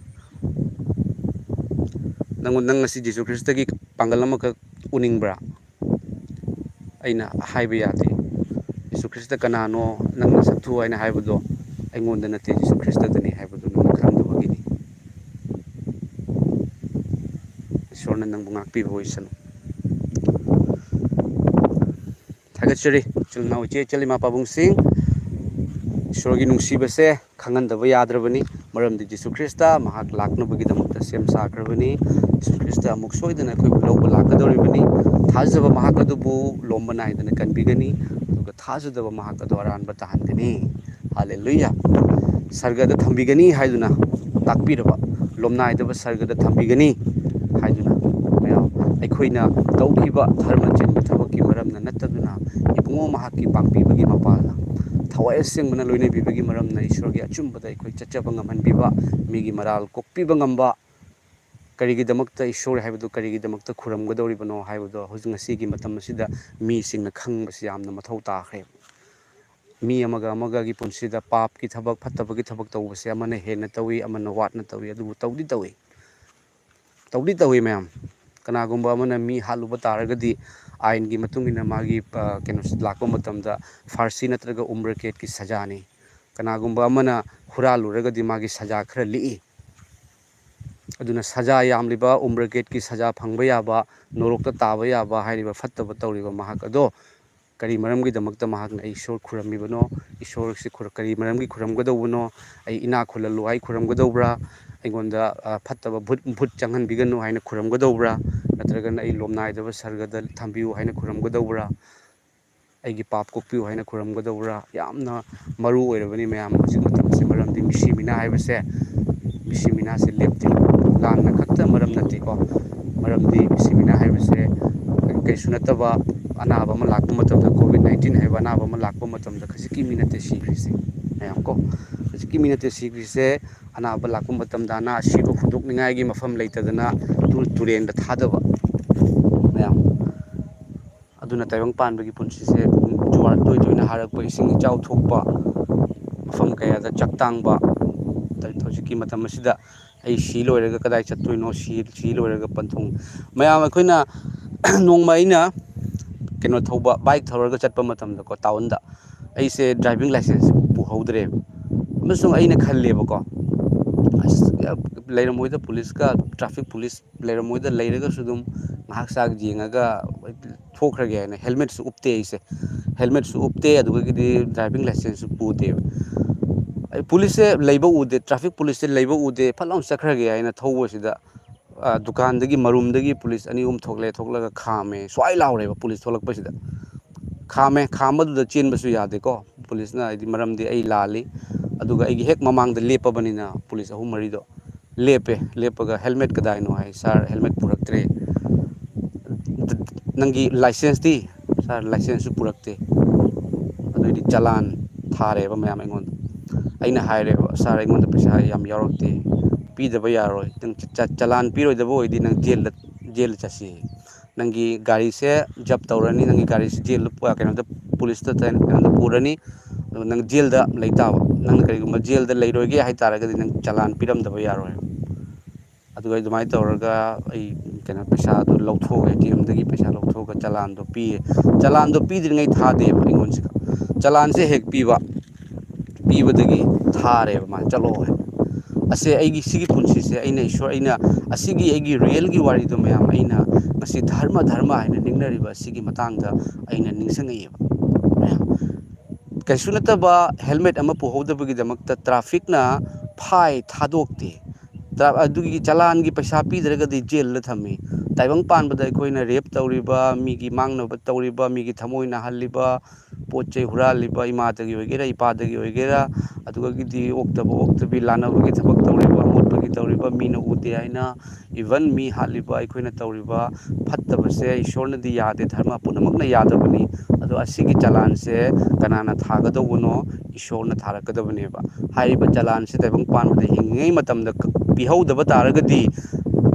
ꯅꯪ, ꯅꯪ ꯉꯁꯤ ꯖꯤꯁꯨ ꯈ꯭ꯔꯤꯁꯇꯒꯤ ꯄꯥꯡꯒꯜ ꯑꯃꯈꯛ ꯎꯅꯤꯡꯕ꯭ꯔꯥ? ꯑꯩꯅ ꯍꯥꯏꯕ ꯌꯥꯗꯦ꯫ ꯖꯤꯁꯨ ꯈ꯭ꯔꯤꯁꯇ ꯀꯅꯥꯅꯣ ꯅꯪꯅ ꯁꯛꯊꯨ ꯍꯥꯏꯅ ꯍꯥꯏꯕꯗꯣ? ꯑꯩꯉꯣꯟꯗ ꯅꯠꯇꯦ, ꯖꯤꯁꯨ ꯈ꯭ꯔꯤꯁꯇꯗꯅꯤ ꯍꯥꯏꯕꯗꯨ ꯅꯪ ꯈꯪꯗꯕꯒꯤꯅꯤ꯫ ꯏꯁꯣꯔꯅ ꯅꯪꯕꯨ ꯉꯥꯛꯄꯤꯕ ꯑꯣꯏꯁꯅꯨ꯫ ꯊꯥꯒꯠꯆꯔꯤ, ꯏꯆꯤꯜ ꯏꯅꯥꯎ, ꯏꯆꯦ ꯏꯆꯜ, ꯏꯃꯥ ꯄꯥꯕꯨꯡꯁꯤꯡ꯫ ꯏꯁꯣꯔꯒꯤ ꯅꯨꯡꯁꯤꯕꯁꯦ ꯈꯪꯍꯟꯗꯕ ꯌꯥꯗ꯭ꯔꯕꯅꯤ, ꯃꯔꯝꯗꯤ ꯖꯤꯁꯨ ꯈ꯭ꯔꯤꯁꯇ ꯃꯍꯥꯛ ꯂꯥꯛꯅꯕꯒꯤꯗꯃꯛꯇ ꯁꯦꯝ ꯁꯥꯈ꯭ꯔꯕꯅꯤ꯫ ꯖꯤꯁꯨ ꯈ꯭ꯔꯤꯁꯇ ꯑꯃꯨꯛ ꯁꯣꯏꯗꯅ ꯑꯩꯈꯣꯏꯕꯨ ꯂꯧꯕ ꯂꯥꯛꯀꯗꯧꯔꯤꯕꯅꯤ꯫ ꯊꯥꯖꯕ ꯃꯍꯥꯛ ꯑꯗꯨꯕꯨ ꯂꯣꯝꯕ ꯅꯥꯏꯗꯅ ꯀꯟꯕꯤꯒꯅꯤ, ꯑꯗꯨꯒ ꯊꯥꯖꯗꯕ ꯃꯍꯥꯛ ꯑꯗꯨ ꯑꯔꯥꯟꯕ ꯇꯥꯍꯟꯒꯅꯤ꯫ ꯍꯥꯂꯦꯂꯨꯌꯥ! ꯁꯔꯒꯗ ꯊꯝꯕꯤꯒꯅꯤ ꯍꯥꯏꯗꯨꯅ ꯇꯥꯛꯄꯤꯔꯕ, ꯂꯣꯝꯅꯥꯏꯗꯕ ꯁꯔꯒꯗ ꯊꯝꯕꯤꯒꯅꯤ ꯍꯥꯏꯗꯨꯅ, ꯃꯌꯥꯝ, ꯑꯩꯈꯣꯏꯅ ꯇꯧꯈꯤꯕ ꯙꯔꯃ ꯆꯦꯟꯕ ꯊꯕꯛꯀꯤ ꯃꯔꯝꯅ ꯅꯠꯇꯗꯨꯅ, ꯏꯕꯨꯡꯉꯣ ꯃꯍꯥꯛꯀꯤ ꯄꯥꯡꯕꯤꯕꯒꯤ ꯃꯄꯥꯜꯅ, ꯊꯋꯥꯏ ꯑꯁꯦꯡꯕꯅ ꯂꯣꯏꯅꯕꯤꯕꯒꯤ ꯃꯔꯝꯅ ꯏꯁꯣꯔꯒꯤ ꯑꯆꯨꯝꯕꯗ ꯑꯩꯈꯣꯏ ꯆꯠꯆꯕ ꯉꯝꯍꯟꯕꯤꯕ, ꯃꯤꯒꯤ ꯃꯔꯥꯜ ꯀꯣꯛꯄꯤꯕ ꯉꯝꯕ, ꯀꯔꯤꯒꯤꯗꯃꯛꯇ ꯏꯁꯣꯔ ꯍꯥꯏꯕꯗꯨ ꯀꯔꯤꯒꯤꯗꯃꯛꯇ ꯈꯨꯔꯨꯝꯒꯗꯧꯔꯤꯕꯅꯣ ꯍꯥꯏꯕꯗꯣ ꯍꯧꯖꯤꯛ ꯉꯁꯤꯒꯤ ꯃꯇꯝ ꯑꯁꯤꯗ ꯃꯤꯁꯤꯡꯅ ꯈꯪꯕꯁꯤ ꯌꯥꯝꯅ ꯃꯊꯧ ꯇꯥꯈ꯭ꯔꯦ꯫ ꯃꯤ ꯑꯃꯒ ꯑꯃꯒꯒꯤ ꯄꯨꯟꯁꯤꯗ ꯄꯥꯞꯀꯤ ꯊꯕꯛ, ꯐꯠꯇꯕꯒꯤ ꯊꯕꯛ ꯇꯧꯕꯁꯦ ꯑꯃꯅ ꯍꯦꯟꯅ ꯇꯧꯏ, ꯑꯃꯅ ꯋꯥꯠꯅ ꯇꯧꯏ, ꯑꯗꯨꯕꯨ ꯇꯧꯗꯤ ꯇꯧꯏ꯫ ꯇꯧꯗꯤ ꯇꯧꯏ ꯃꯌꯥꯝ꯫ ꯀꯅꯥꯒꯨꯝꯕ ꯑꯃꯅ ꯃꯤ ꯍꯥꯠꯂꯨꯕ ꯇꯥꯔꯒꯗꯤ ꯑꯥꯏꯟꯒꯤ ꯃꯇꯨꯡ ꯏꯟꯅ ꯃꯥꯒꯤ, ꯑ, ꯀꯩꯅꯣꯁꯤ ꯂꯥꯛꯄ ꯃꯇꯝꯗ ꯐꯥꯔꯁꯤ ꯅꯠꯇ꯭ꯔꯒ ꯎꯝꯔ ꯀꯦꯠꯀꯤ ꯁꯖꯥꯅꯤ꯫ ꯀꯅꯥꯒꯨꯝꯕ ꯑꯃꯅ ꯍꯨꯔꯥꯜꯂꯨꯔꯒꯗꯤ ꯃꯥꯒꯤ ꯁꯖꯥ ꯈꯔ ꯂꯤꯛꯏ꯫ ꯑꯗꯨꯅ ꯁꯖꯥ ꯌꯥꯝꯂꯤꯕ, ꯎꯝꯔ ꯀꯦꯠꯀꯤ ꯁꯖꯥ ꯐꯪꯕ ꯌꯥꯕ, ꯅꯣꯔꯣꯛꯇ ꯇꯥꯕ ꯌꯥꯕ ꯍꯥꯏꯔꯤꯕ ꯐꯠꯇꯕ ꯇꯧꯔꯤꯕ ꯃꯍꯥꯛ ꯑꯗꯣ ꯀꯔꯤ ꯃꯔꯝꯒꯤꯗꯃꯛꯇ ꯃꯍꯥꯛꯅ ꯑꯩ ꯏꯁꯣꯔ ꯈꯨꯔꯝꯃꯤꯕꯅꯣ? ꯏꯁꯣꯔꯁꯤ ꯈꯨꯔ-, ꯀꯔꯤ ꯃꯔꯝꯒꯤ ꯈꯨꯔꯝꯒꯗꯧꯕꯅꯣ? ꯑꯩ ꯏꯅꯥꯛ ꯈꯨꯜꯍꯜꯂꯨ ꯍꯥꯏ ꯈꯨꯔꯝꯒꯗꯧꯕ꯭ꯔꯥ? ꯑꯩꯉꯣꯟꯗ, ꯑ, ꯐꯠꯇꯕ ꯚꯨꯠ, ꯚꯨꯠ ꯆꯪꯍꯟꯕꯤꯒꯅꯨ ꯍꯥꯏꯅ ꯈꯨꯔꯝꯒꯗꯧꯕ꯭ꯔꯥ? ꯅꯠꯇ꯭ꯔꯒꯅ ꯑꯩ ꯂꯣꯝꯅꯥꯏꯗꯕ ꯁꯔꯒꯗ ꯊꯝꯕꯤꯌꯨ ꯍꯥꯏꯅ ꯈꯨꯔꯝꯒꯗꯧꯕ꯭ꯔꯥ? ꯑꯩꯒꯤ ꯄꯥꯞ ꯀꯣꯛꯄꯤꯌꯨ ꯍꯥꯏꯅ ꯈꯨꯔꯨꯝꯒꯗꯧꯕ꯭ꯔꯥ? ꯌꯥꯝꯅ ꯃꯔꯨ ꯑꯣꯏꯔꯕꯅꯤ ꯃꯌꯥꯝ ꯍꯧꯖꯤꯛ ꯃꯇꯝꯁꯦ꯫ ꯃꯔꯝꯗꯤ ꯃꯤꯁꯤ ꯃꯤꯅꯥ ꯍꯥꯏꯕꯁꯦ, ꯃꯤꯁꯤ ꯃꯤꯅꯥꯁꯦ ꯂꯦꯞꯇꯦ꯫ ꯂꯥꯟꯅ ꯈꯛꯇ ꯃꯔꯝ ꯅꯠꯇꯦꯀꯣ, ꯃꯔꯝꯗꯤ ꯃꯤꯁꯤ ꯃꯤꯅꯥ ꯍꯥꯏꯕꯁꯦ ꯀꯩꯁꯨ ꯅꯠꯇꯕ ꯑꯅꯥꯕ ꯑꯃ ꯂꯥꯛꯄ ꯃꯇꯝꯗ, ꯀꯣꯚꯤꯗ ꯅꯥꯏꯟꯇꯤꯟ ꯍꯥꯏꯕ ꯑꯅꯥꯕ ꯑꯃ ꯂꯥꯛꯄ ꯃꯇꯝꯗ ꯈꯖꯤꯛꯀꯤ ꯃꯤ ꯅꯠꯇꯦ ꯁꯤꯈ꯭ꯔꯤꯁꯦ ꯃꯌꯥꯝ ꯀꯣ꯫ ꯈꯖꯤꯛꯀꯤ ꯃꯤ ꯅꯠꯇꯦ ꯁꯤꯈ꯭ꯔꯤꯁꯦ꯫ ꯑꯅꯥꯕ ꯂꯥꯛꯄ ꯃꯇꯝꯗ ꯑꯅꯥ ꯑꯁꯤꯕ ꯍꯨꯟꯗꯣꯛꯅꯤꯡꯉꯥꯏꯒꯤ ꯃꯐꯝ ꯂꯩꯇꯗꯅ ꯇꯨ-, ꯇꯨꯔꯦꯟꯗ ꯊꯥꯗꯕ ꯃꯌꯥꯝ꯫ ꯑꯗꯨꯅ ꯇꯥꯏꯕꯪ ꯄꯥꯟꯕꯒꯤ ꯄꯨꯟꯁꯤꯁꯦ ꯖꯨꯋꯥꯔ ꯇꯣꯏ ꯇꯣꯏꯅ ꯍꯥꯔꯛꯄ, ꯏꯁꯤꯡ ꯏꯆꯥꯎ ꯊꯣꯛꯄ, ꯃꯐꯝ ꯀꯌꯥꯗ ꯆꯥꯛ ꯇꯥꯡꯕ꯫ ꯍꯧꯖꯤꯛꯀꯤ ꯃꯇꯝ ꯑꯁꯤꯗ ꯑꯩ ꯁꯤ ꯂꯣꯏꯔꯒ ꯀꯗꯥꯏ ꯆꯠꯇꯣꯏꯅꯣ, ꯁꯤ, ꯁꯤ ꯂꯣꯏꯔꯒ ꯄꯟꯊꯨꯡ꯫ ꯃꯌꯥꯝ ꯑꯩꯈꯣꯏꯅ ꯅꯣꯡꯃ ꯑꯩꯅ ꯀꯩꯅꯣ ꯊꯧꯕ, ꯕꯥꯏꯛ ꯊꯧꯔꯒ ꯆꯠꯄ ꯃꯇꯝꯗꯀꯣ, ꯇꯥꯎꯟꯗ ꯑꯩꯁꯦ ꯗ꯭ꯔꯥꯏꯚꯤꯡ ꯂꯥꯏꯁꯦꯟꯁ ꯄꯨꯍꯧꯗ꯭ꯔꯦꯕ꯫ ꯑꯃꯁꯨꯡ ꯑꯩꯅ ꯈꯜꯂꯦꯕꯀꯣ, ꯑꯁ, ꯂꯩꯔꯝꯃꯣꯏꯗ ꯄꯨꯂꯤꯁꯀ, ꯇ꯭ꯔꯥꯐꯤꯛ ꯄꯨꯂꯤꯁ ꯂꯩꯔꯝꯃꯣꯏꯗ, ꯂꯩꯔꯒꯁꯨ ꯑꯗꯨꯝ ꯉꯥꯏꯍꯥꯛ ꯆꯥꯛ ꯌꯦꯡꯉꯒ ꯊꯣꯛꯈ꯭ꯔꯒꯦ ꯍꯥꯏꯅ ꯍꯦꯜꯃꯦꯠꯁꯨ ꯎꯞꯇꯦ ꯑꯩꯁꯦ꯫ ꯍꯦꯜꯃꯦꯠꯁꯨ ꯎꯞꯇꯦ, ꯑꯗꯨꯗꯒꯤꯗꯤ ꯗ꯭ꯔꯥꯏꯚꯤꯡ ꯂꯥꯏꯁꯦꯟꯁꯁꯨ ꯄꯨꯗꯦꯕ꯫ ꯑꯩ ꯄꯨꯂꯤꯁꯁꯦ ꯂꯩꯕ ꯎꯗꯦ, ꯇ꯭ꯔꯥꯐꯤꯛ ꯄꯨꯂꯤꯁꯁꯦ ꯂꯩꯕ ꯎꯗꯦ, ꯐꯠ ꯂꯥꯎꯅ ꯆꯠꯈ꯭ꯔꯒꯦ ꯍꯥꯏꯅ ꯊꯧꯕꯁꯤꯗ, ꯑ, ꯗꯨꯀꯥꯟꯗꯒꯤ ꯃꯔꯨꯝꯗꯒꯤ ꯄꯨꯂꯤꯁ ꯑꯅꯤ ꯑꯍꯨꯝ ꯊꯣꯛꯂꯛꯑꯦ, ꯊꯣꯛꯂꯒ ꯈꯥꯝꯃꯦ, ꯁ꯭ꯋꯥꯏ ꯂꯥꯎꯔꯦꯕ ꯄꯨꯂꯤꯁ ꯊꯣꯛꯂꯛꯄꯁꯤꯗ꯫ ꯈꯥꯝꯃꯦ, ꯈꯥꯝꯕꯗꯨꯗ ꯆꯦꯟꯕꯁꯨ ꯌꯥꯗꯦꯀꯣ ꯄꯨꯂꯤꯁꯅ, ꯍꯥꯏꯗꯤ ꯃꯔꯝꯗꯤ ꯑꯩ ꯂꯥꯜꯂꯤ꯫ ꯑꯗꯨꯒ ꯑꯩꯒꯤ ꯍꯦꯛ ꯃꯃꯥꯡꯗ ꯂꯦꯞꯄꯕꯅꯤꯅ ꯄꯨꯂꯤꯁ ꯑꯍꯨꯝ ꯃꯔꯤꯗꯣ ꯂꯦꯞꯄꯦ꯫ ꯂꯦꯞꯄꯒ, "ꯍꯦꯜꯃꯦꯠ ꯀꯗꯥꯏꯅꯣ?" ꯍꯥꯏ꯫ "ꯁꯥꯔ, ꯍꯦꯜꯃꯦꯠ ꯄꯨꯔꯛꯇ꯭ꯔꯦ꯫" "ꯅꯪꯒꯤ ꯂꯥꯏꯁꯦꯟꯁꯇꯤ?" "ꯁꯥꯔ, ꯂꯥꯏꯁꯦꯟꯁꯁꯨ ꯄꯨꯔꯛꯇꯦ꯫" ꯑꯗꯨꯑꯣꯏꯗꯤ ꯆꯂꯥꯟ ꯊꯥꯔꯦꯕ ꯃꯌꯥꯝ ꯑꯩꯉꯣꯟꯗ꯫ ꯑꯩꯅ ꯍꯥꯏꯔꯦꯕ, "ꯁꯥꯔ, ꯑꯩꯉꯣꯟꯗ ꯄꯩꯁꯥ ꯌꯥꯝ ꯌꯥꯎꯔꯛꯇꯦ, ꯄꯤꯗꯕ ꯌꯥꯔꯣꯏ꯫ ꯅꯪ ꯆ-, ꯆ-, ꯆꯂꯥꯟ ꯄꯤꯔꯣꯏꯗꯕ ꯑꯣꯏꯗꯤ ꯅꯪ ꯖꯦꯜꯗ, ꯖꯦꯜꯗ ꯆꯠꯁꯤ꯫ ꯅꯪꯒꯤ ꯒꯥꯔꯤꯁꯦ ꯖꯞ ꯇꯧꯔꯅꯤ, ꯅꯪꯒꯤ ꯒꯥꯔꯤꯁꯦ ꯖꯦꯜꯗ ꯄꯨ-, ꯀꯩꯅꯣꯗ, ꯄꯨꯂꯤꯁꯇ ꯇ-, ꯀꯩꯅꯣꯗ ꯄꯨꯔꯅꯤ, ꯑꯗꯨꯒ ꯅꯪ ꯖꯦꯜꯗ ꯂꯩ ꯇꯥꯕ꯫ ꯅꯪꯅ ꯀꯔꯤꯒꯨꯝꯕ ꯖꯦꯜꯗ ꯂꯩꯔꯣꯏꯒꯦ ꯍꯥꯏ ꯇꯥꯔꯒꯗꯤ ꯅꯪ ꯆꯂꯥꯟ ꯄꯤꯔꯝꯗꯕ ꯌꯥꯔꯣꯏ꯫" ꯑꯗꯨꯒ ꯑꯗꯨꯃꯥꯏꯅ ꯇꯧꯔꯒ ꯑꯩ, ꯀꯩꯅꯣ, ꯄꯩꯁꯥꯗꯣ ꯂꯧꯊꯣꯛꯑꯒ, ꯑꯦ ꯇꯤ ꯑꯦꯝꯗꯒꯤ ꯄꯩꯁꯥ ꯂꯧꯊꯣꯛꯑꯒ ꯆꯂꯥꯟꯗꯣ ꯄꯤꯌꯦ꯫ ꯆꯂꯥꯟꯗꯣ ꯄꯤꯗ꯭ꯔꯤꯉꯩ ꯊꯥꯗꯦꯕ ꯑꯩꯉꯣꯟꯁꯤꯗ꯫ ꯆꯂꯥꯟꯁꯦ ꯍꯦꯛ ꯄꯤꯕ, ꯄꯤꯕꯗꯒꯤ ꯊꯥꯔꯦꯕ ꯃꯥꯅ, "ꯆꯠꯂꯣ" ꯍꯥꯏꯅ꯫ ꯑꯁꯦ ꯑꯩꯒꯤ ꯁꯤꯒꯤ ꯄꯨꯟꯁꯤꯁꯦ ꯑꯩꯅ ꯏꯁꯣꯔ, ꯑꯩꯅ ꯑꯁꯤꯒꯤ ꯑꯩꯒꯤ ꯔꯤꯌꯦꯜꯒꯤ ꯋꯥꯔꯤꯗꯣ ꯃꯌꯥꯝ, ꯑꯩꯅ ꯉꯁꯤ ꯙꯔꯃ, ꯙꯔꯃ ꯍꯥꯏꯅ ꯅꯤꯡꯅꯔꯤꯕ ꯑꯁꯤꯒꯤ ꯃꯇꯥꯡꯗ ꯑꯩꯅ ꯅꯤꯡꯁꯤꯡꯉꯛꯑꯦꯕ ꯃꯌꯥꯝ꯫ ꯀꯩꯁꯨ ꯅꯠꯇꯕ ꯍꯦꯜꯃꯦꯠ ꯑꯃ ꯄꯨꯍꯧꯗꯕꯒꯤꯗꯃꯛꯇ ꯇ꯭ꯔꯥꯐꯤꯛꯅ ꯐꯥꯏ ꯊꯥꯗꯣꯛꯇꯦ꯫ ꯇ꯭ꯔꯥ-, ꯑꯗꯨꯒꯤ ꯆꯂꯥꯟꯒꯤ ꯄꯩꯁꯥ ꯄꯤꯗ꯭ꯔꯒꯗꯤ ꯖꯦꯜꯗ ꯊꯝꯃꯤ꯫ ꯇꯥꯏꯕꯪ ꯄꯥꯟꯕꯗ ꯑꯩꯈꯣꯏꯅ ꯔꯦꯞ ꯇꯧꯔꯤꯕ, ꯃꯤꯒꯤ ꯃꯥꯡꯅꯕ ꯇꯧꯔꯤꯕ, ꯃꯤꯒꯤ ꯊꯃꯣꯏ ꯅꯥꯍꯜꯂꯤꯕ, ꯄꯣꯠ ꯆꯩ ꯍꯨꯔꯥꯜꯂꯤꯕ, ꯏꯃꯥꯗꯒꯤ ꯑꯣꯏꯒꯦꯔꯥ, ꯏꯄꯥꯗꯒꯤ ꯑꯣꯏꯒꯦꯔꯥ, ꯑꯗꯨꯗꯒꯤꯗꯤ ꯑꯣꯛꯇꯕ ꯑꯣꯛꯇꯕꯤ ꯂꯥꯟꯅꯕꯒꯤ ꯊꯕꯛ ꯇꯧꯔꯤꯕ, ꯑꯃꯣꯠꯄꯒꯤ ꯇꯧꯔꯤꯕ, ꯃꯤꯅ ꯎꯗꯦ ꯍꯥꯏꯅ, even ꯃꯤ ꯍꯥꯠꯂꯤꯕ, ꯑꯩꯈꯣꯏꯅ ꯇꯧꯔꯤꯕ ꯐꯠꯇꯕꯁꯦ ꯏꯁꯣꯔꯅꯗꯤ ꯌꯥꯗꯦ, ꯙꯔꯃ ꯄꯨꯝꯅꯃꯛꯅ ꯌꯥꯗꯕꯅꯤ꯫ ꯑꯗꯣ ꯑꯁꯤꯒꯤ ꯆꯂꯥꯟꯁꯦ ꯀꯅꯥꯅ ꯊꯥꯒꯗꯧꯕꯅꯣ? ꯏꯁꯣꯔꯅ ꯊꯥꯔꯛꯀꯗꯕꯅꯦꯕ꯫ ꯍꯥꯏꯔꯤꯕ ꯆꯂꯥꯟꯁꯦ ꯇꯥꯏꯕꯪ ꯄꯥꯟꯕꯗ ꯍꯤꯡꯉꯤꯉꯩ ꯃꯇꯝꯗ ꯀ-, ꯄꯤꯍꯧꯗꯕ ꯇꯥꯔꯒꯗꯤ,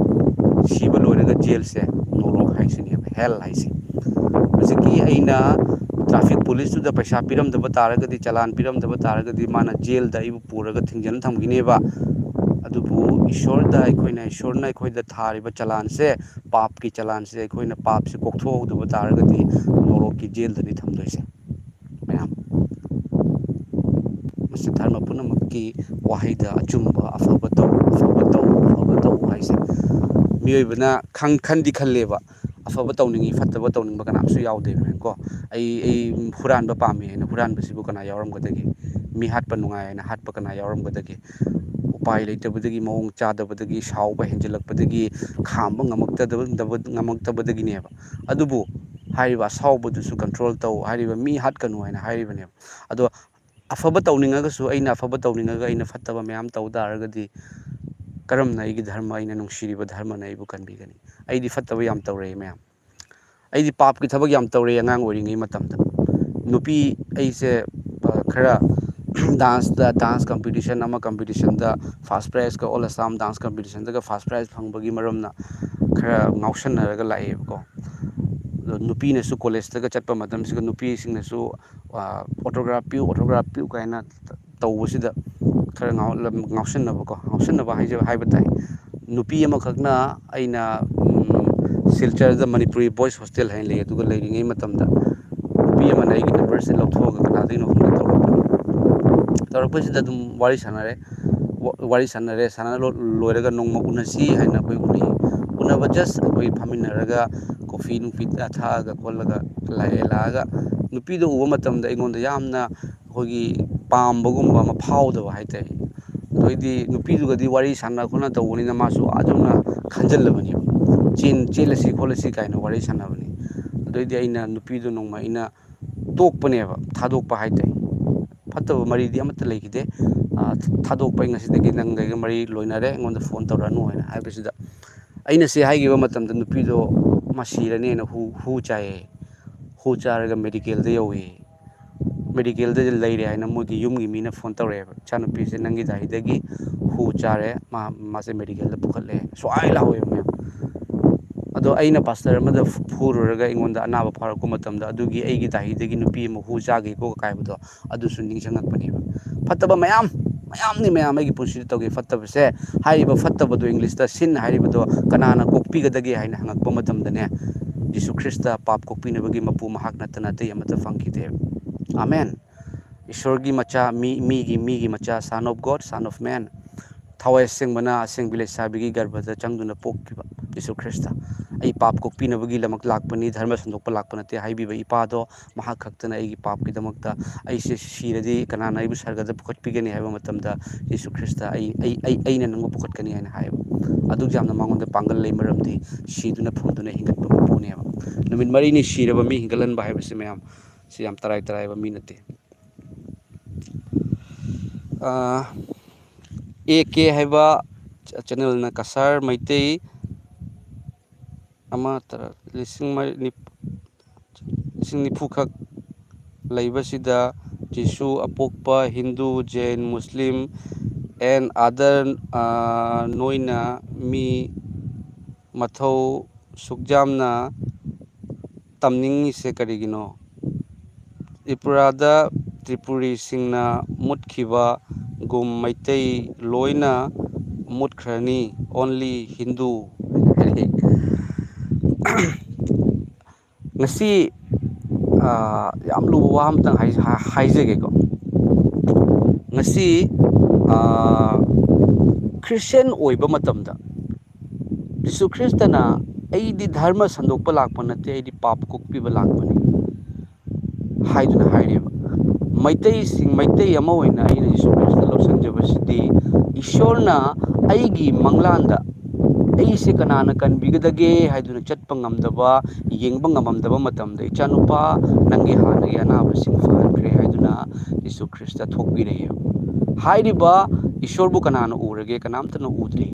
ꯁꯤꯕ ꯂꯣꯏꯔꯒ ꯖꯦꯜꯁꯦ, ꯅꯣꯔꯣꯛ ꯍꯥꯏꯁꯤꯅꯦꯕ, ꯍꯦꯜ ꯍꯥꯏꯁꯦ꯫ ꯍꯧꯖꯤꯛꯀꯤ ꯑꯩꯅ ꯇ꯭ꯔꯥꯐꯤꯛ ꯄꯨꯂꯤꯁꯇꯨꯗ ꯄꯩꯁꯥ ꯄꯤꯔꯝꯗꯕ ꯇꯥꯔꯒꯗꯤ, ꯆꯂꯥꯟ ꯄꯤꯔꯝꯗꯕ ꯇꯥꯔꯒꯗꯤ, ꯃꯥꯅ ꯖꯦꯜꯗ ꯑꯩꯕꯨ ꯄꯨꯔꯒ ꯊꯤꯡꯖꯤꯟ ꯊꯝꯈꯤꯅꯦꯕ꯫ ꯑꯗꯨꯕꯨ ꯏꯁꯣꯔꯗ ꯑꯩꯈꯣꯏꯅ, ꯏꯁꯣꯔꯅ ꯑꯩꯈꯣꯏꯗ ꯊꯥꯔꯤꯕ ꯆꯂꯥꯟꯁꯦ, ꯄꯥꯞꯀꯤ ꯆꯂꯥꯟꯁꯦ, ꯑꯩꯈꯣꯏꯅ ꯄꯥꯞꯁꯦ ꯀꯣꯛꯊꯣꯛꯍꯧꯗꯕ ꯇꯥꯔꯒꯗꯤ, ꯅꯣꯔꯣꯛꯀꯤ ꯖꯦꯜꯗꯅꯤ ꯊꯝꯗꯣꯏꯁꯦ꯫ ꯃꯌꯥꯝ, ꯃꯁꯤ ꯙꯔꯃ ꯄꯨꯝꯅꯃꯛꯀꯤ ꯋꯥꯍꯩꯗ ꯑꯆꯨꯝꯕ, ꯑꯐꯕ ꯇꯧ, ꯑꯐꯕ ꯇꯧ, ꯑꯐꯕ ꯇꯧ ꯍꯥꯏꯁꯦ꯫ ꯃꯤꯑꯣꯏꯕꯅ ꯈꯪ-, ꯈꯟꯗꯤ ꯈꯜꯂꯦꯕ, ꯑꯐꯕ ꯇꯧꯅꯤꯡꯉꯤ, ꯐꯠꯇꯕ ꯇꯧꯅꯤꯡꯕ ꯀꯅꯥꯝꯁꯨ ꯌꯥꯎꯗꯦꯕꯀꯣ꯫ ꯑꯩ, ꯑꯩ ꯍꯨꯔꯥꯟꯕ ꯄꯥꯝꯃꯦ ꯍꯥꯏꯅ ꯍꯨꯔꯥꯟꯕꯁꯤꯕꯨ ꯀꯅꯥ ꯌꯥꯎꯔꯝꯒꯗꯒꯦ? ꯃꯤ ꯍꯥꯠꯄ ꯅꯨꯡꯉꯥꯏ ꯍꯥꯏꯅ ꯍꯥꯠꯄ ꯀꯅꯥ ꯌꯥꯎꯔꯝꯒꯗꯒꯦ? ꯎꯄꯥꯏ ꯂꯩꯇꯕꯗꯒꯤ, ꯃꯑꯣꯡ ꯆꯥꯗꯕꯗꯒꯤ, ꯁꯥꯎꯕ ꯍꯦꯟꯖꯤꯜꯂꯛꯄꯗꯒꯤ, ꯈꯥꯝꯕ ꯉꯝꯃꯛꯇꯗꯕ-, ꯉꯝꯃꯛꯇꯕꯗꯒꯤꯅꯦꯕ꯫ ꯑꯗꯨꯕꯨ ꯍꯥꯏꯔꯤꯕ ꯑꯁꯥꯎꯕꯗꯨꯁꯨ ꯀꯟꯇ꯭ꯔꯣꯜ ꯇꯧ, ꯍꯥꯏꯔꯤꯕ ꯃꯤ ꯍꯥꯠꯀꯅꯨ ꯍꯥꯏꯅ ꯍꯥꯏꯔꯤꯕꯅꯦꯕ꯫ ꯑꯗꯣ ꯑꯐꯕ ꯇꯧꯅꯤꯡꯉꯒꯁꯨ, ꯑꯩꯅ ꯑꯐꯕ ꯇꯧꯅꯤꯡꯉꯒ ꯑꯩꯅ ꯐꯠꯇꯕ ꯃꯌꯥꯝ ꯇꯧ ꯇꯥꯔꯒꯗꯤ, ꯀꯔꯝꯅ ꯑꯩꯒꯤ ꯙꯔꯃ, ꯑꯩꯅ ꯅꯨꯡꯁꯤꯔꯤꯕ ꯙꯔꯃꯅ ꯑꯩꯕꯨ ꯀꯟꯕꯤꯒꯅꯤ? ꯑꯩꯗꯤ ꯐꯠꯇꯕ ꯌꯥꯝ ꯇꯧꯔꯛꯑꯦ ꯃꯌꯥꯝ꯫ ꯑꯩꯗꯤ ꯄꯥꯞꯀꯤ ꯊꯕꯛ ꯌꯥꯝ ꯇꯧꯔꯛꯑꯦ ꯑꯉꯥꯡ ꯑꯣꯏꯔꯤꯉꯩ ꯃꯇꯝꯗ꯫ ꯅꯨꯄꯤ ꯑꯩꯁꯦ, ꯑ, ꯈꯔ ꯗꯥꯟꯁꯇ, ꯗꯥꯟꯁ ꯀꯝꯄꯤꯇꯤꯁꯟ ꯑꯃ, ꯀꯝꯄꯤꯇꯤꯁꯟꯗ ꯐꯥꯔꯁ ꯄ꯭ꯔꯥꯏꯖꯀ, ꯑꯣꯜ ꯑꯁꯥꯝ ꯗꯥꯟꯁ ꯀꯝꯄꯤꯇꯤꯁꯟꯗꯒ ꯐꯥꯔꯁ ꯄ꯭ꯔꯥꯏꯖ ꯐꯪꯕꯒꯤ ꯃꯔꯝꯅ ꯈꯔ ꯉꯥꯎꯁꯟꯅꯔꯒ ꯂꯥꯛꯑꯦꯕꯀꯣ꯫ ꯑꯗꯣ ꯅꯨꯄꯤꯅꯁꯨ ꯀꯣꯂꯦꯖꯇꯒ ꯆꯠꯄ ꯃꯇꯝꯁꯤꯗ ꯅꯨꯄꯤꯁꯤꯡꯅꯁꯨ, ꯑ, "ꯑꯣꯇꯣꯒ꯭ꯔꯥꯐ ꯄꯤꯌꯨ, ꯑꯣꯇꯣꯒ꯭ꯔꯥꯐ ꯄꯤꯌꯨ" ꯀꯥꯏꯅ ꯇꯧꯕꯁꯤꯗ ꯈꯔ ꯉꯥꯎ-, ꯉꯥꯎꯁꯟꯅꯕꯀꯣ, ꯉꯥꯎꯁꯟꯅꯕ ꯍꯥꯏꯖ-, ꯍꯥꯏꯕ ꯇꯥꯏ꯫ ꯅꯨꯄꯤ ꯑꯃꯈꯛꯅ ꯑꯩꯅ, ꯎꯝ, ꯁꯤꯜꯆꯔꯗ ꯃꯅꯤꯄꯨꯔꯤ ꯕꯣꯏꯁ ꯍꯣꯁꯇꯦꯜ ꯍꯥꯏꯅ ꯂꯩ, ꯑꯗꯨꯒ ꯂꯩꯔꯤꯉꯩ ꯃꯇꯝꯗ ꯅꯨꯄꯤ ꯑꯃꯅ ꯑꯩꯒꯤ ꯅꯝꯕꯔꯁꯦ ꯂꯧꯊꯣꯛꯑꯒ ꯀꯅꯥꯗꯒꯤꯅꯣ ꯈꯪꯗꯦ ꯇꯧꯔꯛꯄꯅꯤ꯫ ꯇꯧꯔꯛꯄꯁꯤꯗ ꯑꯗꯨꯝ ꯋꯥꯔꯤ ꯁꯥꯟꯅꯔꯦ꯫ ꯋꯥ-, ꯋꯥꯔꯤ ꯁꯥꯟꯅꯔꯦ, ꯁꯥꯟꯅ ꯂꯣ-, ꯂꯣꯏꯔꯒ ꯅꯣꯡꯃ ꯎꯅꯁꯤ ꯍꯥꯏꯅ ꯑꯩꯈꯣꯏ ꯎꯅꯩ꯫ ꯎꯅꯕ just ꯑꯩꯈꯣꯏ ꯐꯝꯃꯤꯟꯅꯔꯒ ꯀꯣꯐꯤ ꯅꯨꯡꯐꯤ ꯊꯛꯑꯒ ꯈꯣꯠꯂꯒ ꯂꯥꯛꯑꯦ꯫ ꯂꯥꯛꯑꯒ ꯅꯨꯄꯤꯗꯣ ꯎꯕ ꯃꯇꯝꯗ ꯑꯩꯉꯣꯟꯗ ꯌꯥꯝꯅ ꯑꯩꯈꯣꯏꯒꯤ ꯄꯥꯝꯕꯒꯨꯝꯕ ꯑꯃ ꯐꯥꯎꯗꯕ ꯍꯥꯏꯇꯥꯔꯦ꯫ ꯑꯗꯩꯗꯤ ꯅꯨꯄꯤꯗꯨꯒꯗꯤ ꯋꯥꯔꯤ ꯁꯥꯟꯅ ꯈꯣꯠꯅ ꯇꯧꯕꯅꯤꯅ ꯃꯥꯁꯨ ꯑꯥ ꯌꯧꯅ ꯈꯟꯖꯜꯂꯕꯅꯦꯕ꯫ ꯆꯦꯜꯂꯁꯤ ꯈꯣꯠꯂꯁꯤ ꯀꯥꯏꯅ ꯋꯥꯔꯤ ꯁꯥꯟꯅꯕꯅꯤ꯫ ꯑꯗꯨꯗꯩꯗꯤ ꯑꯩꯅ ꯅꯨꯄꯤꯗꯣ ꯅꯣꯡꯃ ꯑꯩꯅ ꯇꯣꯛꯄꯅꯦꯕ, ꯊꯥꯗꯣꯛꯄ ꯍꯥꯏꯇꯥꯔꯦ꯫ ꯐꯠꯇꯕ ꯃꯔꯤꯗꯤ ꯑꯃꯠꯇ ꯂꯩꯈꯤꯗꯦ꯫ "ꯊꯥꯗꯣꯛꯄ, ꯑꯩ ꯉꯁꯤꯗꯒꯤ ꯅꯪꯒ ꯃꯔꯤ ꯂꯣꯏꯅꯔꯦ, ꯑꯩꯉꯣꯟꯗ ꯐꯣꯟ ꯇꯧꯔꯛꯑꯅꯨ" ꯍꯥꯏꯅ ꯍꯥꯏꯕꯁꯤꯗ, ꯑꯩꯅ ꯁꯤ ꯍꯥꯏꯈꯤꯕ ꯃꯇꯝꯗ ꯅꯨꯄꯤꯗꯣ ꯃꯥ ꯁꯤꯔꯅꯦꯅ ꯍꯨ ꯍꯨ ꯆꯥꯏꯌꯦ꯫ ꯍꯨ ꯆꯥꯔꯒ ꯃꯦꯗꯤꯀꯦꯜꯗ ꯌꯧꯋꯤ꯫ ꯃꯦꯗꯤꯀꯦꯜꯗ ꯂꯩꯔꯦ ꯍꯥꯏꯅ ꯃꯣꯏꯒꯤ ꯌꯨꯝꯒꯤ ꯃꯤꯅ ꯐꯣꯟ ꯇꯧꯔꯛꯑꯦꯕ, "ꯏꯆꯥꯅꯨꯄꯤꯁꯦ ꯅꯪꯒꯤ ꯗꯥꯏꯔꯤꯗꯒꯤ ꯍꯨ ꯆꯥꯔꯦ, ꯃꯥ ꯃꯥꯁꯦ ꯃꯦꯗꯤꯀꯦꯜꯗ ꯄꯨꯈꯠꯂꯦ" ꯁ꯭ꯋꯥꯏ ꯂꯥꯎꯋꯦꯕ ꯃꯌꯥꯝ꯫ ꯑꯗꯣ ꯑꯩꯅ ꯄꯥꯁꯇꯔ ꯑꯃꯗ ꯐꯨꯔꯨꯔꯒ ꯑꯩꯉꯣꯟꯗ ꯑꯅꯥꯕ ꯐꯥꯔꯛꯄ ꯃꯇꯝꯗ ꯑꯗꯨꯒꯤ ꯑꯩꯒꯤ ꯗꯥꯏꯔꯤꯗꯒꯤ ꯅꯨꯄꯤ ꯑꯃ ꯍꯨ ꯆꯥꯈꯤꯀꯣ ꯀꯥꯏꯕꯗꯣ ꯑꯗꯨꯁꯨ ꯅꯤꯡꯁꯤꯡꯉꯛꯄꯅꯦꯕ꯫ ꯐꯠꯇꯕ ꯃꯌꯥꯝ, ꯃꯌꯥꯝꯅꯤ ꯃꯌꯥꯝ ꯑꯩꯒꯤ ꯄꯨꯟꯁꯤꯗ ꯇꯧꯈꯤꯕ ꯐꯠꯇꯕꯁꯦ꯫ ꯍꯥꯏꯔꯤꯕ ꯐꯠꯇꯕꯗꯣ, ꯏꯪꯂꯤꯁꯇ ꯁꯤꯟ ꯍꯥꯏꯔꯤꯕꯗꯣ, ꯀꯅꯥꯅ ꯀꯣꯛꯄꯤꯒꯗꯒꯦ ꯍꯥꯏꯅ ꯍꯪꯉꯛꯄ ꯃꯇꯝꯗꯅꯦ, ꯖꯤꯁꯨ ꯈ꯭ꯔꯤꯁꯇ ꯄꯥꯞ ꯀꯣꯛꯄꯤꯅꯕꯒꯤ ꯃꯄꯨ ꯃꯍꯥꯛ ꯅꯠꯇꯅ ꯑꯇꯩ ꯑꯃꯠꯇ ꯐꯪꯈꯤꯗꯦꯕ꯫ ꯑꯥꯃꯦꯟ꯫ ꯏꯁꯣꯔꯒꯤ ꯃꯆꯥ, ꯃꯤ, ꯃꯤꯒꯤ, ꯃꯤꯒꯤ ꯃꯆꯥ, Son of God, Son of Man꯫ ꯊꯋꯥꯏ ꯑꯁꯦꯡꯕꯅ ꯑꯁꯦꯡꯕꯤ ꯂꯩꯁꯥꯕꯤꯒꯤ ꯒꯔꯚꯗ ꯆꯪꯗꯨꯅ ꯄꯣꯛꯈꯤꯕ ꯖꯤꯁꯨ ꯈ꯭ꯔꯤꯁꯇ꯫ "ꯑꯩ ꯄꯥꯞ ꯀꯣꯛꯄꯤꯅꯕꯒꯤꯗꯃꯛ ꯂꯥꯛꯄꯅꯤ, ꯙꯔꯃ ꯁꯟꯗꯣꯛꯄ ꯂꯥꯛꯄ ꯅꯠꯇꯦ" ꯍꯥꯏꯕꯤꯕ ꯏꯄꯥꯗꯣ, ꯃꯍꯥꯛ ꯈꯛꯇꯅ ꯑꯩꯒꯤ ꯄꯥꯞꯀꯤꯗꯃꯛꯇ, "ꯑꯩꯁꯦ ꯁꯤꯔꯗꯤ ꯀꯅꯥꯅ ꯑꯩꯕꯨ ꯁꯔꯒꯗ ꯄꯨꯈꯠꯄꯤꯒꯅꯤ?" ꯍꯥꯏꯕ ꯃꯇꯝꯗ, ꯖꯤꯁꯨ ꯈ꯭ꯔꯤꯁꯇ, "ꯑꯩ, ꯑꯩ, ꯑꯩ, ꯑꯩꯅ ꯅꯪꯕꯨ ꯄꯨꯈꯠꯀꯅꯤ" ꯍꯥꯏꯅ ꯍꯥꯏꯌꯦꯕ꯫ ꯑꯗꯨꯛ ꯌꯥꯝꯅ ꯃꯉꯣꯟꯗ ꯄꯥꯡꯒꯜ ꯂꯩ, ꯃꯔꯝꯗꯤ ꯁꯤꯗꯨꯅ ꯐꯨꯝꯗꯨꯅ ꯍꯤꯡꯒꯠꯄ ꯃꯄꯨꯅꯦꯕ꯫ ꯅꯨꯃꯤꯠ ꯃꯔꯤꯅꯤ ꯁꯤꯔꯕ ꯃꯤ ꯍꯤꯡꯒꯠꯍꯟꯕ ꯍꯥꯏꯕꯁꯤ, ꯃꯌꯥꯝ, ꯁꯤ ꯌꯥꯝ ꯇꯔꯥꯏ ꯇꯔꯥꯏꯕ ꯃꯤ ꯅꯠꯇꯦ꯫ ꯑꯦ ꯀꯦ ꯍꯥꯏꯕ ꯆꯦꯅꯦꯜꯅ ꯀꯁꯥꯔ ꯃꯩꯇꯩ ꯑꯃ ꯇꯔꯥ, ꯂꯤꯁꯤꯡ ꯃꯔꯤ, ꯅꯤꯞ-, ꯂꯤꯁꯤꯡ ꯅꯤꯐꯨꯈꯛ ꯂꯩꯕꯁꯤꯗ ꯖꯤꯁꯨ ꯑꯄꯣꯛꯄ ꯍꯤꯟꯗꯨ, ꯖꯦꯟ, ꯃꯨꯁꯂꯤꯝ and other, ꯑ, ꯅꯣꯏꯅ ꯃꯤ ꯃꯊꯧ ꯁꯨꯛ ꯌꯥꯝꯅ ꯇꯝꯅꯤꯡꯉꯤꯁꯦ ꯀꯔꯤꯒꯤꯅꯣ? ꯇ꯭ꯔꯤꯄꯨꯔꯥꯗ ꯇ꯭ꯔꯤꯄꯨꯔꯤꯁꯤꯡꯅ ꯃꯨꯠꯈꯤꯕꯒꯨꯝ ꯃꯩꯇꯩ ꯂꯣꯏꯅ ꯃꯨꯠꯈ꯭ꯔꯅꯤ, only ꯍꯤꯟꯗꯨ꯫ ꯉꯁꯤ, ꯑ, ꯌꯥꯝ ꯂꯨꯕ ꯋꯥ ꯑꯃꯇꯪ ꯍꯥꯏ-, ꯍꯥꯏꯖꯒꯦꯀꯣ꯫ ꯉꯁꯤ, ꯑ, ꯈ꯭ꯔꯤꯁꯇꯤꯌꯥꯟ ꯑꯣꯏꯕ ꯃꯇꯝꯗ ꯖꯤꯁꯨ ꯈ꯭ꯔꯤꯁꯇꯅ, "ꯑꯩꯗꯤ ꯙꯔꯃ ꯁꯟꯗꯣꯛꯄ ꯂꯥꯛꯄ ꯅꯠꯇꯦ, ꯑꯩꯗꯤ ꯄꯥꯞ ꯀꯣꯛꯄꯤꯕ ꯂꯥꯛꯄꯅꯤ" ꯍꯥꯏꯗꯨꯅ ꯍꯥꯏꯔꯦꯕ꯫ ꯃꯩꯇꯩꯁꯤꯡ, ꯃꯩꯇꯩ ꯑꯃ ꯑꯣꯏꯅ ꯑꯩꯅ ꯖꯤꯁꯨ ꯈ꯭ꯔꯤꯁꯇ ꯂꯧꯁꯤꯟꯖꯕꯁꯤꯗꯤ, ꯏꯁꯣꯔꯅ ꯑꯩꯒꯤ ꯃꯪꯂꯥꯟꯗ ꯑꯩꯁꯦ ꯀꯅꯥꯅ ꯀꯟꯕꯤꯒꯗꯒꯦ ꯍꯥꯏꯗꯨꯅ ꯆꯠꯄ ꯉꯝꯗꯕ, ꯌꯦꯡꯕ ꯉꯝꯃꯝꯗꯕ ꯃꯇꯝꯗ, "ꯏꯆꯥꯅꯨꯄꯥ, ꯅꯪꯒꯤ ꯍꯥꯟꯅꯒꯤ ꯑꯅꯥꯕꯁꯤꯡ ꯐꯍꯟꯈ꯭ꯔꯦ" ꯍꯥꯏꯗꯨꯅ ꯌꯤꯁꯨ ꯈ꯭ꯔꯤꯁꯇ ꯊꯣꯛꯄꯤꯔꯛꯑꯦ꯫ ꯍꯥꯏꯔꯤꯕ ꯏꯁꯣꯔꯕꯨ ꯀꯅꯥꯅ ꯎꯔꯒꯦ? ꯀꯅꯥꯝꯇꯅ ꯎꯗ꯭ꯔꯤ꯫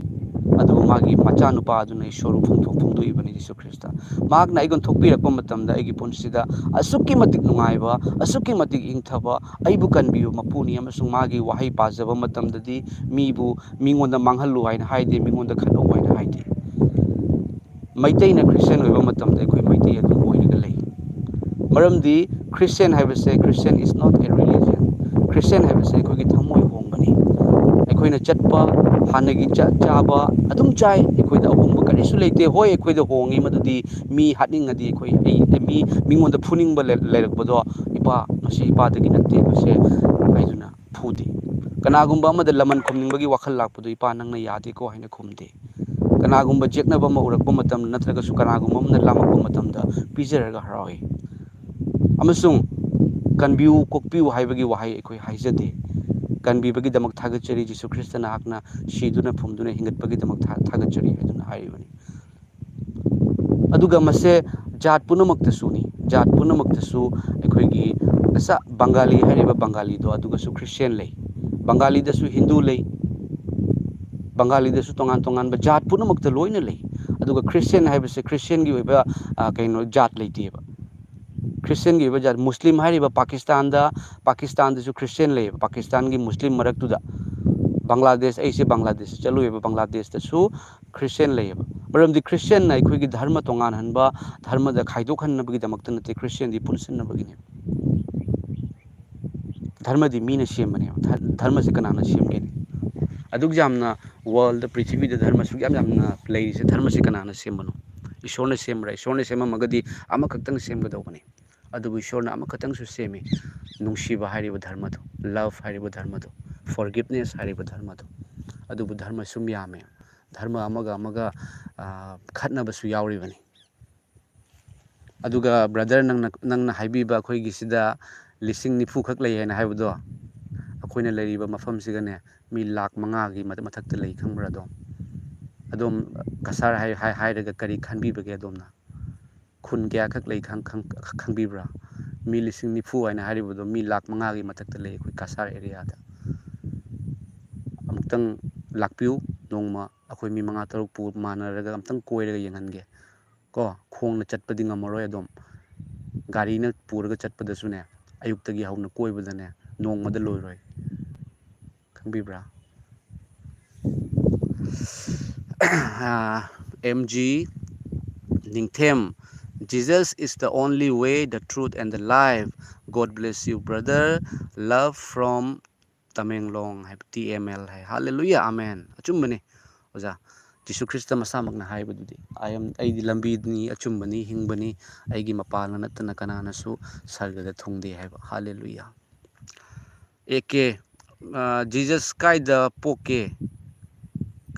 ꯑꯗꯨꯕꯨ ꯃꯥꯒꯤ ꯃꯆꯥꯅꯨꯄꯥ ꯑꯗꯨꯅ ꯏꯁꯣꯔꯕꯨ ꯐꯣꯡꯗꯣꯛ-, ꯐꯣꯡꯗꯣꯛꯏꯕꯅꯤ ꯌꯤꯁꯨ ꯈ꯭ꯔꯤꯁꯇ꯫ ꯃꯍꯥꯛꯅ ꯑꯩꯉꯣꯟꯗ ꯊꯣꯛꯄꯤꯔꯛꯄ ꯃꯇꯝꯗ ꯑꯩꯒꯤ ꯄꯨꯟꯁꯤꯗ ꯑꯁꯨꯛꯀꯤ ꯃꯇꯤꯛ ꯅꯨꯡꯉꯥꯏꯕ, ꯑꯁꯨꯛꯀꯤ ꯃꯇꯤꯛ ꯏꯪꯊꯕ, ꯑꯩꯕꯨ ꯀꯟꯕꯤꯕ ꯃꯄꯨꯅꯤ꯫ ꯑꯃꯁꯨꯡ ꯃꯥꯒꯤ ꯋꯥꯍꯩ ꯄꯥꯖꯕ ꯃꯇꯝꯗꯗꯤ ꯃꯤꯕꯨ, ꯃꯤꯉꯣꯟꯗ ꯃꯥꯡꯍꯜꯂꯨ ꯍꯥꯏꯅ ꯍꯥꯏꯗꯦ, ꯃꯤꯉꯣꯟꯗ ꯈꯠꯅꯧ ꯍꯥꯏꯅ ꯍꯥꯏꯗꯦ꯫ ꯃꯩꯇꯩꯅ ꯈ꯭ꯔꯤꯁꯇꯤꯌꯥꯟ ꯑꯣꯏꯕ ꯃꯇꯝꯗ ꯑꯩꯈꯣꯏ ꯃꯩꯇꯩ ꯑꯗꯨꯝ ꯑꯣꯏꯔꯒ ꯂꯩ꯫ ꯃꯔꯝꯗꯤ ꯈ꯭ꯔꯤꯁꯇꯤꯌꯥꯟ ꯍꯥꯏꯕꯁꯦ, Christian is not a religion꯫ Christian ꯍꯥꯏꯕꯁꯦ ꯑꯩꯈꯣꯏꯒꯤ ꯊꯃꯣꯏ ꯍꯣꯡꯕꯅꯤ꯫ ꯑꯩꯈꯣꯏꯅ ꯆꯠꯄ, ꯍꯥꯟꯅꯒꯤ ꯆꯠ ꯆꯥꯕ ꯑꯗꯨꯝ ꯆꯥꯏ꯫ ꯑꯩꯈꯣꯏꯗ ꯑꯍꯣꯡꯕ ꯀꯔꯤꯁꯨ ꯂꯩꯇꯦ꯫ ꯍꯣꯏ, ꯑꯩꯈꯣꯏꯗ ꯍꯣꯡꯉꯤ, ꯃꯗꯨꯗꯤ ꯃꯤ ꯍꯥꯠꯅꯤꯡꯉꯗꯤ ꯑꯩꯈꯣꯏ, ꯑꯩ, ꯃꯤ, ꯃꯤꯉꯣꯟꯗ ꯐꯨꯅꯤꯡꯕ ꯂꯩ-, ꯂꯩꯔꯛꯄꯗꯣ, "ꯏꯄꯥ, ꯃꯁꯤ ꯏꯄꯥꯗꯒꯤ ꯅꯠꯇꯦ, ꯃꯁꯦ" ꯍꯥꯏꯗꯨꯅ ꯐꯨꯗꯦ꯫ ꯀꯅꯥꯒꯨꯝꯕ ꯑꯃꯗ ꯂꯃꯟ ꯈꯨꯝꯅꯤꯡꯕꯒꯤ ꯋꯥꯈꯜ ꯂꯥꯛꯄꯗꯣ, "ꯏꯄꯥ, ꯅꯪꯅ ꯌꯥꯗꯦꯀꯣ" ꯍꯥꯏꯅ ꯈꯨꯝꯗꯦ꯫ ꯀꯅꯥꯒꯨꯝꯕ ꯆꯦꯛꯅꯕ ꯑꯃ ꯎꯔꯛꯄ ꯃꯇꯝꯗ, ꯅꯠꯇ꯭ꯔꯒꯁꯨ ꯀꯅꯥꯒꯨꯝꯕ ꯑꯃꯅ ꯂꯥꯝꯃꯛꯄ ꯃꯇꯝꯗ ꯄꯤꯖꯔꯒ ꯍꯔꯥꯎꯏ꯫ ꯑꯃꯁꯨꯡ "ꯀꯟꯕꯤꯌꯨ, ꯀꯣꯛꯄꯤꯌꯨ" ꯍꯥꯏꯕꯒꯤ ꯋꯥꯍꯩ ꯑꯩꯈꯣꯏ ꯍꯥꯏꯖꯗꯦ꯫ "ꯀꯟꯕꯤꯕꯒꯤꯗꯃꯛ ꯊꯥꯒꯠꯆꯔꯤ, ꯖꯤꯁꯨ ꯈ꯭ꯔꯤꯁꯇ ꯅꯍꯥꯛꯅ ꯁꯤꯗꯨꯅ ꯐꯨꯝꯗꯨꯅ ꯍꯤꯡꯒꯠꯄꯒꯤꯗꯃꯛ ꯊꯥ-, ꯊꯥꯒꯠꯆꯔꯤ" ꯍꯥꯏꯗꯨꯅ ꯍꯥꯏꯔꯤꯕꯅꯤ꯫ ꯑꯗꯨꯒ ꯃꯁꯦ ꯖꯥꯠ ꯄꯨꯝꯅꯃꯛꯇꯁꯨꯅꯤ꯫ ꯖꯥꯠ ꯄꯨꯝꯅꯃꯛꯇꯁꯨ ꯑꯩꯈꯣꯏꯒꯤ ꯉꯁꯥ-, ꯕꯪꯒꯥꯂꯤ ꯍꯥꯏꯔꯤꯕ ꯕꯪꯒꯥꯂꯤꯗꯣ, ꯑꯗꯨꯒꯁꯨ ꯈ꯭ꯔꯤꯁꯇꯤꯌꯥꯟ ꯂꯩ, ꯕꯪꯒꯥꯂꯤꯗꯁꯨ ꯍꯤꯟꯗꯨ ꯂꯩ, ꯕꯪꯒꯥꯂꯤꯗꯁꯨ ꯇꯣꯉꯥꯟ ꯇꯣꯉꯥꯟꯕ ꯖꯥꯠ ꯄꯨꯝꯅꯃꯛꯇ ꯂꯣꯏꯅ ꯂꯩ꯫ ꯑꯗꯨꯒ ꯈ꯭ꯔꯤꯁꯇꯤꯌꯥꯟ ꯍꯥꯏꯕꯁꯦ ꯈ꯭ꯔꯤꯁꯇꯤꯌꯥꯟꯒꯤ ꯑꯣꯏꯕ, ꯑ, ꯀꯩꯅꯣ, ꯖꯥꯠ ꯂꯩꯇꯦꯕ꯫ ꯈ꯭ꯔꯤꯁꯇꯤꯌꯥꯟꯒꯤ ꯑꯣꯏꯕ ꯖꯥꯠ, ꯃꯨꯁꯂꯤꯝ ꯍꯥꯏꯔꯤꯕ ꯄꯥꯀꯤꯁꯇꯥꯟꯗ, ꯄꯥꯀꯤꯁꯇꯥꯟꯗꯁꯨ ꯈ꯭ꯔꯤꯁꯇꯤꯌꯥꯟ ꯂꯩꯌꯦꯕ, ꯄꯥꯀꯤꯁꯇꯥꯟꯒꯤ ꯃꯨꯁꯂꯤꯝ ꯃꯔꯛꯇꯨꯗ꯫ ꯕꯪꯒ꯭ꯂꯥꯗꯦꯁ, ꯑꯩꯁꯦ ꯕꯪꯒ꯭ꯂꯥꯗꯦꯁꯇ ꯆꯠꯂꯨꯏꯕ, ꯕꯪꯒ꯭ꯂꯥꯗꯦꯁꯇꯁꯨ ꯈ꯭ꯔꯤꯁꯇꯤꯌꯥꯟ ꯂꯩꯌꯦꯕ꯫ ꯃꯔꯝꯗꯤ ꯈ꯭ꯔꯤꯁꯇꯤꯌꯥꯟꯅ ꯑꯩꯈꯣꯏꯒꯤ ꯙꯔꯃ ꯇꯣꯉꯥꯟꯍꯟꯕ, ꯙꯔꯃꯗ ꯈꯥꯏꯗꯣꯛꯍꯟꯅꯕꯒꯤꯗꯃꯛꯇ ꯅꯠꯇꯦ, ꯈ꯭ꯔꯤꯁꯇꯤꯌꯥꯟꯗꯤ ꯄꯨꯟꯁꯤꯟꯅꯕꯒꯤꯅꯦꯕ꯫ ꯙꯔꯃꯗꯤ ꯃꯤꯅ ꯁꯦꯝꯕꯅꯦꯕ꯫ ꯙꯔ-, ꯙꯔꯃꯁꯦ ꯀꯅꯥꯅ ꯁꯦꯝꯒꯦ? ꯑꯗꯨꯛ ꯌꯥꯝꯅ ꯋꯥꯔꯜꯗ, ꯄ꯭ꯔꯤꯊꯤꯕꯤꯗ ꯙꯔꯃ ꯑꯁꯨꯛ ꯌꯥꯝ ꯌꯥꯝꯅ ꯂꯩꯔꯤꯁꯦ, ꯙꯔꯃꯁꯦ ꯀꯅꯥꯅ ꯁꯦꯝꯕꯅꯣ? ꯏꯁꯣꯔꯅ ꯁꯦꯝꯕ꯭ꯔꯥ? ꯏꯁꯣꯔꯅ ꯁꯦꯝꯃꯝꯃꯒꯗꯤ ꯑꯃꯈꯛꯇꯪ ꯁꯦꯝꯒꯗꯧꯕꯅꯤ꯫ ꯑꯗꯨꯕꯨ ꯏꯁꯣꯔꯅ ꯑꯃꯈꯛꯇꯪꯁꯨ ꯁꯦꯝꯃꯤ, ꯅꯨꯡꯁꯤꯕ ꯍꯥꯏꯔꯤꯕ ꯙꯔꯃꯗꯣ, ꯂꯚ ꯍꯥꯏꯔꯤꯕ ꯙꯔꯃꯗꯣ, ꯐꯣꯔꯒꯤꯞꯅꯦꯁ ꯍꯥꯏꯔꯤꯕ ꯙꯔꯃꯗꯣ꯫ ꯑꯗꯨꯕꯨ ꯙꯔꯃ ꯁꯨꯝ ꯌꯥꯝꯃꯦ, ꯙꯔꯃ ꯑꯃꯒ ꯑꯃꯒ, ꯑ, ꯈꯠꯅꯕꯁꯨ ꯌꯥꯎꯔꯤꯕꯅꯤ꯫ ꯑꯗꯨꯒ ꯕ꯭ꯔꯗꯔ, ꯅꯪꯅ, ꯅꯪꯅ ꯍꯥꯏꯕꯤꯕ ꯑꯩꯈꯣꯏꯒꯤ ꯁꯤꯗ ꯂꯤꯁꯤꯡ ꯅꯤꯐꯨ ꯈꯛ ꯂꯩ ꯍꯥꯏꯅ ꯍꯥꯏꯕꯗꯣ, ꯑꯩꯈꯣꯏꯅ ꯂꯩꯔꯤꯕ ꯃꯐꯝꯁꯤꯒꯅꯦ, ꯃꯤ ꯂꯥꯛ ꯃꯉꯥꯒꯤ ꯃꯊꯛ-, ꯃꯊꯛꯇ ꯂꯩ, ꯈꯪꯕ꯭ꯔꯥ ꯑꯗꯣ? ꯑꯗꯣꯝ ꯀꯁꯥꯔ ꯍꯥꯏ-, ꯍꯥꯏ-, ꯍꯥꯏꯔꯒ ꯀꯔꯤ ꯈꯟꯕꯤꯕꯒꯦ ꯑꯗꯣꯝꯅ? ꯈꯨꯟ ꯀꯌꯥꯈꯛ ꯂꯩ ꯈꯪ-, ꯈꯪ-, ꯈꯪꯕꯤꯕ꯭ꯔꯥ? ꯃꯤ ꯂꯤꯁꯤꯡ ꯅꯤꯐꯨ ꯍꯥꯏꯅ ꯍꯥꯏꯔꯤꯕꯗꯣ ꯃꯤ ꯂꯥꯈ ꯃꯉꯥꯒꯤ ꯃꯊꯛꯇ ꯂꯩ ꯑꯩꯈꯣꯏ ꯀꯁꯥꯔ ꯑꯦꯔꯤꯌꯥꯗ꯫ ꯑꯃꯨꯛꯇꯪ ꯂꯥꯛꯄꯤꯌꯨ, ꯅꯣꯡꯃ ꯑꯩꯈꯣꯏ ꯃꯤ ꯃꯉꯥ ꯇꯔꯨꯛ ꯄꯨ-, ꯃꯥꯟꯅꯔꯒ ꯑꯝꯇꯪ ꯀꯣꯏꯔꯒ ꯌꯦꯡꯍꯟꯒꯦ꯫ ꯀꯣ, ꯈꯣꯡꯅ ꯆꯠꯄꯗꯤ ꯉꯝꯃꯔꯣꯏ ꯑꯗꯣꯝ꯫ ꯒꯥꯔꯤꯅ ꯄꯨꯔꯒ ꯆꯠꯄꯗꯁꯨꯅꯦ, ꯑꯌꯨꯛꯇꯒꯤ ꯍꯧꯅ ꯀꯣꯏꯕꯗꯅꯦ, ꯅꯣꯡꯃꯗ ꯂꯣꯏꯔꯣꯏ꯫ ꯈꯪꯕꯤꯕ꯭ꯔꯥ? ꯑꯥ, M G Ningthem, "Jesus is the only way, the truth and the life." God bless you, brother. Love from Tamenglong ꯍꯥꯏꯕ, ꯇꯤ ꯑꯦꯝ ꯑꯦꯜ ꯍꯥꯏ꯫ ꯍꯥꯂꯦꯂꯨꯌꯥ, ꯑꯃꯦꯟ꯫ ꯑꯆꯨꯝꯕꯅꯤ, ꯑꯣꯖꯥ꯫ ꯖꯤꯁꯨ ꯈ꯭ꯔꯤꯁꯇ ꯃꯁꯥꯃꯛꯅ ꯍꯥꯏꯕꯗꯨꯗꯤ, "I am, ꯑꯩꯗꯤ ꯂꯝꯕꯤꯅꯤ, ꯑꯆꯨꯝꯕꯅꯤ, ꯍꯤꯡꯕꯅꯤ, ꯑꯩꯒꯤ ꯃꯄꯥꯜꯅ ꯅꯠꯇꯅ ꯀꯅꯥꯅꯁꯨ ꯁꯔꯒꯗ ꯊꯨꯡꯗꯦ" ꯍꯥꯏꯕ꯫ ꯍꯥꯂꯦꯂꯨꯌꯥ꯫ ꯑꯦ ꯀꯦ, ꯑ, "Jesus ꯀꯥꯏꯗ ꯄꯣꯛꯀꯦ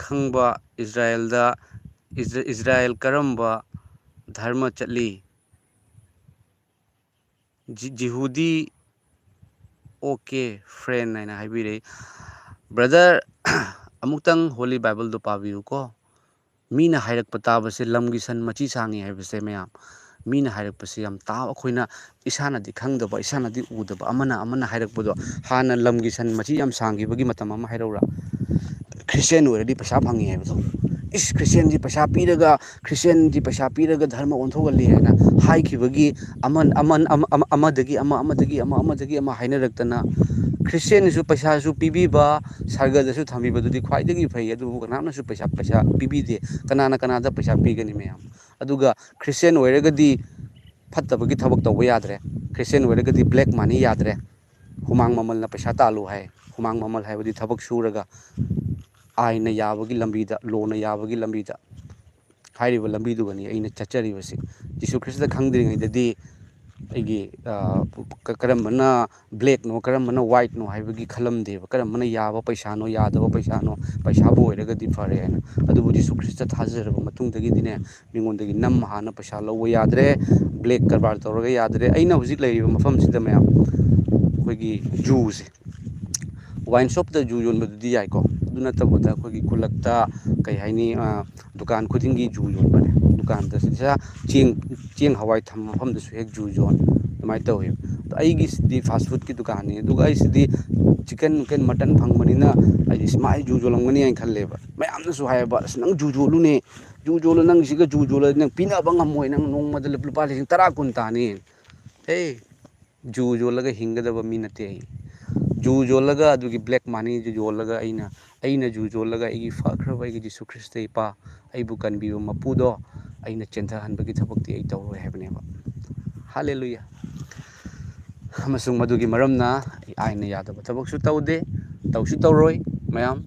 ꯈꯪꯕ ꯏꯖꯔꯥꯌꯦꯜꯗ, ꯏꯖ-, ꯏꯖꯔꯥꯌꯦꯜ ꯀꯔꯝꯕ ꯙꯔꯃ ꯆꯠꯂꯤ?" ꯖꯤ-, ꯖꯤꯍꯨꯗꯤ ꯑꯣ ꯀꯦ ꯐ꯭ꯔꯦꯟ ꯍꯥꯏꯅ ꯍꯥꯏꯕꯤꯔꯛꯏ꯫ ꯕ꯭ꯔꯗꯔ, ꯑꯃꯨꯛꯇꯪ ꯍꯣꯂꯤ ꯕꯥꯏꯕꯜꯗꯣ ꯄꯥꯕꯤꯌꯨꯀꯣ꯫ ꯃꯤꯅ ꯍꯥꯏꯔꯛꯄ ꯇꯥꯕꯁꯦ ꯂꯝꯒꯤ ꯁꯟ ꯃꯆꯤ ꯁꯥꯡꯉꯤ ꯍꯥꯏꯕꯁꯦ ꯃꯌꯥꯝ꯫ ꯃꯤꯅ ꯍꯥꯏꯔꯛꯄꯁꯦ ꯌꯥꯝ ꯇꯥꯕ, ꯑꯩꯈꯣꯏꯅ ꯏꯁꯥꯅꯗꯤ ꯈꯪꯗꯕ, ꯏꯁꯥꯅꯗꯤ ꯎꯗꯕ, ꯑꯃꯅ, ꯑꯃꯅ ꯍꯥꯏꯔꯛꯄꯗꯣ꯫ ꯍꯥꯟꯅ ꯂꯝꯒꯤ ꯁꯟ ꯃꯆꯤ ꯌꯥꯝ ꯁꯥꯡꯈꯤꯕꯒꯤ ꯃꯇꯝ ꯑꯃ ꯍꯥꯏꯔꯧꯔꯥ? ꯈ꯭ꯔꯤꯁꯇꯤꯌꯥꯟ ꯑꯣꯏꯔꯗꯤ ꯄꯩꯁꯥ ꯐꯪꯉꯤ ꯍꯥꯏꯕꯗꯣ꯫ ꯏꯁ, ꯈ꯭ꯔꯤꯁꯇꯤꯌꯥꯟꯁꯤ ꯄꯩꯁꯥ ꯄꯤꯔꯒ, ꯈ꯭ꯔꯤꯁꯇꯤꯌꯥꯟꯁꯤ ꯄꯩꯁꯥ ꯄꯤꯔꯒ ꯙꯔꯃ ꯑꯣꯟꯊꯣꯛꯍꯜꯂꯤ ꯍꯥꯏꯅ ꯍꯥꯏꯈꯤꯕꯒꯤ ꯑꯃ, ꯑꯃ, ꯑꯃ, ꯑꯃ, ꯑꯃꯗꯒꯤ ꯑꯃ, ꯑꯃꯗꯒꯤ ꯑꯃ, ꯑꯃꯗꯒꯤ ꯑꯃ ꯍꯥꯏꯅꯔꯛꯇꯅ, ꯈ꯭ꯔꯤꯁꯇꯤꯌꯥꯟꯁꯨ ꯄꯩꯁꯥꯁꯨ ꯄꯤꯕꯤꯕ, ꯁꯔꯒꯗꯁꯨ ꯊꯝꯕꯤꯕꯗꯨꯗꯤ ꯈ꯭ꯋꯥꯏꯗꯒꯤ ꯐꯩ꯫ ꯑꯗꯨꯕꯨ ꯀꯅꯥꯝꯅꯁꯨ ꯄꯩꯁꯥ, ꯄꯩꯁꯥ ꯄꯤꯕꯤꯗꯦ꯫ ꯀꯅꯥꯅ ꯀꯅꯥꯗ ꯄꯩꯁꯥ ꯄꯤꯒꯅꯤ ꯃꯌꯥꯝ? ꯑꯗꯨꯒ ꯈ꯭ꯔꯤꯁꯇꯤꯌꯥꯟ ꯑꯣꯏꯔꯒꯗꯤ ꯐꯠꯇꯕꯒꯤ ꯊꯕꯛ ꯇꯧꯕ ꯌꯥꯗ꯭ꯔꯦ꯫ ꯈ꯭ꯔꯤꯁꯇꯤꯌꯥꯟ ꯑꯣꯏꯔꯒꯗꯤ ꯕ꯭ꯂꯦꯛ ꯃꯅꯤ ꯌꯥꯗ꯭ꯔꯦ꯫ ꯍꯨꯃꯥꯡ ꯃꯃꯜꯅ ꯄꯩꯁꯥ ꯇꯥꯜꯂꯨ ꯍꯥꯏ꯫ ꯍꯨꯃꯥꯡ ꯃꯃꯜ ꯍꯥꯏꯕꯗꯤ ꯊꯕꯛ ꯁꯨꯔꯒ ꯑꯥꯏꯟꯅ ꯌꯥꯕꯒꯤ ꯂꯝꯕꯤꯗ, ꯂꯣꯅ ꯌꯥꯕꯒꯤ ꯂꯝꯕꯤꯗ꯫ ꯍꯥꯏꯔꯤꯕ ꯂꯝꯕꯤꯗꯨꯒꯅꯤ ꯑꯩꯅ ꯆꯠꯆꯔꯤꯕꯁꯤ꯫ ꯖꯤꯁꯨ ꯈ꯭ꯔꯤꯁꯇ ꯈꯪꯗ꯭ꯔꯤꯉꯩꯗꯗꯤ ꯑꯩꯒꯤ, ꯑ, ꯀ-, ꯀꯔꯝꯕꯅ ꯕ꯭ꯂꯦꯛꯅꯣ, ꯀꯔꯝꯕꯅ ꯋꯥꯏꯠꯅꯣ ꯍꯥꯏꯕꯒꯤ ꯈꯜꯂꯝꯗꯦꯕ꯫ ꯀꯔꯝꯕꯅ ꯌꯥꯕ ꯄꯩꯁꯥꯅꯣ, ꯌꯥꯗꯕ ꯄꯩꯁꯥꯅꯣ, ꯄꯩꯁꯥꯕꯨ ꯑꯣꯏꯔꯒꯗꯤ ꯐꯔꯦ ꯍꯥꯏꯅ꯫ ꯑꯗꯨꯕꯨ ꯖꯤꯁꯨ ꯈ꯭ꯔꯤꯁꯇ ꯊꯥꯖꯔꯕ ꯃꯇꯨꯡꯗꯒꯤꯗꯤꯅꯦ, ꯃꯤꯉꯣꯟꯗꯒꯤ ꯅꯝ ꯍꯥꯟꯅ ꯄꯩꯁꯥ ꯂꯧꯕ ꯌꯥꯗ꯭ꯔꯦ, ꯕ꯭ꯂꯦꯛ ꯀꯔꯕꯥꯔ ꯇꯧꯔꯒ ꯌꯥꯗ꯭ꯔꯦ꯫ ꯑꯩꯅ ꯍꯧꯖꯤꯛ ꯂꯩꯔꯤꯕ ꯃꯐꯝꯁꯤꯗ ꯃꯌꯥꯝ, ꯑꯩꯈꯣꯏꯒꯤ ꯖꯨꯁꯦ, ꯋꯥꯏꯟ ꯁꯣꯞꯇ ꯖꯨ ꯌꯣꯟꯕꯗꯨꯗꯤ ꯌꯥꯏꯀꯣ, ꯅꯠꯇꯕꯗ ꯑꯩꯈꯣꯏꯒꯤ ꯈꯨꯜꯂꯛꯇ, ꯀꯩ ꯍꯥꯏꯅꯤ, ꯑ, ꯗꯨꯀꯥꯟ ꯈꯨꯗꯤꯡꯒꯤ ꯖꯨ ꯌꯣꯟꯕꯅꯦ꯫ ꯗꯨꯀꯥꯟꯗ ꯁꯤꯗ ꯆꯦꯡ, ꯆꯦꯡ ꯍꯋꯥꯏ ꯊꯝꯕ ꯃꯐꯝꯗꯁꯨ ꯍꯦꯛ ꯖꯨ ꯌꯣꯟ, ꯑꯗꯨꯃꯥꯏꯅ ꯇꯧꯋꯦꯕ꯫ ꯑꯗꯣ ꯑꯩꯒꯤꯁꯤꯗꯤ fast foodꯀꯤ ꯗꯨꯀꯥꯟꯅꯤ, ꯑꯗꯨꯒ ꯑꯩꯁꯤꯗꯤ chicken ꯅꯨꯀꯦꯟ mutton ꯐꯪꯕꯅꯤꯅ ꯑꯩꯗꯤ ꯁꯨꯃꯥꯏꯅ ꯖꯨ ꯌꯣꯜꯂꯝꯒꯅꯤ ꯍꯥꯏꯅ ꯈꯜꯂꯦꯕ꯫ ꯃꯌꯥꯝꯅꯁꯨ ꯍꯥꯏꯌꯦꯕ, "ꯑꯁ, ꯅꯪ ꯖꯨ ꯌꯣꯜꯂꯨꯅꯦ, ꯖꯨ ꯌꯣꯜꯂꯣ, ꯅꯪ ꯁꯤꯒ ꯖꯨ ꯌꯣꯜꯂꯗꯤ ꯅꯪ ꯄꯤꯅꯕ ꯉꯝꯃꯣꯏ, ꯅꯪ ꯅꯣꯡꯃꯗ ꯂꯨꯄꯥ ꯂꯤꯁꯤꯡ ꯇꯔꯥ ꯀꯨꯟ ꯇꯥꯅꯤ"꯫ ꯍꯦ, ꯖꯨ ꯌꯣꯜꯂꯒ ꯍꯤꯡꯒꯗꯕ ꯃꯤ ꯅꯠꯇꯦ ꯑꯩ꯫ ꯖꯨ ꯌꯣꯜꯂꯒ ꯑꯗꯨꯒꯤ black moneyꯗꯨ ꯌꯣꯜꯂꯒ ꯑꯩꯅ, ꯑꯩꯅ ꯖꯨ ꯌꯣꯜꯂꯒ ꯑꯩꯒꯤ ꯐꯈ꯭ꯔꯕ ꯑꯩꯒꯤ ꯖꯤꯁꯨ ꯈ꯭ꯔꯤꯁꯇ ꯏꯄꯥ, ꯑꯩꯕꯨ ꯀꯟꯕꯤꯕ ꯃꯄꯨꯗꯣ ꯑꯩꯅ ꯆꯦꯟꯊꯍꯟꯕꯒꯤ ꯊꯕꯛꯇꯤ ꯑꯩ ꯇꯧꯔꯣꯏ ꯍꯥꯏꯕꯅꯦꯕ꯫ ꯍꯥꯂꯦꯂꯨꯌꯥ꯫ ꯑꯃꯁꯨꯡ ꯃꯗꯨꯒꯤ ꯃꯔꯝꯅ ꯑꯩ ꯑꯥꯏꯟꯅ ꯌꯥꯗꯕ ꯊꯕꯛꯁꯨ ꯇꯧꯗꯦ, ꯇꯧꯁꯨ ꯇꯧꯔꯣꯏ, ꯃꯌꯥꯝ꯫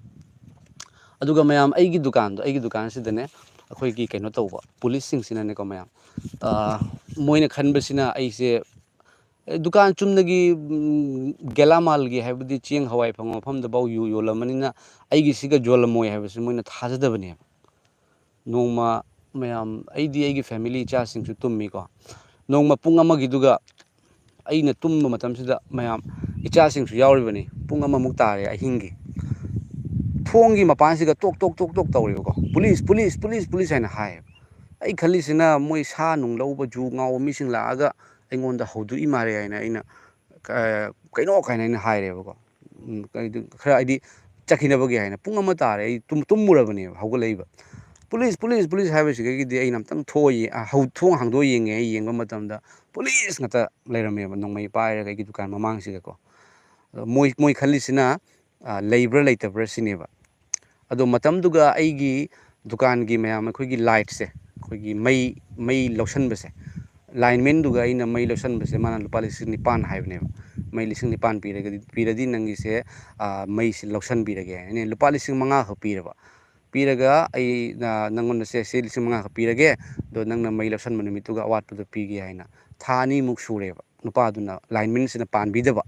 ꯑꯗꯨꯒ ꯃꯌꯥꯝ, ꯑꯩꯒꯤ ꯗꯨꯀꯥꯟꯗꯣ, ꯑꯩꯒꯤ ꯗꯨꯀꯥꯟꯁꯤꯗꯅꯦ, ꯑꯩꯈꯣꯏꯒꯤ ꯀꯩꯅꯣ ꯇꯧꯕ, ꯄꯨꯂꯤꯁꯁꯤꯡꯁꯤꯅꯅꯦꯀꯣ ꯃꯌꯥꯝ, ꯑ, ꯃꯣꯏꯅ ꯈꯟꯕꯁꯤꯅ ꯑꯩꯁꯦ, ꯑꯦ, ꯗꯨꯀꯥꯟ ꯆꯨꯝꯅꯒꯤ, ꯎꯝ, ꯒꯦꯂꯥꯃꯥꯜꯒꯤ, ꯍꯥꯏꯕꯗꯤ ꯆꯦꯡ ꯍꯋꯥꯏ ꯐꯪꯕ ꯃꯐꯝꯗꯐꯥꯎ ꯌꯨ ꯌꯣꯜꯂꯝꯕꯅꯤꯅ ꯑꯩꯒꯤꯁꯤꯒ ꯌꯣꯜꯂꯝꯃꯣꯏ ꯍꯥꯏꯕꯁꯤ ꯃꯣꯏꯅ ꯊꯥꯖꯗꯕꯅꯦꯕ꯫ ꯅꯣꯡꯃ ꯃꯌꯥꯝ, ꯑꯩꯗꯤ ꯑꯩꯒꯤ family, ꯏꯆꯥꯁꯤꯡꯁꯨ ꯇꯨꯝꯃꯤꯀꯣ꯫ ꯅꯣꯡꯃ ꯄꯨꯡ ꯑꯃꯒꯤꯗꯨꯒ ꯑꯩꯅ ꯇꯨꯝꯕ ꯃꯇꯝꯁꯤꯗ ꯃꯌꯥꯝ, ꯏꯆꯥꯁꯤꯡꯁꯨ ꯌꯥꯎꯔꯤꯕꯅꯤ, ꯄꯨꯡ ꯑꯃꯃꯨꯛ ꯇꯥꯔꯦ ꯑꯍꯤꯡꯒꯤ꯫ ꯊꯣꯡꯒꯤ ꯃꯄꯥꯟꯁꯤꯗ ꯇꯣꯛ, ꯇꯣꯛ, ꯇꯣꯛ, ꯇꯣꯛ ꯇꯧꯔꯦꯕꯀꯣ꯫ "Police, police, police, police" ꯍꯥꯏꯅ ꯍꯥꯏꯌꯦꯕ꯫ ꯑꯩ ꯈꯜꯂꯤꯁꯤꯅ ꯃꯣꯏ ꯁꯥ ꯅꯨꯡ ꯂꯧꯕ, ꯖꯨ ꯉꯥꯎꯕ ꯃꯤꯁꯤꯡ ꯂꯥꯛꯑꯒ ꯑꯩꯉꯣꯟꯗ ꯍꯧꯗꯣꯛꯏ ꯃꯥꯜꯂꯦ ꯍꯥꯏꯅ ꯑꯩꯅ, ꯑ, "ꯀꯩꯅꯣ?" ꯀꯥꯏꯅ ꯑꯩꯅ ꯍꯥꯏꯔꯦꯕꯀꯣ꯫ ꯎꯝ, ꯀꯩꯗꯨ-, ꯈꯔ ꯍꯥꯏꯗꯤ ꯆꯠꯈꯤꯅꯕꯒꯤ ꯍꯥꯏꯅ꯫ ꯄꯨꯡ ꯑꯃ ꯇꯥꯔꯦ, ꯑꯩ ꯇꯨꯝ-, ꯇꯨꯝꯃꯨꯔꯕꯅꯦꯕ, ꯍꯧꯒꯠꯂꯛꯏꯕ꯫ "Police, police, police" ꯍꯥꯏꯕꯁꯤꯗꯒꯤꯗꯤ ꯑꯩꯅ ꯑꯝꯇꯪ ꯊꯣꯛꯑ ꯌꯦ-, ꯑ, ꯍꯧ-, ꯊꯣꯡ ꯍꯥꯡꯗꯣꯛꯑ ꯌꯦꯡꯉꯦ꯫ ꯑꯩ ꯌꯦꯡꯕ ꯃꯇꯝꯗ police ꯉꯥꯛꯇ ꯂꯩꯔꯝꯃꯦꯕ, ꯅꯣꯡꯃꯩ ꯄꯥꯏꯔꯒ ꯑꯩꯒꯤ ꯗꯨꯀꯥꯟ ꯃꯃꯥꯡꯁꯤꯗꯀꯣ꯫ ꯑꯗꯣ ꯃꯣꯏ, ꯃꯣꯏ ꯈꯜꯂꯤꯁꯤꯅ, ꯑ, ꯂꯩꯕ꯭ꯔꯥ ꯂꯩꯇꯕ꯭ꯔꯥ ꯁꯤꯅꯦꯕ꯫ ꯑꯗꯣ ꯃꯇꯝꯗꯨꯒ ꯑꯩꯒꯤ ꯗꯨꯀꯥꯟꯒꯤ ꯃꯌꯥꯝ, ꯑꯩꯈꯣꯏꯒꯤ lightꯁꯦ, ꯑꯩꯈꯣꯏꯒꯤ ꯃꯩ, ꯃꯩ ꯂꯧꯁꯟꯕꯁꯦ, linemanꯗꯨꯒ ꯑꯩꯅ ꯃꯩ ꯂꯧꯁꯟꯕꯁꯦ, ꯃꯥꯅ ꯂꯨꯄꯥ ꯂꯤꯁꯤꯡ ꯅꯤꯄꯥꯟ ꯍꯥꯏꯕꯅꯦꯕ꯫ "ꯃꯩ ꯂꯤꯁꯤꯡ ꯅꯤꯄꯥꯟ ꯄꯤꯔꯒꯗꯤ, ꯄꯤꯔꯗꯤ ꯅꯪꯒꯤꯁꯦ, ꯑ, ꯃꯩꯁꯦ ꯂꯧꯁꯟꯕꯤꯔꯒꯦ" ꯍꯥꯏꯅ꯫ ꯑꯩꯅ ꯂꯨꯄꯥ ꯂꯤꯁꯤꯡ ꯃꯉꯥ ꯈꯛ ꯄꯤꯔꯕ꯫ ꯄꯤꯔꯒ ꯑꯩ, ꯑ, "ꯅꯪꯉꯣꯟꯗ ꯁꯦ, ꯁꯤ ꯂꯤꯁꯤꯡ ꯃꯉꯥ ꯈꯛ ꯄꯤꯔꯒꯦ, ꯑꯗꯣ ꯅꯪꯅ ꯃꯩ ꯂꯧꯁꯟꯕ ꯅꯨꯃꯤꯠꯇꯨꯒ ꯑꯋꯥꯠꯄꯗꯣ ꯄꯤꯒꯦ" ꯍꯥꯏꯅ꯫ ꯊꯥ ꯑꯅꯤꯃꯨꯛ ꯁꯨꯔꯦꯕ ꯅꯨꯄꯥꯗꯨꯅ, linemanꯁꯤꯅ ꯄꯥꯟꯕꯤꯗꯕ꯫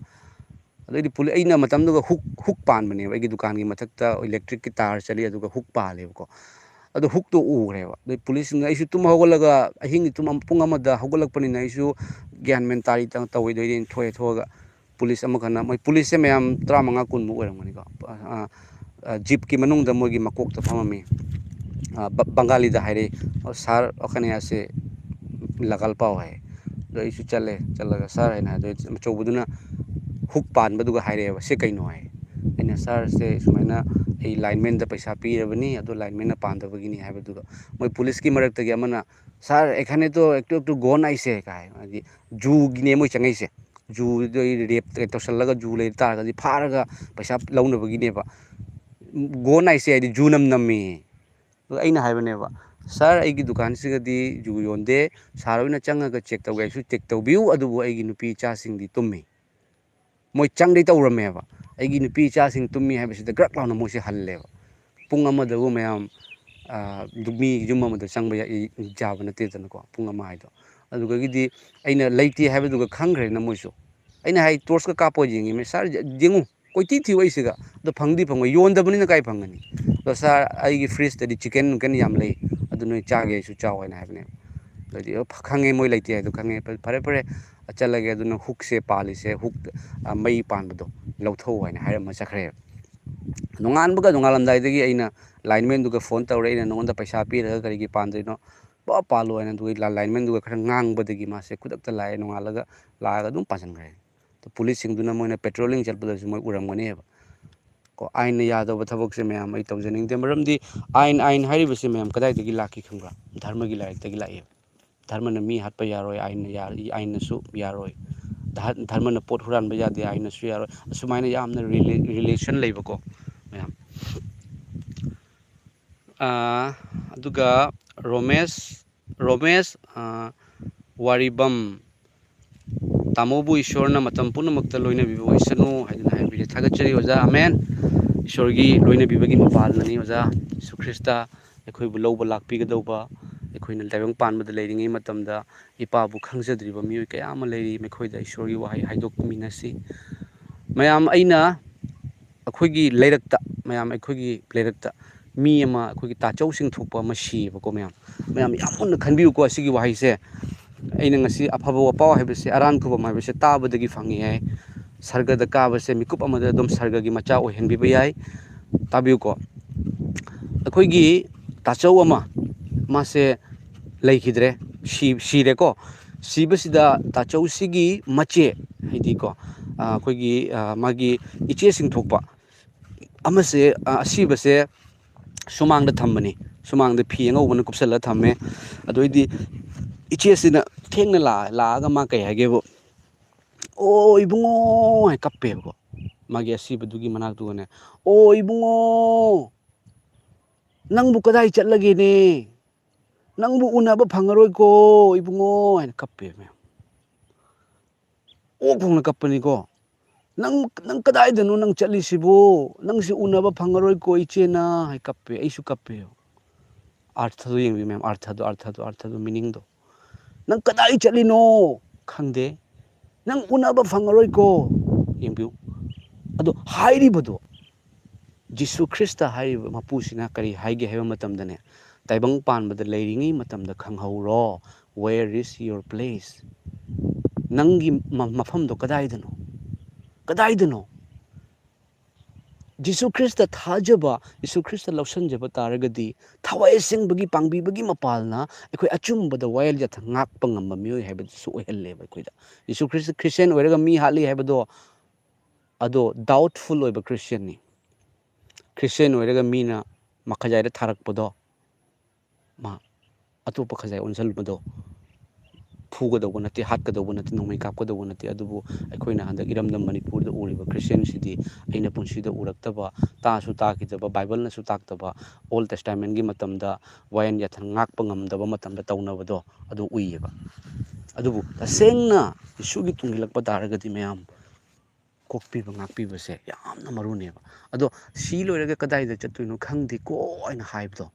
ꯑꯗꯩꯗꯤ ꯄꯨꯂꯤ-, ꯑꯩꯅ ꯃꯇꯝꯗꯨꯒ hook, hook ꯄꯥꯟꯕꯅꯦꯕ, ꯑꯩꯒꯤ ꯗꯨꯀꯥꯟꯒꯤ ꯃꯊꯛꯇ electricꯀꯤ ꯇꯥꯔ ꯆꯠꯂꯤ, ꯑꯗꯨꯒ hook ꯄꯥꯜꯂꯦꯕꯀꯣ꯫ ꯑꯗꯣ hookꯇꯣ ꯎꯈ꯭ꯔꯦꯕ꯫ ꯑꯗꯩ ꯄꯨꯂꯤꯁꯁꯤꯡꯅ, ꯑꯩꯁꯨ ꯇꯨꯝ ꯍꯧꯒꯠꯂꯒ, ꯑꯍꯤꯡꯒꯤ ꯇꯨꯝ ꯑꯃ-, ꯄꯨꯡ ꯑꯃꯗ ꯍꯧꯒꯠꯂꯛꯄꯅꯤꯅ ꯑꯩꯁꯨ ꯒ꯭ꯌꯥꯟ ꯃꯦꯟ ꯇꯥꯔꯤ ꯇ-, ꯇꯧꯔꯣꯏꯗꯣꯏꯅꯦꯅ ꯊꯣꯛꯑꯦ꯫ ꯊꯣꯛꯑꯒ ꯄꯨꯂꯤꯁ ꯑꯃꯈꯛꯅ, ꯃꯣꯏ ꯄꯨꯂꯤꯁꯁꯦ ꯃꯌꯥꯝ ꯇꯔꯥꯃꯉꯥ ꯀꯨꯟꯃꯨꯛ ꯑꯣꯏꯔꯝꯒꯅꯤꯀꯣ꯫ ꯑ, ꯖꯤꯞꯀꯤ ꯃꯅꯨꯡꯗ ꯃꯣꯏꯒꯤ ꯃꯀꯣꯛꯇ ꯐꯝꯃꯝꯃꯤ꯫ ꯕꯪꯒꯥꯂꯤꯗ ꯍꯥꯏꯔꯛꯏ, "ꯁꯥꯔ, ꯑꯈꯅ ꯑꯁꯦ ꯂꯒꯜ ꯄꯥꯎ" ꯍꯥꯏ꯫ ꯑꯗꯣ ꯑꯩꯁꯨ ꯆꯠꯂꯦ꯫ ꯆꯠꯂꯒ, "ꯁꯥꯔ" ꯍꯥꯏꯅ ꯍꯥꯏꯗꯣ, ꯑꯆꯧꯕꯗꯨꯅ ꯍꯨꯛ ꯄꯥꯟꯕꯗꯨꯒ ꯍꯥꯏꯔꯛꯑꯦꯕ, "ꯁꯤ ꯀꯩꯅꯣ?" ꯍꯥꯏ꯫ ꯑꯩꯅ, "ꯁꯥꯔ, ꯁꯦ ꯁꯨꯃꯥꯏꯅ ꯑꯩ ꯂꯥꯏꯟꯃꯦꯟꯗ ꯄꯩꯁꯥ ꯄꯤꯔꯕꯅꯤ, ꯑꯗꯣ ꯂꯥꯏꯟꯃꯦꯟꯅ ꯄꯥꯟꯗꯕꯒꯤꯅꯤ" ꯍꯥꯏꯕꯗꯨꯒ, ꯃꯣꯏ ꯄꯨꯂꯤꯁꯀꯤ ꯃꯔꯛꯇꯒꯤ ꯑꯃꯅ, "ꯁꯥꯔ, ꯑꯦꯈꯥꯅꯦ ꯇꯣ ꯑꯦꯛꯇꯨ ꯑꯦꯛꯇꯨ ꯒꯣꯟ ꯑꯥꯏꯁꯦ" ꯀꯥꯏ, ꯍꯥꯏꯗꯤ ꯖꯨꯒꯤꯅꯦ ꯃꯣꯏ ꯆꯪꯉꯛꯏꯁꯦ꯫ ꯖꯨꯗ ꯔꯦꯞ ꯇꯧꯁꯜꯂꯒ ꯖꯨ ꯂꯩ ꯇꯥꯔꯒꯗꯤ ꯐꯥꯔꯒ ꯄꯩꯁꯥ ꯂꯧꯅꯕꯒꯤꯅꯦꯕ꯫ ꯒꯣꯟ ꯍꯥꯏꯁꯦ ꯍꯥꯏꯗꯤ ꯖꯨ ꯅꯝ ꯅꯝꯃꯤ꯫ ꯑꯗꯣ ꯑꯩꯅ ꯍꯥꯏꯕꯅꯦꯕ, "ꯁꯥꯔ, ꯑꯩꯒꯤ ꯗꯨꯀꯥꯟꯁꯤꯒꯗꯤ ꯖꯨ ꯌꯣꯟꯗꯦ, ꯁꯥꯔ ꯍꯣꯏꯅ ꯆꯪꯉꯒ ꯆꯦꯛ ꯇꯧꯒꯦ ꯍꯥꯏꯁꯨ ꯆꯦꯛ ꯇꯧꯕꯤꯌꯨ, ꯑꯗꯨꯕꯨ ꯑꯩꯒꯤ ꯅꯨꯄꯤ ꯏꯆꯥꯁꯤꯡꯗꯤ ꯇꯨꯝꯃꯤ"꯫ ꯃꯣꯏ ꯆꯪꯗꯩ ꯇꯧꯔꯝꯃꯦꯕ꯫ ꯑꯩꯒꯤ ꯅꯨꯄꯤ ꯏꯆꯥꯁꯤꯡ ꯇꯨꯝꯃꯤ ꯍꯥꯏꯕꯁꯤꯗ ꯒ꯭ꯔꯛ ꯂꯥꯎꯅ ꯃꯣꯏꯁꯦ ꯍꯜꯂꯦꯕ꯫ ꯄꯨꯡ ꯑꯃꯗꯕꯨ ꯃꯌꯥꯝ, ꯑ, ꯃꯤ ꯌꯨꯝ ꯑꯃꯗ ꯆꯪꯕ ꯌꯥ-, ꯌꯥꯕ ꯅꯠꯇꯦꯗꯅꯀꯣ, ꯄꯨꯡ ꯑꯃ ꯍꯥꯏꯗꯣ꯫ ꯑꯗꯨꯗꯒꯤꯗꯤ ꯑꯩꯅ ꯂꯩꯇꯦ ꯍꯥꯏꯕꯗꯨꯒ ꯈꯪꯈ꯭ꯔꯦꯅ ꯃꯣꯏꯁꯨ꯫ ꯑꯩꯅ ꯍꯥꯏ, ꯇꯣꯔꯆꯀ ꯀꯥꯞꯄ ꯌꯦꯡꯉꯤ, "ꯁꯥꯔ, ꯌꯦꯡꯉꯨ, ꯀꯣꯏꯊꯤ ꯊꯤꯌꯨ ꯑꯩꯁꯤꯒ, ꯑꯗꯣ ꯐꯪꯗꯤ ꯐꯪꯉꯣꯏ, ꯌꯣꯟꯗꯕꯅꯤꯅ ꯀꯥꯏ ꯐꯪꯒꯅꯤ?" ꯑꯗꯣ, "ꯁꯥꯔ, ꯑꯩꯒꯤ ꯐ꯭ꯔꯤꯖꯇꯗꯤ ꯆꯤꯛꯀꯟ ꯅꯨꯡꯀꯟ ꯌꯥꯝ ꯂꯩ, ꯑꯗꯨ ꯅꯣꯏ ꯆꯥꯒꯦ ꯍꯥꯏꯁꯨ ꯆꯥꯎ" ꯍꯥꯏꯅ ꯍꯥꯏꯕꯅꯦꯕ꯫ ꯑꯗꯨꯗꯤ, "ꯑꯣ, ꯈꯪꯉꯦ, ꯃꯣꯏ ꯂꯩꯇꯦ ꯍꯥꯏꯗꯣ ꯈꯪꯉꯦ, ꯐꯔꯦ, ꯐꯔꯦ, ꯆꯠꯂꯒꯦ, ꯑꯗꯨꯅ ꯍꯨꯛꯁꯦ ꯄꯥꯜꯂꯤꯁꯦ, ꯍꯨꯛ, ꯑ, ꯃꯩ ꯄꯥꯟꯕꯗꯣ ꯂꯧꯊꯧ" ꯍꯥꯏꯅ ꯍꯥꯏꯔꯝꯃ ꯆꯠꯈ꯭ꯔꯦꯕ꯫ ꯅꯣꯡꯉꯥꯟꯕꯒ, ꯅꯣꯡꯉꯥꯜꯂꯝꯗꯥꯏꯗꯒꯤ ꯑꯩꯅ ꯂꯥꯏꯟꯃꯦꯟꯗꯨꯒ ꯐꯣꯟ ꯇꯧꯔꯦ, "ꯑꯩꯅ ꯅꯉꯣꯟꯗ ꯄꯩꯁꯥ ꯄꯤꯔꯒ ꯀꯔꯤꯒꯤ ꯄꯥꯟꯗꯣꯏꯅꯣ?" "ꯄꯥ-, ꯄꯥꯜꯂꯣ" ꯍꯥꯏꯅ, ꯑꯗꯨꯒ ꯂꯥ-, ꯂꯥꯏꯟꯃꯦꯟꯗꯨꯒ ꯈꯔ ꯉꯥꯡꯕꯗꯒꯤ ꯃꯥꯁꯦ ꯈꯨꯗꯛꯇ ꯂꯥꯛꯑꯦ, ꯅꯣꯡꯉꯥꯜꯂꯒ ꯂꯥꯛꯑꯒ ꯑꯗꯨꯝ ꯄꯥꯟꯁꯤꯟꯈ꯭ꯔꯦ꯫ ꯑꯗꯣ ꯄꯨꯂꯤꯁꯁꯤꯡꯗꯨꯅ ꯃꯣꯏꯅ ꯄꯦꯇ꯭ꯔꯣꯂꯤꯡ ꯆꯠꯄꯗꯁꯨ ꯃꯣꯏ ꯎꯔꯝꯒꯅꯦꯕ꯫ ꯀꯣ, ꯑꯥꯏꯟꯅ ꯌꯥꯗꯕ ꯊꯕꯛꯁꯦ ꯃꯌꯥꯝ ꯑꯩ ꯇꯧꯖꯅꯤꯡꯗꯦ꯫ ꯃꯔꯝꯗꯤ ꯑꯥꯏꯟ, ꯑꯥꯏꯟ ꯍꯥꯏꯔꯤꯕꯁꯤ ꯃꯌꯥꯝ ꯀꯗꯥꯏꯗꯒꯤ ꯂꯥꯛꯈꯤ ꯈꯪꯕ꯭ꯔꯥ? ꯙꯔꯃꯒꯤ ꯂꯥꯏꯔꯤꯛꯇꯒꯤ ꯂꯥꯛꯑꯦꯕ꯫ ꯙꯔꯃꯅ ꯃꯤ ꯍꯥꯠꯄ ꯌꯥꯔꯣꯏ, ꯑꯥꯏꯟꯅ ꯌꯥ-, ꯑꯥꯏꯟꯅꯁꯨ ꯌꯥꯔꯣꯏ꯫ ꯙ-, ꯙꯔꯃꯅ ꯄꯣꯠ ꯍꯨꯔꯥꯟꯕ ꯌꯥꯗꯦ, ꯑꯥꯏꯟꯅꯁꯨ ꯌꯥꯔꯣꯏ꯫ ꯑꯁꯨꯃꯥꯏꯅ ꯌꯥꯝꯅ ꯔꯤꯂꯦ-, ꯔꯤꯂꯦꯁꯟ ꯂꯩꯕꯀꯣ ꯃꯌꯥꯝ꯫ ꯑꯥ, ꯑꯗꯨꯒ ꯔꯣꯃꯦꯁ, ꯔꯣꯃꯦꯁ, ꯑꯥ, ꯋꯥꯔꯤꯕꯝ, "ꯇꯥꯃꯣꯕꯨ ꯏꯁꯣꯔꯅ ꯃꯇꯝ ꯄꯨꯝꯅꯃꯛꯇ ꯂꯣꯏꯅꯕꯤꯕ ꯑꯣꯏꯁꯅꯨ" ꯍꯥꯏꯗꯅ ꯍꯥꯏꯕꯤꯔꯦ꯫ ꯊꯥꯒꯠꯆꯔꯤ ꯑꯣꯖꯥ, ꯑꯃꯦꯟ꯫ ꯏꯁꯣꯔꯒꯤ ꯂꯣꯏꯅꯕꯤꯕꯒꯤ ꯃꯄꯥꯜꯅꯅꯤ ꯑꯣꯖꯥ꯫ ꯖꯤꯁꯨ ꯈ꯭ꯔꯤꯁꯇ ꯑꯩꯈꯣꯏꯕꯨ ꯂꯧꯕ ꯂꯥꯛꯄꯤꯒꯗꯧꯕ, ꯑꯩꯈꯣꯏꯅ ꯇꯥꯏꯕꯪ ꯄꯥꯟꯕꯗ ꯂꯩꯔꯤꯉꯩ ꯃꯇꯝꯗ ꯏꯄꯥꯕꯨ ꯈꯪꯖꯗ꯭ꯔꯤꯕ ꯃꯤꯑꯣꯏ ꯀꯌꯥ ꯑꯃ ꯂꯩꯔꯤ, ꯃꯈꯣꯏꯗ ꯏꯁꯣꯔꯒꯤ ꯋꯥꯍꯩ ꯍꯥꯏꯗꯣꯛꯃꯤꯟꯅꯁꯤ꯫ ꯃꯌꯥꯝ, ꯑꯩꯅ ꯑꯩꯈꯣꯏꯒꯤ ꯂꯩꯔꯛꯇ, ꯃꯌꯥꯝ, ꯑꯩꯈꯣꯏꯒꯤ ꯂꯩꯔꯛꯇ ꯃꯤ ꯑꯃ, ꯑꯩꯈꯣꯏꯒꯤ ꯇꯥꯆꯧꯁꯤꯡ ꯊꯣꯛꯄ ꯑꯃ ꯁꯤꯌꯦꯕꯀꯣ ꯃꯌꯥꯝ꯫ ꯃꯌꯥꯝ ꯌꯥꯝ ꯃꯨꯟꯅ ꯈꯟꯕꯤꯌꯨꯀꯣ ꯑꯁꯤꯒꯤ ꯋꯥꯍꯩꯁꯦ꯫ ꯑꯩꯅ ꯉꯁꯤ ꯑꯐꯕ ꯋꯥꯄꯥꯎ ꯍꯥꯏꯕꯁꯦ, ꯑꯔꯥꯟ ꯈꯨꯕꯝ ꯍꯥꯏꯕꯁꯦ ꯇꯥꯕꯗꯒꯤ ꯐꯪꯉꯤ ꯍꯥꯏ꯫ ꯁꯔꯒꯗ ꯀꯥꯕꯁꯦ ꯃꯤꯀꯨꯞ ꯑꯃꯗ ꯑꯗꯨꯝ ꯁꯔꯒꯒꯤ ꯃꯆꯥ ꯑꯣꯏꯍꯟꯕꯤꯕ ꯌꯥꯏ꯫ ꯇꯥꯕꯤꯌꯨꯀꯣ꯫ ꯑꯩꯈꯣꯏꯒꯤ ꯇꯥꯆꯧ ꯑꯃ, ꯃꯥꯁꯦ ꯂꯩꯈꯤꯗ꯭ꯔꯦ, ꯁꯤ-, ꯁꯤꯔꯦꯀꯣ꯫ ꯁꯤꯕꯁꯤꯗ ꯇꯥꯆꯧꯁꯤꯒꯤ ꯃꯆꯦ, ꯍꯥꯏꯗꯤꯀꯣ, ꯑ, ꯑꯩꯈꯣꯏꯒꯤ, ꯑ, ꯃꯥꯒꯤ ꯏꯆꯦꯁꯤꯡ ꯊꯣꯛꯄ ꯑꯃꯁꯦ, ꯑ, ꯑꯁꯤꯕꯁꯦ ꯁꯨꯃꯥꯡꯗ ꯊꯝꯕꯅꯤ꯫ ꯁꯨꯃꯥꯡꯗ ꯐꯤ ꯑꯉꯧꯕꯅ ꯀꯨꯞꯁꯜꯂ ꯊꯝꯃꯦ꯫ ꯑꯗꯨꯏꯗꯤ ꯏꯆꯦꯁꯤꯅ ꯊꯦꯡꯅ ꯂꯥꯛ-, ꯂꯥꯛꯑꯒ ꯃꯥ ꯀꯩ ꯍꯥꯏꯒꯦꯕꯨ, "ꯑꯣ ꯏꯕꯨꯡꯉꯣ" ꯍꯥꯏ ꯀꯞꯄꯦꯕꯀꯣ꯫ ꯃꯥꯒꯤ ꯑꯁꯤꯕꯗꯨꯒꯤ ꯃꯅꯥꯛꯇꯨꯒꯅꯦ, "ꯑꯣ ꯏꯕꯨꯡꯉꯣ, ꯅꯪꯕꯨ ꯀꯗꯥꯏ ꯆꯠꯂꯒꯦꯅꯦ? ꯅꯪꯕꯨ ꯎꯅꯕ ꯐꯪꯉꯔꯣꯏꯀꯣ ꯏꯕꯨꯡꯉꯣ" ꯍꯥꯏꯅ ꯀꯞꯄꯦ ꯃꯌꯥꯝ꯫ ꯑꯣꯛ ꯈꯣꯡꯅ ꯀꯞꯄꯅꯤꯀꯣ꯫ "ꯅꯪ, ꯅꯪ ꯀꯗꯥꯏꯗꯅꯣ ꯅꯪ ꯆꯠꯂꯤꯁꯤꯕꯨ? ꯅꯪꯁꯤ ꯎꯅꯕ ꯐꯪꯉꯔꯣꯏꯀꯣ ꯏꯆꯦꯅ" ꯍꯥꯏ ꯀꯞꯄꯦ, ꯑꯩꯁꯨ ꯀꯞꯄꯦ꯫ ꯑꯥꯔꯊꯗꯣ ꯌꯦꯡꯕꯤꯌꯨ ꯃꯌꯥꯝ, ꯑꯥꯔꯊꯗꯣ, ꯑꯥꯔꯊꯗꯣ, ꯑꯥꯔꯊꯗꯣ, ꯃꯤꯅꯤꯡꯗꯣ꯫ "ꯅꯪ ꯀꯗꯥꯏ ꯆꯠꯂꯤꯅꯣ?" "ꯈꯪꯗꯦ"꯫ "ꯅꯪ ꯎꯅꯕ ꯐꯪꯉꯔꯣꯏꯀꯣ"꯫ ꯌꯦꯡꯕꯤꯌꯨ꯫ ꯑꯗꯣ ꯍꯥꯏꯔꯤꯕꯗꯣ, ꯖꯤꯁꯨ ꯈ꯭ꯔꯤꯁꯇ ꯍꯥꯏꯔꯤꯕ ꯃꯄꯨꯁꯤꯅ ꯀꯔꯤ ꯍꯥꯏꯒꯦ ꯍꯥꯏꯕ ꯃꯇꯝꯗꯅꯦ, "ꯇꯥꯏꯕꯪ ꯄꯥꯟꯕꯗ ꯂꯩꯔꯤꯉꯩ ꯃꯇꯝꯗ ꯈꯪꯍꯧꯔꯣ, where is your place? ꯅꯪꯒꯤ ꯃ-, ꯃꯐꯝꯗꯣ ꯀꯗꯥꯏꯗꯅꯣ? ꯀꯗꯥꯏꯗꯅꯣ?" ꯖꯤꯁꯨ ꯈ꯭ꯔꯤꯁꯇ ꯊꯥꯖꯕ, ꯖꯤꯁꯨ ꯈ꯭ꯔꯤꯁꯇ ꯂꯧꯁꯟꯖꯕ ꯇꯥꯔꯒꯗꯤ, ꯊꯋꯥꯏ ꯑꯁꯦꯡꯕꯒꯤ ꯄꯥꯡꯕꯤꯕꯒꯤ ꯃꯄꯥꯜꯅ ꯑꯩꯈꯣꯏ ꯑꯆꯨꯝꯕꯗ ꯋꯥꯌꯦꯜ ꯌꯥꯊꯪ ꯉꯥꯛꯄ ꯉꯝꯕ ꯃꯤꯑꯣꯏ ꯍꯥꯏꯕꯗꯨꯁꯨ ꯑꯣꯏꯍꯜꯂꯦꯕ ꯑꯩꯈꯣꯏꯗ꯫ ꯖꯤꯁꯨ ꯈ꯭ꯔꯤꯁꯇ ꯈ꯭ꯔꯤꯁꯇꯤꯌꯥꯟ ꯑꯣꯏꯔꯒ ꯃꯤ ꯍꯥꯠꯂꯤ ꯍꯥꯏꯕꯗꯣ, ꯑꯗꯣ doubtful ꯑꯣꯏꯕ ꯈ꯭ꯔꯤꯁꯇꯤꯌꯥꯟꯅꯤ꯫ ꯈ꯭ꯔꯤꯁꯇꯤꯌꯥꯟ ꯑꯣꯏꯔꯒ ꯃꯤꯅ ꯃꯈꯥꯖꯥꯏꯗ ꯊꯥꯔꯛꯄꯗꯣ, ꯃꯥ ꯑꯇꯣꯞꯄ ꯈꯖꯥꯏ ꯑꯣꯟꯁꯤꯟꯕꯗꯣ ꯐꯨꯒꯗꯧꯕ ꯅꯠꯇꯦ, ꯍꯥꯠꯀꯗꯧꯕ ꯅꯠꯇꯦ, ꯅꯣꯡꯃꯩ ꯀꯥꯞꯀꯗꯧꯕ ꯅꯠꯇꯦ꯫ ꯑꯗꯨꯕꯨ ꯑꯩꯈꯣꯏꯅ ꯍꯟꯗꯛ ꯏꯔꯝꯗꯝ ꯃꯅꯤꯄꯨꯔꯗ ꯎꯔꯤꯕ ꯈ꯭ꯔꯤꯁꯇꯤꯌꯥꯟꯁꯤꯗꯤ ꯑꯩꯅ ꯄꯨꯟꯁꯤꯗ ꯎꯔꯛꯇꯕ, ꯇꯥꯁꯨ ꯇꯥꯈꯤꯗꯕ, ꯕꯥꯏꯕꯜꯅꯁꯨ ꯇꯥꯛꯇꯕ, ꯑꯣꯜ ꯇꯦꯁꯇꯥꯃꯦꯟꯒꯤ ꯃꯇꯝꯗ ꯋꯥꯌꯦꯜ ꯌꯥꯊꯪ ꯉꯥꯛꯄ ꯉꯝꯗꯕ ꯃꯇꯝꯗ ꯇꯧꯅꯕꯗꯣ ꯑꯗꯨ ꯎꯏꯌꯦꯕ꯫ ꯑꯗꯨꯕꯨ ꯇꯁꯦꯡꯅ ꯌꯤꯁꯨꯒꯤ ꯇꯨꯡ ꯏꯜꯂꯛꯄ ꯇꯥꯔꯒꯗꯤ ꯃꯌꯥꯝ, ꯀꯣꯛꯄꯤꯕ ꯉꯥꯛꯄꯤꯕꯁꯦ ꯌꯥꯝꯅ ꯃꯔꯨꯅꯦꯕ꯫ ꯑꯗꯣ ꯁꯤ ꯂꯣꯏꯔꯒ ꯀꯗꯥꯏꯗ ꯆꯠꯇꯣꯏꯅꯣ ꯈꯪꯗꯦꯀꯣ ꯍꯥꯏꯅ ꯍꯥꯏꯕꯗꯣ,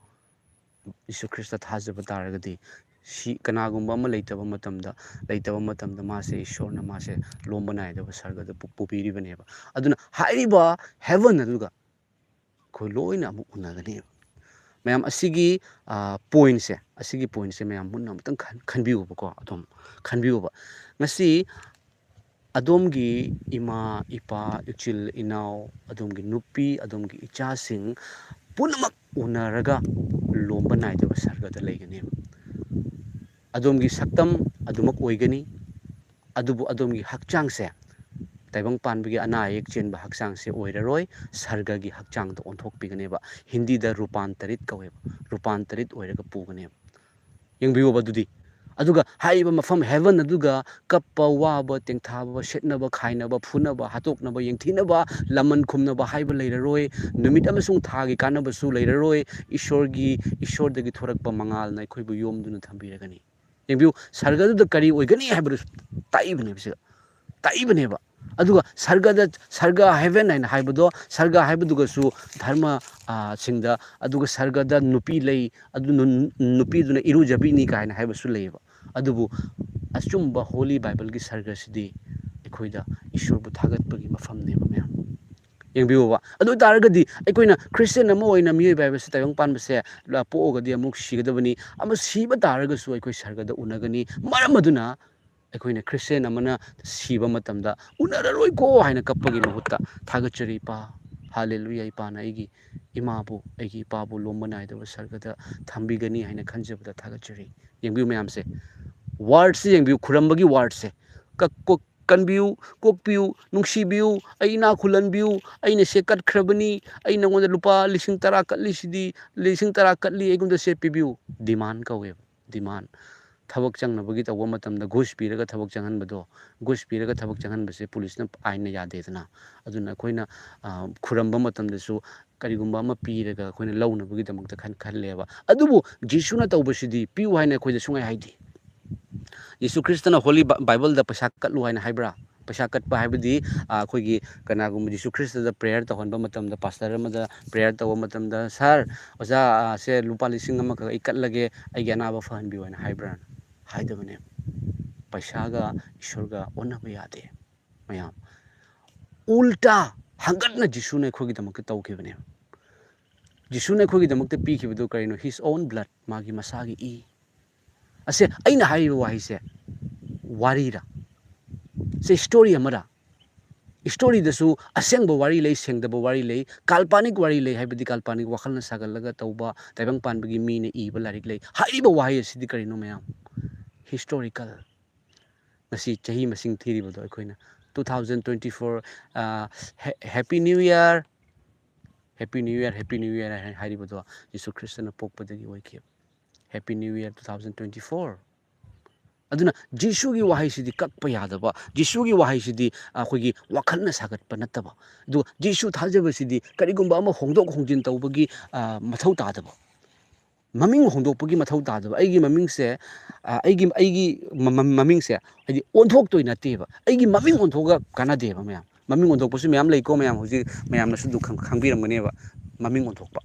ꯌꯤꯁꯨ ꯈ꯭ꯔꯤꯁꯇ ꯊꯥꯖꯕ ꯇꯥꯔꯒꯗꯤ, ꯁꯤ ꯀꯅꯥꯒꯨꯝꯕ ꯑꯃ ꯂꯩꯇꯕ ꯃꯇꯝꯗ, ꯂꯩꯇꯕ ꯃꯇꯝꯗ ꯃꯥꯁꯦ ꯏꯁꯣꯔꯅ ꯃꯥꯁꯦ ꯂꯣꯝꯕ ꯅꯥꯏꯗꯕ ꯁꯔꯒꯗ ꯄꯨ-, ꯄꯨꯕꯤꯔꯤꯕꯅꯦꯕ꯫ ꯑꯗꯨꯅ ꯍꯥꯏꯔꯤꯕ heaven ꯑꯗꯨꯒ ꯑꯩꯈꯣꯏ ꯂꯣꯏꯅ ꯑꯃꯨꯛ ꯎꯅꯒꯅꯦꯕ꯫ ꯃꯌꯥꯝ, ꯑꯁꯤꯒꯤ, ꯑ, point ꯁꯦ, ꯑꯁꯤꯒꯤ point ꯁꯦ ꯃꯌꯥꯝ ꯃꯨꯟꯅ ꯑꯃꯨꯛꯇꯪ ꯈꯟ-, ꯈꯟꯕꯤꯌꯨꯕꯀꯣ꯫ ꯑꯗꯨꯝ ꯈꯟꯕꯤꯌꯨꯕ꯫ ꯉꯁꯤ ꯑꯗꯣꯝꯒꯤ ꯏꯃꯥ, ꯏꯄꯥ, ꯏꯆꯤꯜ, ꯏꯅꯥꯎ, ꯑꯗꯣꯝꯒꯤ ꯅꯨꯄꯤ, ꯑꯗꯣꯝꯒꯤ ꯏꯆꯥꯁꯤꯡ ꯄꯨꯝꯅꯃꯛ ꯎꯅꯔꯒ ꯂꯣꯝꯕ ꯅꯥꯏꯗꯕ ꯁꯔꯒꯗ ꯂꯩꯒꯅꯦꯕ꯫ ꯑꯗꯣꯝꯒꯤ ꯁꯛꯇꯝ ꯑꯗꯨꯃꯛ ꯑꯣꯏꯒꯅꯤ, ꯑꯗꯨꯕꯨ ꯑꯗꯣꯝꯒꯤ ꯍꯛꯆꯥꯡꯁꯦ, ꯇꯥꯏꯕꯪ ꯄꯥꯟꯕꯒꯤ ꯑꯅꯥ ꯑꯌꯦꯛ ꯆꯦꯟꯕ ꯍꯛꯆꯥꯡꯁꯦ ꯑꯣꯏꯔꯔꯣꯏ, ꯁꯔꯒꯒꯤ ꯍꯛꯆꯥꯡꯗ ꯑꯣꯟꯊꯣꯛꯄꯤꯒꯅꯦꯕ꯫ ꯍꯤꯟꯗꯤꯗ ꯔꯨꯄꯥꯟꯇꯔꯤꯠ ꯀꯧꯋꯦꯕ, ꯔꯨꯄꯥꯟꯇꯔꯤꯠ ꯑꯣꯏꯔꯒ ꯄꯨꯒꯅꯦꯕ꯫ ꯌꯦꯡꯕꯤꯌꯣꯕ ꯑꯗꯨꯗꯤ꯫ ꯑꯗꯨꯒ ꯍꯥꯏꯔꯤꯕ ꯃꯐꯝ heaven ꯑꯗꯨꯒ ꯀꯞꯄ, ꯋꯥꯕ, ꯇꯦꯡꯊꯥꯕ, ꯁꯦꯠꯅꯕ, ꯈꯥꯏꯅꯕ, ꯐꯨꯅꯕ, ꯍꯥꯠꯇꯣꯛꯅꯕ, ꯌꯦꯡꯊꯤꯅꯕ, ꯂꯃꯟ ꯈꯨꯝꯅꯕ ꯍꯥꯏꯕ ꯂꯩꯔꯔꯣꯏ꯫ ꯅꯨꯃꯤꯠ ꯑꯃꯁꯨꯡ ꯊꯥꯒꯤ ꯀꯥꯟꯅꯕꯁꯨ ꯂꯩꯔꯔꯣꯏ꯫ ꯏꯁꯣꯔꯒꯤ, ꯏꯁꯣꯔꯗꯒꯤ ꯊꯣꯔꯛꯄ ꯃꯉꯥꯜꯅ ꯑꯩꯈꯣꯏꯕꯨ ꯌꯣꯝꯗꯨꯅ ꯊꯝꯕꯤꯔꯒꯅꯤ꯫ ꯌꯦꯡꯕꯤꯌꯨ, ꯁꯔꯒꯗꯨꯗ ꯀꯔꯤ ꯑꯣꯏꯒꯅꯤ ꯍꯥꯏꯕꯗꯨꯁꯨ ꯇꯥꯛꯏꯕꯅꯦꯕ ꯁꯤꯗ, ꯇꯥꯛꯏꯕꯅꯦꯕ꯫ ꯑꯗꯨꯒ ꯁꯔꯒꯗ, ꯁꯔꯒ heaven ꯍꯥꯏꯅ ꯍꯥꯏꯕꯗꯣ, ꯁꯔꯒ ꯍꯥꯏꯕꯗꯨꯒꯁꯨ ꯙꯔꯃ, ꯑ, ꯁꯤꯡꯗ, ꯑꯗꯨꯒ ꯁꯔꯒꯗ ꯅꯨꯄꯤ ꯂꯩ, ꯑꯗꯨ ꯅꯨ-, ꯅꯨꯄꯤꯗꯨꯅ ꯏꯔꯨꯖꯕꯤꯅꯤ ꯀꯥꯏꯅ ꯍꯥꯏꯕꯁꯨ ꯂꯩꯌꯦꯕ꯫ ꯑꯗꯨꯕꯨ ꯑꯆꯨꯝꯕ Holy Bibleꯒꯤ ꯁꯔꯒꯁꯤꯗꯤ ꯑꯩꯈꯣꯏꯗ ꯏꯁꯣꯔꯕꯨ ꯊꯥꯒꯠꯄꯒꯤ ꯃꯐꯝꯅꯦꯕ, ꯃꯌꯥꯝ꯫ ꯌꯦꯡꯕꯤꯌꯨꯕ꯫ ꯑꯗꯨ ꯑꯣꯏ ꯇꯥꯔꯒꯗꯤ ꯑꯩꯈꯣꯏꯅ ꯈ꯭ꯔꯤꯁꯇꯤꯌꯥꯟ ꯑꯃ ꯑꯣꯏꯅ ꯃꯤꯑꯣꯏꯕ ꯍꯥꯏꯕꯁꯤ ꯇꯥꯏꯕꯪ ꯄꯥꯟꯕꯁꯦ ꯂ-, ꯄꯣꯛꯑꯒꯗꯤ ꯑꯃꯨꯛ ꯁꯤꯒꯗꯕꯅꯤ꯫ ꯑꯃ ꯁꯤꯕ ꯇꯥꯔꯒꯁꯨ ꯑꯩꯈꯣꯏ ꯁꯔꯒꯗ ꯎꯅꯒꯅꯤ꯫ ꯃꯔꯝ ꯑꯗꯨꯅ ꯑꯩꯈꯣꯏꯅ ꯈ꯭ꯔꯤꯁꯇꯤꯌꯥꯟ ꯑꯃꯅ ꯁꯤꯕ ꯃꯇꯝꯗ "ꯎꯅꯔꯔꯣꯏꯀꯣ" ꯍꯥꯏꯅ ꯀꯞꯄꯒꯤ ꯃꯍꯨꯠꯇ "ꯊꯥꯒꯠꯆꯔꯤ, ꯏꯄꯥ, ꯍꯥꯂꯦꯂꯨꯌꯥ, ꯏꯄꯥꯅ ꯑꯩꯒꯤ ꯏꯃꯥꯕꯨ, ꯑꯩꯒꯤ ꯏꯄꯥꯕꯨ ꯂꯣꯝꯕ ꯅꯥꯏꯗꯕ ꯁꯔꯒꯗ ꯊꯝꯕꯤꯒꯅꯤ ꯍꯥꯏꯅ ꯈꯟꯖꯕꯗ ꯊꯥꯒꯠꯆꯔꯤ"꯫ ꯌꯦꯡꯕꯤꯌꯨ ꯃꯌꯥꯝꯁꯦ, ꯋꯥꯔꯗꯁꯦ ꯌꯦꯡꯕꯤꯌꯨ, ꯈꯨꯔꯝꯕꯒꯤ ꯋꯥꯔꯗꯁꯦ꯫ ꯀꯛ-, ꯀꯣꯛ-, "ꯀꯟꯕꯤꯌꯨ, ꯀꯣꯛꯄꯤꯌꯨ, ꯅꯨꯡꯁꯤꯕꯤꯌꯨ, ꯑꯩ ꯏꯅꯥꯛ ꯈꯨꯜꯍꯟꯕꯤꯌꯨ, ꯑꯩꯅ ꯁꯦ ꯀꯠꯈ꯭ꯔꯕꯅꯤ, ꯑꯩ ꯅꯉꯣꯟꯗ ꯂꯨꯄꯥ ꯂꯤꯁꯤꯡ ꯇꯔꯥ ꯀꯠꯂꯤꯁꯤꯗꯤ, ꯂꯤꯁꯤꯡ ꯇꯔꯥ ꯀꯠꯂꯤ, ꯑꯩꯉꯣꯟꯗ ꯁꯦ ꯄꯤꯕꯤꯌꯨ"꯫ ꯗꯤꯃꯥꯟ ꯀꯧꯋꯦꯕ, ꯗꯤꯃꯥꯟ꯫ ꯊꯕꯛ ꯆꯪꯅꯕꯒꯤ ꯇꯧꯕ ꯃꯇꯝꯗ ꯘꯨꯁ ꯄꯤꯔꯒ ꯊꯕꯛ ꯆꯪꯍꯟꯕꯗꯣ, ꯘꯨꯁ ꯄꯤꯔꯒ ꯊꯕꯛ ꯆꯪꯍꯟꯕꯁꯦ ꯄꯨꯂꯤꯁꯅ ꯑꯥꯏꯟꯅ ꯌꯥꯗꯦꯗꯅ꯫ ꯑꯗꯨꯅ ꯑꯩꯈꯣꯏꯅ, ꯑ, ꯈꯨꯔꯝꯕ ꯃꯇꯝꯗꯁꯨ ꯀꯔꯤꯒꯨꯝꯕ ꯑꯃ ꯄꯤꯔꯒ ꯑꯩꯈꯣꯏꯅ ꯂꯧꯅꯕꯒꯤꯗꯃꯛꯇ ꯈꯟ-, ꯈꯜꯂꯦꯕ꯫ ꯑꯗꯨꯕꯨ ꯖꯤꯁꯨꯅ ꯇꯧꯕꯁꯤꯗꯤ ꯄꯤꯌꯨ ꯍꯥꯏꯅ ꯑꯩꯈꯣꯏꯗ ꯁꯨꯡꯍꯥꯏ ꯍꯥꯏꯗꯦ꯫ ꯖꯤꯁꯨ ꯈ꯭ꯔꯤꯁꯇꯅ Holy Bi-, Bibleꯗ ꯄꯩꯁꯥ ꯀꯠꯂꯨ ꯍꯥꯏꯅ ꯍꯥꯏꯕ꯭ꯔꯥ? ꯄꯩꯁꯥ ꯀꯠꯄ ꯍꯥꯏꯕꯗꯤ, ꯑ, ꯑꯩꯈꯣꯏꯒꯤ ꯀꯅꯥꯒꯨꯝꯕ ꯖꯤꯁꯨ ꯈ꯭ꯔꯤꯁꯇꯗ prayer ꯇꯧꯍꯟꯕ ꯃꯇꯝꯗ, ꯄꯥꯁꯇꯔ ꯑꯃꯗ prayer ꯇꯧꯕ ꯃꯇꯝꯗ, "ꯁꯥꯔ, ꯑꯣꯖꯥ, ꯑ, ꯁꯦ ꯂꯨꯄꯥ ꯂꯤꯁꯤꯡ ꯑꯃꯈꯛ ꯑꯩ ꯀꯠꯂꯒꯦ, ꯑꯩꯒꯤ ꯑꯅꯥꯕ ꯐꯍꯟꯕꯤꯌꯨ" ꯍꯥꯏꯅ ꯍꯥꯏꯕ꯭ꯔꯥ? ꯍꯥꯏꯗꯕꯅꯦ꯫ ꯄꯩꯁꯥꯒ ꯏꯁꯣꯔꯒ ꯑꯣꯟꯅꯕ ꯌꯥꯗꯦ, ꯃꯌꯥꯝ꯫ ꯎꯜꯇꯥ, ꯍꯪꯒꯠꯅ ꯖꯤꯁꯨꯅ ꯑꯩꯈꯣꯏꯒꯤꯗꯃꯛꯇ ꯇꯧꯈꯤꯕꯅꯦ꯫ ꯖꯤꯁꯨꯅ ꯑꯩꯈꯣꯏꯒꯤꯗꯃꯛꯇ ꯄꯤꯈꯤꯕꯗꯨ ꯀꯔꯤꯅꯣ? His own blood, ꯃꯥꯒꯤ ꯃꯁꯥꯒꯤ ꯏ꯫ ꯑꯁꯦ, ꯑꯩꯅ ꯍꯥꯏꯔꯤꯕ ꯋꯥꯍꯩꯁꯦ ꯋꯥꯔꯤꯔ? ꯁꯤ ꯁ꯭ꯇꯣꯔꯤ ꯑꯃꯔ? ꯁ꯭ꯇꯣꯔꯤꯗꯁꯨ ꯑꯁꯦꯡꯕ ꯋꯥꯔꯤ ꯂꯩ, ꯁꯦꯡꯗꯕ ꯋꯥꯔꯤ ꯂꯩ, ꯀꯥꯜꯄꯅꯤꯛ ꯋꯥꯔꯤ ꯂꯩ, ꯍꯥꯏꯕꯗꯤ ꯀꯥꯜꯄꯅꯤꯛ ꯋꯥꯈꯜꯅ ꯁꯥꯒꯠꯂꯒ ꯇꯧꯕ ꯇꯥꯏꯕꯪ ꯄꯥꯟꯕꯒꯤ ꯃꯤꯅ ꯏꯕ ꯂꯥꯏꯔꯤꯛ ꯂꯩ꯫ ꯍꯥꯏꯔꯤꯕ ꯋꯥꯍꯩ ꯑꯁꯤꯗꯤ ꯀꯔꯤꯅꯣ ꯃꯌꯥꯝ? ꯍꯤꯁꯇꯣꯔꯤꯀꯦꯜ꯫ ꯉꯁꯤ ꯆꯍꯤ ꯃꯁꯤꯡ ꯊꯤꯔꯤꯕꯗꯣ ꯑꯩꯈꯣꯏꯅ꯫ Two thousand twenty four, Happy New Year, Happy New Year, Happy New Year ꯍꯥꯏꯔꯤꯕꯗꯣ ꯖꯤꯁꯨ ꯈ꯭ꯔꯤꯁꯇꯅ ꯄꯣꯛꯄꯗꯒꯤ ꯑꯣꯏꯈꯤꯕ꯫ Happy New Year two thousand twenty four꯫ ꯑꯗꯨꯅ ꯖꯤꯁꯨꯒꯤ ꯋꯥꯍꯩꯁꯤꯗꯤ ꯀꯛꯄ ꯌꯥꯗꯕ, ꯖꯤꯁꯨꯒꯤ ꯋꯥꯍꯩꯁꯤꯗꯤ ꯑꯩꯈꯣꯏꯒꯤ ꯋꯥꯈꯜꯅ ꯁꯥꯒꯠꯄ ꯅꯠꯇꯕ, ꯑꯗꯨꯒ ꯖꯤꯁꯨ ꯊꯥꯖꯕꯁꯤꯗꯤ ꯀꯔꯤꯒꯨꯝꯕ ꯑꯃ ꯍꯣꯡꯗꯣꯛ ꯍꯣꯡꯖꯤꯟ ꯇꯧꯕꯒꯤ ꯃꯊꯧ ꯇꯥꯗꯕ, ꯃꯃꯤꯡ ꯍꯣꯡꯗꯣꯛꯄꯒꯤ ꯃꯊꯧ ꯇꯥꯗꯕ꯫ ꯑꯩꯒꯤ ꯃꯃꯤꯡꯁꯦ, ꯑꯩꯒꯤ ꯑꯩꯒꯤ ꯃꯃꯤꯡꯁꯦ ꯍꯥꯏꯗꯤ ꯑꯣꯟꯊꯣꯛꯇꯣꯏ ꯅꯠꯇꯦꯕ꯫ ꯑꯩꯒꯤ ꯃꯃꯤꯡ ꯑꯣꯟꯊꯣꯛꯑꯒ ꯀꯥꯟꯅꯗꯦꯕ꯫ ꯃꯌꯥꯝ ꯃꯃꯤꯡ ꯑꯣꯟꯊꯣꯛꯄꯁꯨ ꯃꯌꯥꯝ ꯂꯩꯀꯣ꯫ ꯃꯌꯥꯝ ꯍꯧꯖꯤꯛ ꯃꯌꯥꯝꯅꯁꯨ ꯑꯗꯨ ꯈꯪꯕꯤꯔꯝꯒꯅꯦꯕ꯫ ꯃꯃꯤꯡ ꯑꯣꯟꯊꯣꯛꯄ꯫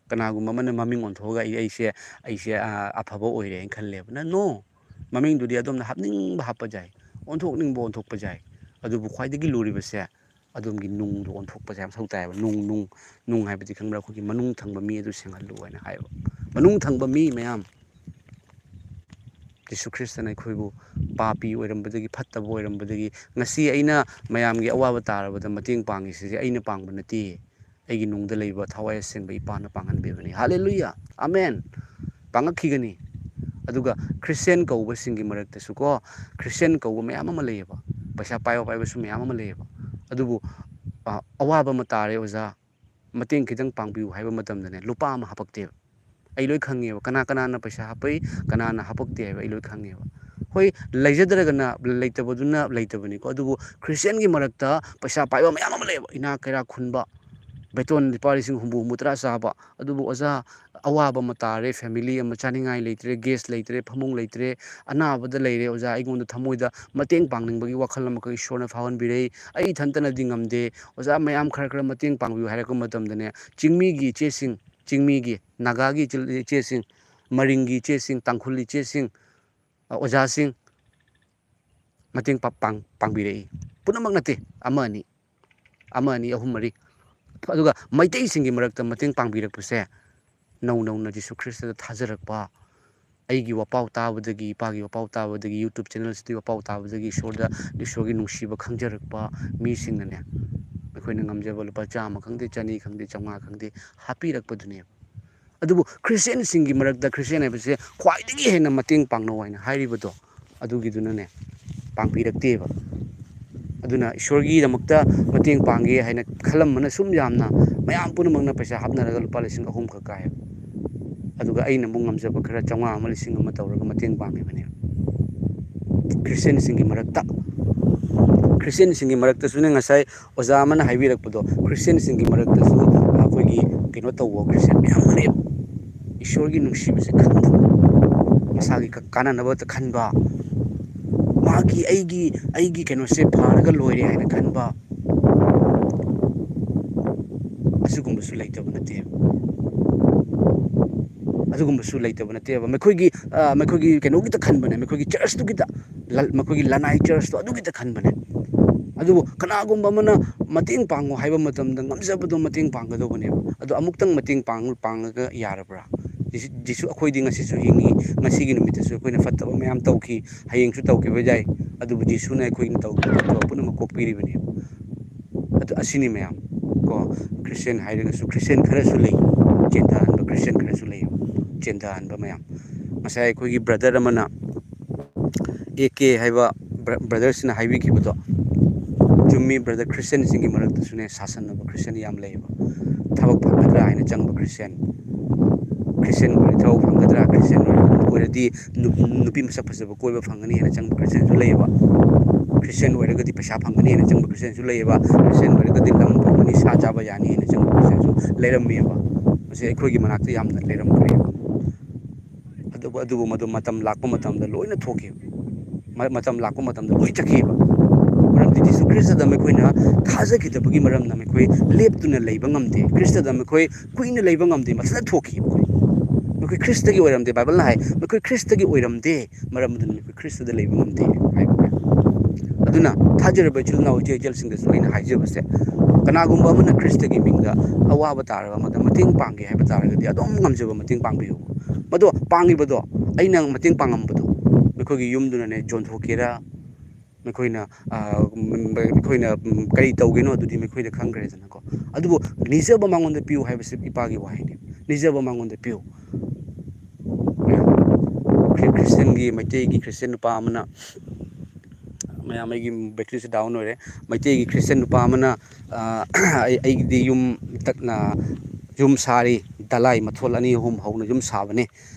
ꯀꯅꯥꯒꯨꯝꯕ ꯑꯃꯅ ꯃꯃꯤꯡ ꯑꯣꯟꯊꯣꯛꯑꯒ ꯑꯩ ꯑꯩꯁꯦ ꯑꯩꯁꯦ ꯑꯐꯕ ꯑꯣꯏꯔꯦ ꯍꯥꯏꯅ ꯈꯜꯂꯦꯕ꯫ ꯅ ꯅꯣ꯫ ꯃꯃꯤꯡꯗꯨꯗꯤ ꯑꯗꯣꯝꯅ ꯍꯥꯞꯅꯤꯡꯕ ꯍꯥꯞꯄ ꯌꯥꯏ, ꯑꯣꯟꯊꯣꯛꯅꯤꯡꯕ ꯑꯣꯟꯊꯣꯛꯄ ꯌꯥꯏ꯫ ꯑꯗꯨꯕꯨ ꯈ꯭ꯋꯥꯏꯗꯒꯤ ꯂꯨꯔꯤꯕꯁꯦ ꯑꯗꯣꯝꯒꯤ ꯅꯨꯡꯗꯣ ꯑꯣꯟꯊꯣꯛꯄꯁꯦ ꯌꯥꯝ ꯃꯊꯧ ꯇꯥꯏꯌꯦꯕ꯫ ꯅꯨꯡ ꯅꯨꯡ ꯅꯨꯡ ꯍꯥꯏꯕꯗꯤ ꯈꯪꯕ꯭ꯔꯥ? ꯑꯩꯈꯣꯏꯒꯤ ꯃꯅꯨꯡ ꯊꯪꯕ ꯃꯤ ꯑꯗꯨ ꯁꯦꯡꯍꯜꯂꯨ ꯍꯥꯏꯅ ꯍꯥꯏꯌꯦꯕ꯫ ꯃꯅꯨꯡ ꯊꯪꯕ ꯃꯤ ꯃꯌꯥꯝ, ꯖꯤꯁꯨ ꯈ꯭ꯔꯤꯁꯇꯅ ꯑꯩꯈꯣꯏꯕꯨ ꯄꯥꯄꯤ ꯑꯣꯏꯔꯝꯕꯗꯒꯤ, ꯐꯠꯇꯕ ꯑꯣꯏꯔꯝꯕꯗꯒꯤ, ꯉꯁꯤ ꯑꯩꯅ ꯃꯌꯥꯝꯒꯤ ꯑꯋꯥꯕ ꯇꯥꯔꯕꯗ ꯃꯇꯦꯡ ꯄꯥꯡꯉꯤꯁꯤꯗꯤ ꯑꯩꯅ ꯄꯥꯡꯕ ꯅꯠꯇꯦ, ꯑꯩꯒꯤ ꯅꯨꯡꯗ ꯂꯩꯕ ꯊꯋꯥꯏ ꯑꯁꯦꯡꯕ ꯏꯄꯥꯅ ꯄꯥꯡꯍꯟꯕꯤꯕꯅꯤ꯫ ꯍꯥꯂꯦꯂꯨꯌꯥ, ꯑꯃꯦꯟ꯫ ꯄꯥꯡꯉꯛꯈꯤꯒꯅꯤ꯫ ꯑꯗꯨꯒ ꯈ꯭ꯔꯤꯁꯇꯤꯌꯥꯟ ꯀꯧꯕꯁꯤꯡꯒꯤ ꯃꯔꯛꯇꯁꯨꯀꯣ, ꯈ꯭ꯔꯤꯁꯇꯤꯌꯥꯟ ꯀꯧꯕ ꯃꯌꯥꯝ ꯑꯃ ꯂꯩꯌꯦꯕ, ꯄꯩꯁꯥ ꯄꯥꯏꯕ ꯄꯥꯏꯕꯁꯨ ꯃꯌꯥꯝ ꯑꯃ ꯂꯩꯌꯦꯕ꯫ ꯑꯗꯨꯕꯨ ꯑꯋꯥꯕ ꯑꯃ ꯇꯥꯔꯦ ꯑꯣꯖꯥ, ꯃꯇꯦꯡ ꯈꯤꯇꯪ ꯄꯥꯡꯕꯤꯌꯨ ꯍꯥꯏꯕ ꯃꯇꯝꯗꯅꯦ, ꯂꯨꯄꯥ ꯑꯃ ꯍꯥꯄꯛꯇꯦꯕ꯫ ꯑꯩ ꯂꯣꯏ ꯈꯪꯉꯦꯕ, ꯀꯅꯥ ꯀꯅꯥꯅ ꯄꯩꯁꯥ ꯍꯥꯞꯄꯛꯏ, ꯀꯅꯥꯅ ꯍꯥꯄꯛꯇꯦ ꯍꯥꯏꯕ ꯑꯩ ꯂꯣꯏ ꯈꯪꯉꯦꯕ꯫ ꯍꯣꯏ, ꯂꯩꯖꯗ꯭ꯔꯒꯅ ꯂꯩꯇꯕꯗꯨꯅ ꯂꯩꯇꯕꯅꯤꯀꯣ, ꯑꯗꯨꯕꯨ ꯈ꯭ꯔꯤꯁꯇꯤꯌꯥꯟꯒꯤ ꯃꯔꯛꯇ ꯄꯩꯁꯥ ꯄꯥꯏꯕ ꯃꯌꯥꯝ ꯑꯃ ꯂꯩꯌꯦꯕ, ꯏꯅꯥꯛ ꯀꯩꯔꯥꯛ ꯈꯨꯟꯕ, ꯕꯦꯇꯣꯟ ꯂꯨꯄꯥ ꯂꯤꯁꯤꯡ ꯍꯨꯝꯐꯨ, ꯍꯨꯝꯐꯨꯇꯔꯥ ꯆꯥꯕ꯫ ꯑꯗꯨꯕꯨ ꯑꯣꯖꯥ, ꯑꯋꯥꯕ ꯑꯃ ꯇꯥꯔꯦ, ꯐꯦꯃꯤꯂꯤ ꯑꯃ, ꯆꯥꯅꯤꯡꯉꯥꯏ ꯂꯩꯇ꯭ꯔꯦ, ꯒ꯭ꯌꯥꯁ ꯂꯩꯇ꯭ꯔꯦ, ꯐꯃꯨꯡ ꯂꯩꯇ꯭ꯔꯦ, ꯑꯅꯥꯕꯗ ꯂꯩꯔꯦ ꯑꯣꯖꯥ, ꯑꯩꯉꯣꯟꯗ ꯊꯃꯣꯏꯗ ꯃꯇꯦꯡ ꯄꯥꯡꯅꯤꯡꯕꯒꯤ ꯋꯥꯈꯜ ꯑꯃꯈꯛ ꯏꯁꯣꯔꯅ ꯐꯥꯎꯍꯟꯕꯤꯔꯛꯏ꯫ ꯑꯩ ꯏꯊꯟꯇꯅꯗꯤ ꯉꯝꯗꯦ ꯑꯣꯖꯥ, ꯃꯌꯥꯝ ꯈꯔ ꯈꯔ ꯃꯇꯦꯡ ꯄꯥꯡꯕꯤꯌꯨ ꯍꯥꯏꯔꯛꯄ ꯃꯇꯝꯗꯅꯦ, ꯆꯤꯡꯃꯤꯒꯤ ꯏꯆꯦꯁꯤꯡ, ꯆꯤꯡꯃꯤꯒꯤ, ꯅꯥꯒꯥꯒꯤ ꯏꯆꯦꯁꯤꯡ, ꯃꯔꯤꯡꯒꯤ ꯏꯆꯦꯁꯤꯡ, ꯇꯥꯡꯈꯨꯜ ꯏꯆꯦꯁꯤꯡ, ꯑꯣꯖꯥꯁꯤꯡ ꯃꯇꯦꯡ ꯄꯥꯡꯕꯤꯔꯛꯏ꯫ ꯄꯨꯝꯅꯃꯛ ꯅꯠꯇꯦ, ꯑꯃ ꯑꯅꯤ, ꯑꯃ ꯑꯅꯤ, ꯑꯍꯨꯝ ꯃꯔꯤ꯫ ꯑꯗꯨꯒ ꯃꯩꯇꯩꯁꯤꯡꯒꯤ ꯃꯔꯛꯇ ꯃꯇꯦꯡ ꯄꯥꯡꯕꯤꯔꯛꯄꯁꯦ ꯅꯧ ꯅꯧꯅ ꯖꯤꯁꯨ ꯈ꯭ꯔꯤꯁꯇꯗ ꯊꯥꯖꯔꯛꯄ, ꯑꯩꯒꯤ ꯋꯥꯄꯥꯎ ꯇꯥꯕꯗꯒꯤ, ꯏꯄꯥꯒꯤ ꯋꯥꯄꯥꯎ ꯇꯥꯕꯗꯒꯤ, YouTube ꯆꯦꯅꯦꯜꯁꯤꯗꯒꯤ ꯋꯥꯄꯥꯎ ꯇꯥꯕꯗꯒꯤ ꯏꯁꯣꯔꯗ, ꯏꯁꯣꯔꯒꯤ ꯅꯨꯡꯁꯤꯕ ꯈꯪꯖꯔꯛꯄ ꯃꯤꯁꯤꯡꯅꯅꯦ, ꯑꯩꯈꯣꯏꯅ ꯉꯝꯖꯕ ꯂꯨꯄꯥ ꯆꯥꯝꯃ ꯈꯪꯗꯦ, ꯆꯅꯤ ꯈꯪꯗꯦ, ꯆꯥꯝꯃꯉꯥ ꯈꯪꯗꯦ, ꯍꯥꯞꯄꯤꯔꯛꯄꯗꯨꯅꯦꯕ꯫ ꯑꯗꯨꯕꯨ ꯈ꯭ꯔꯤꯁꯇꯤꯌꯥꯟꯁꯤꯡꯒꯤ ꯃꯔꯛꯇ ꯈ꯭ꯔꯤꯁꯇꯤꯌꯥꯟ ꯍꯥꯏꯕꯁꯦ ꯈ꯭ꯋꯥꯏꯗꯒꯤ ꯍꯦꯟꯅ ꯃꯇꯦꯡ ꯄꯥꯡꯅꯧ ꯍꯥꯏꯅ ꯍꯥꯏꯔꯤꯕꯗꯣ, ꯑꯗꯨꯒꯤꯗꯨꯅꯅꯦ, ꯄꯥꯡꯕꯤꯔꯛꯇꯦꯕ꯫ ꯑꯗꯨꯅ ꯏꯁꯣꯔꯒꯤꯗꯃꯛꯇ ꯃꯇꯦꯡ ꯄꯥꯡꯒꯦ ꯍꯥꯏꯅ ꯈꯜꯂꯝꯕꯅ ꯁꯨꯝ ꯌꯥꯝꯅ, ꯃꯌꯥꯝ ꯄꯨꯝꯅꯃꯛꯅ ꯄꯩꯁꯥ ꯍꯥꯞꯅꯔꯒ ꯂꯨꯄꯥ ꯂꯤꯁꯤꯡ ꯑꯍꯨꯝ ꯈꯛ ꯀꯥꯏꯌꯦꯕ꯫ ꯑꯗꯨꯒ ꯑꯩꯅ ꯑꯃꯨꯛ ꯉꯝꯖꯕ ꯈꯔ ꯆꯥꯝꯃꯉꯥ ꯑꯃ, ꯂꯤꯁꯤꯡ ꯑꯃ ꯇꯧꯔꯒ ꯃꯇꯦꯡ ꯄꯥꯡꯉꯤꯕꯅꯦꯕ꯫ ꯈ꯭ꯔꯤꯁꯇꯤꯌꯥꯟꯁꯤꯡꯒꯤ ꯃꯔꯛꯇ, ꯈ꯭ꯔꯤꯁꯇꯤꯌꯥꯟꯁꯤꯡꯒꯤ ꯃꯔꯛꯇꯁꯨꯅꯦ, ꯉꯁꯥꯏ ꯑꯣꯖꯥ ꯑꯃꯅ ꯍꯥꯏꯕꯤꯔꯛꯄꯗꯣ, ꯈ꯭ꯔꯤꯁꯇꯤꯌꯥꯟꯁꯤꯡꯒꯤ ꯃꯔꯛꯇꯁꯨ ꯑꯩꯈꯣꯏꯒꯤ ꯀꯩꯅꯣ ꯇꯧꯕ ꯈ꯭ꯔꯤꯁꯇꯤꯌꯥꯟ ꯃꯌꯥꯝ ꯑꯃ ꯂꯩꯌꯦꯕ꯫ ꯏꯁꯣꯔꯒꯤ ꯅꯨꯡꯁꯤꯕꯁꯦ ꯈꯪꯗꯕ, ꯃꯁꯥꯒꯤ ꯀ-, ꯀꯥꯟꯅꯅꯕꯇ ꯈꯟꯕ, ꯃꯥꯒꯤ, ꯑꯩꯒꯤ, ꯑꯩꯒꯤ ꯀꯩꯅꯣꯁꯦ ꯐꯔꯒ ꯂꯣꯏꯔꯦ ꯍꯥꯏꯅ ꯈꯟꯕ, ꯑꯁꯤꯒꯨꯝꯕꯁꯨ ꯂꯩꯇꯕ ꯅꯠꯇꯦꯕ꯫ ꯑꯗꯨꯒꯨꯝꯕꯁꯨ ꯂꯩꯇꯕ ꯅꯠꯇꯦꯕ꯫ ꯃꯈꯣꯏꯒꯤ, ꯑ, ꯃꯈꯣꯏꯒꯤ ꯀꯩꯅꯣꯒꯤꯗ ꯈꯟꯕꯅꯦ, ꯃꯈꯣꯏꯒꯤ ꯆꯔꯆꯇꯨꯒꯤꯗ, ꯂ-, ꯃꯈꯣꯏꯒꯤ ꯂꯅꯥꯏ ꯆꯔꯆꯇꯣ ꯑꯗꯨꯒꯤꯗ ꯈꯟꯕꯅꯦ꯫ ꯑꯗꯨꯕꯨ ꯀꯅꯥꯒꯨꯝꯕ ꯑꯃꯅ ꯃꯇꯦꯡ ꯄꯥꯡꯉꯨ ꯍꯥꯏꯕ ꯃꯇꯝꯗ ꯉꯝꯖꯕꯗꯣ ꯃꯇꯦꯡ ꯄꯥꯡꯒꯗꯧꯕꯅꯦꯕ꯫ ꯑꯗꯣ ꯑꯃꯨꯛꯇꯪ ꯃꯇꯦꯡ ꯄꯥꯡ-, ꯄꯥꯡꯉꯒ ꯌꯥꯔꯕ꯭ꯔꯥ? ꯖꯤꯁꯨ, ꯖꯤꯁꯨ ꯑꯩꯈꯣꯏꯗꯤ ꯉꯁꯤꯁꯨ ꯍꯤꯡꯉꯤ, ꯉꯁꯤꯒꯤ ꯅꯨꯃꯤꯠꯇꯁꯨ ꯑꯩꯈꯣꯏꯅ ꯐꯠꯇꯕ ꯃꯌꯥꯝ ꯇꯧꯈꯤ, ꯍꯌꯦꯡꯁꯨ ꯇꯧꯈꯤꯕ ꯌꯥꯏ꯫ ꯑꯗꯨꯕꯨ ꯖꯤꯁꯨꯅ ꯑꯩꯈꯣꯏꯅ ꯇꯧꯈꯤꯕ ꯐꯠꯇꯕ ꯄꯨꯝꯅꯃꯛ ꯀꯣꯛꯄꯤꯔꯤꯕꯅꯦꯕ꯫ ꯑꯗꯨ ꯑꯁꯤꯅꯤ ꯃꯌꯥꯝ ꯀꯣ, ꯈ꯭ꯔꯤꯁꯇꯤꯌꯥꯟ ꯍꯥꯏꯔꯒꯁꯨ ꯈ꯭ꯔꯤꯁꯇꯤꯌꯥꯟ ꯈꯔꯁꯨ ꯂꯩ, ꯆꯦꯟꯊꯍꯟꯕ ꯈ꯭ꯔꯤꯁꯇꯤꯌꯥꯟ ꯈꯔꯁꯨ ꯂꯩ, ꯆꯦꯟꯊꯍꯟꯕ ꯃꯌꯥꯝ꯫ ꯉꯁꯥꯏ ꯑꯩꯈꯣꯏꯒꯤ ꯕ꯭ꯔꯗꯔ ꯑꯃꯅ, ꯑꯦ ꯀꯦ ꯍꯥꯏꯕ ꯕ꯭ꯔ-, ꯕ꯭ꯔꯗꯔꯁꯤꯅ ꯍꯥꯏꯕꯤꯈꯤꯕꯗꯣ ꯆꯨꯝꯃꯤ꯫ ꯕ꯭ꯔꯗꯔ, ꯈ꯭ꯔꯤꯁꯇꯤꯌꯥꯟꯁꯤꯡꯒꯤ ꯃꯔꯛꯇꯁꯨꯅꯦ ꯁꯥꯁꯟꯅꯕ ꯈ꯭ꯔꯤꯁꯇꯤꯌꯥꯟ ꯌꯥꯝ ꯂꯩꯌꯦꯕ꯫ ꯊꯕꯛ ꯐꯪꯒꯗ꯭ꯔꯥ ꯍꯥꯏꯅ ꯆꯪꯕ ꯈ꯭ꯔꯤꯁꯇꯤꯌꯥꯟ, ꯈ꯭ꯔꯤꯁꯇꯤꯌꯥꯟ ꯑꯣꯏꯔꯗꯤ ꯊꯕꯛ ꯐꯪꯒꯗ꯭ꯔꯥ, ꯈ꯭ꯔꯤꯁꯇꯤꯌꯥꯟ ꯑꯣꯏꯔꯗꯤ ꯅꯨ-, ꯅꯨꯄꯤ ꯃꯁꯛ ꯐꯖꯕ ꯀꯣꯏꯕ ꯐꯪꯒꯅꯤ ꯍꯥꯏꯅ ꯆꯪꯕ ꯈ꯭ꯔꯤꯁꯇꯤꯌꯥꯟꯁꯨ ꯂꯩꯌꯦꯕ꯫ ꯈ꯭ꯔꯤꯁꯇꯤꯌꯥꯟ ꯑꯣꯏꯔꯒꯗꯤ ꯄꯩꯁꯥ ꯐꯪꯒꯅꯤ ꯍꯥꯏꯅ ꯆꯪꯕ ꯈ꯭ꯔꯤꯁꯇꯤꯌꯥꯟꯁꯨ ꯂꯩꯌꯦꯕ꯫ ꯈ꯭ꯔꯤꯁꯇꯤꯌꯥꯟ ꯑꯣꯏꯔꯒꯗꯤ ꯂꯝ ꯐꯪꯒꯅꯤ, ꯁꯥ ꯆꯥꯕ ꯌꯥꯅꯤ ꯍꯥꯏꯅ ꯆꯪꯕ ꯈ꯭ꯔꯤꯁꯇꯤꯌꯥꯟꯁꯨ ꯂꯩꯔꯝꯃꯦꯕ꯫ ꯃꯁꯤ ꯑꯩꯈꯣꯏꯒꯤ ꯃꯅꯥꯛꯇ ꯌꯥꯝꯅ ꯂꯩꯔꯝꯈ꯭ꯔꯦꯕ꯫ ꯑꯗꯨꯕꯨ, ꯑꯗꯨꯕꯨ ꯃꯗꯨ ꯃꯇꯝ ꯂꯥꯛꯄ ꯃꯇꯝꯗ ꯂꯣꯏꯅ ꯊꯣꯛꯈꯤꯕ꯫ ꯃ-, ꯃꯇꯝ ꯂꯥꯛꯄ ꯃꯇꯝꯗ ꯂꯣꯏ ꯆꯠꯈꯤꯕ꯫ ꯃꯔꯝꯗꯤ ꯖꯤꯁꯨ ꯈ꯭ꯔꯤꯁꯇꯗ ꯃꯈꯣꯏꯅ ꯊꯥꯖꯈꯤꯗꯕꯒꯤ ꯃꯔꯝꯅ ꯃꯈꯣꯏ ꯂꯦꯞꯇꯨꯅ ꯂꯩꯕ ꯉꯝꯗꯦ꯫ ꯈ꯭ꯔꯤꯁꯇꯗ ꯃꯈꯣꯏ ꯀꯨꯏꯅ ꯂꯩꯕ ꯉꯝꯗꯦ꯫ ꯃꯊꯟꯇ ꯊꯣꯛꯈꯤ ꯃꯈꯣꯏ꯫ ꯃꯈꯣꯏ ꯈ꯭ꯔꯤꯁꯇꯒꯤ ꯑꯣꯏꯔꯝꯗꯦ꯫ ꯕꯥꯏꯕꯜꯅ ꯍꯥꯏ, ꯃꯈꯣꯏ ꯈ꯭ꯔꯤꯁꯇꯒꯤ ꯑꯣꯏꯔꯝꯗꯦ꯫ ꯃꯔꯝ ꯑꯗꯨꯅ ꯃꯈꯣꯏ ꯈ꯭ꯔꯤꯁꯇꯗ ꯂꯩꯕ ꯉꯝꯗꯦ ꯍꯥꯏꯕ꯫ ꯑꯗꯨꯅ ꯊꯥꯖꯔꯕ ꯏꯆꯤꯜ ꯏꯅꯥꯎ ꯏꯆꯦ ꯏꯆꯜꯁꯤꯡꯗꯁꯨ ꯑꯩꯅ ꯍꯥꯏꯖꯕꯁꯦ, ꯀꯅꯥꯒꯨꯝꯕ ꯑꯃꯅ ꯈ꯭ꯔꯤꯁꯇꯒꯤ ꯃꯤꯡꯗ ꯑꯋꯥꯕ ꯇꯥꯔꯕ ꯑꯃꯗ ꯃꯇꯦꯡ ꯄꯥꯡꯒꯦ ꯍꯥꯏꯕ ꯇꯥꯔꯒꯗꯤ ꯑꯗꯨꯝ ꯉꯝꯖꯕ ꯃꯇꯦꯡ ꯄꯥꯡꯕꯤꯌꯨ꯫ ꯃꯗꯣ ꯄꯥꯡꯉꯤꯕꯗꯣ, ꯑꯩꯅ ꯃꯇꯦꯡ ꯄꯥꯡꯉꯝꯕꯗꯣ, ꯃꯈꯣꯏꯒꯤ ꯌꯨꯝꯗꯨꯅꯅꯦ ꯌꯣꯟꯊꯣꯛꯀꯦꯔꯥ, ꯃꯈꯣꯏꯅ, ꯑ, ꯃ-, ꯃ-, ꯃꯈꯣꯏꯅ, ꯎꯝ, ꯀꯔꯤ ꯇꯧꯒꯦꯅꯣ ꯑꯗꯨꯗꯤ ꯃꯈꯣꯏꯗ ꯈꯪꯈ꯭ꯔꯦꯗꯅꯀꯣ꯫ ꯑꯗꯨꯕꯨ ꯅꯤꯖꯕ ꯃꯉꯣꯟꯗ ꯄꯤꯌꯨ ꯍꯥꯏꯕꯁꯤ ꯏꯄꯥꯒꯤ ꯋꯥꯍꯩꯅꯤ꯫ ꯅꯤꯖꯕ ꯃꯉꯣꯟꯗ ꯄꯤꯌꯨ꯫ ꯈ꯭ꯔꯤ-, ꯈ꯭ꯔꯤꯁꯇꯤꯌꯥꯟꯒꯤ, ꯃꯩꯇꯩꯒꯤ ꯈ꯭ꯔꯤꯁꯇꯤꯌꯥꯟ ꯅꯨꯄꯥ ꯑꯃꯅ, ꯃꯌꯥꯝ, ꯑꯩꯒꯤ batteryꯁꯦ down ꯑꯣꯏꯔꯦ꯫ ꯃꯩꯇꯩꯒꯤ ꯈ꯭ꯔꯤꯁꯇꯤꯌꯥꯟ ꯅꯨꯄꯥ ꯑꯃꯅ, ꯑ, ꯑꯩ, ꯑꯩꯒꯤꯗꯤ ꯌꯨꯝ ꯇꯛꯅ, ꯌꯨꯝ ꯁꯥꯔꯤ, ꯗꯂꯥꯏ ꯃꯊꯣꯜ ꯑꯅꯤ ꯑꯍꯨꯝ ꯍꯧꯅ ꯌꯨꯝ ꯁꯥꯕꯅꯦ꯫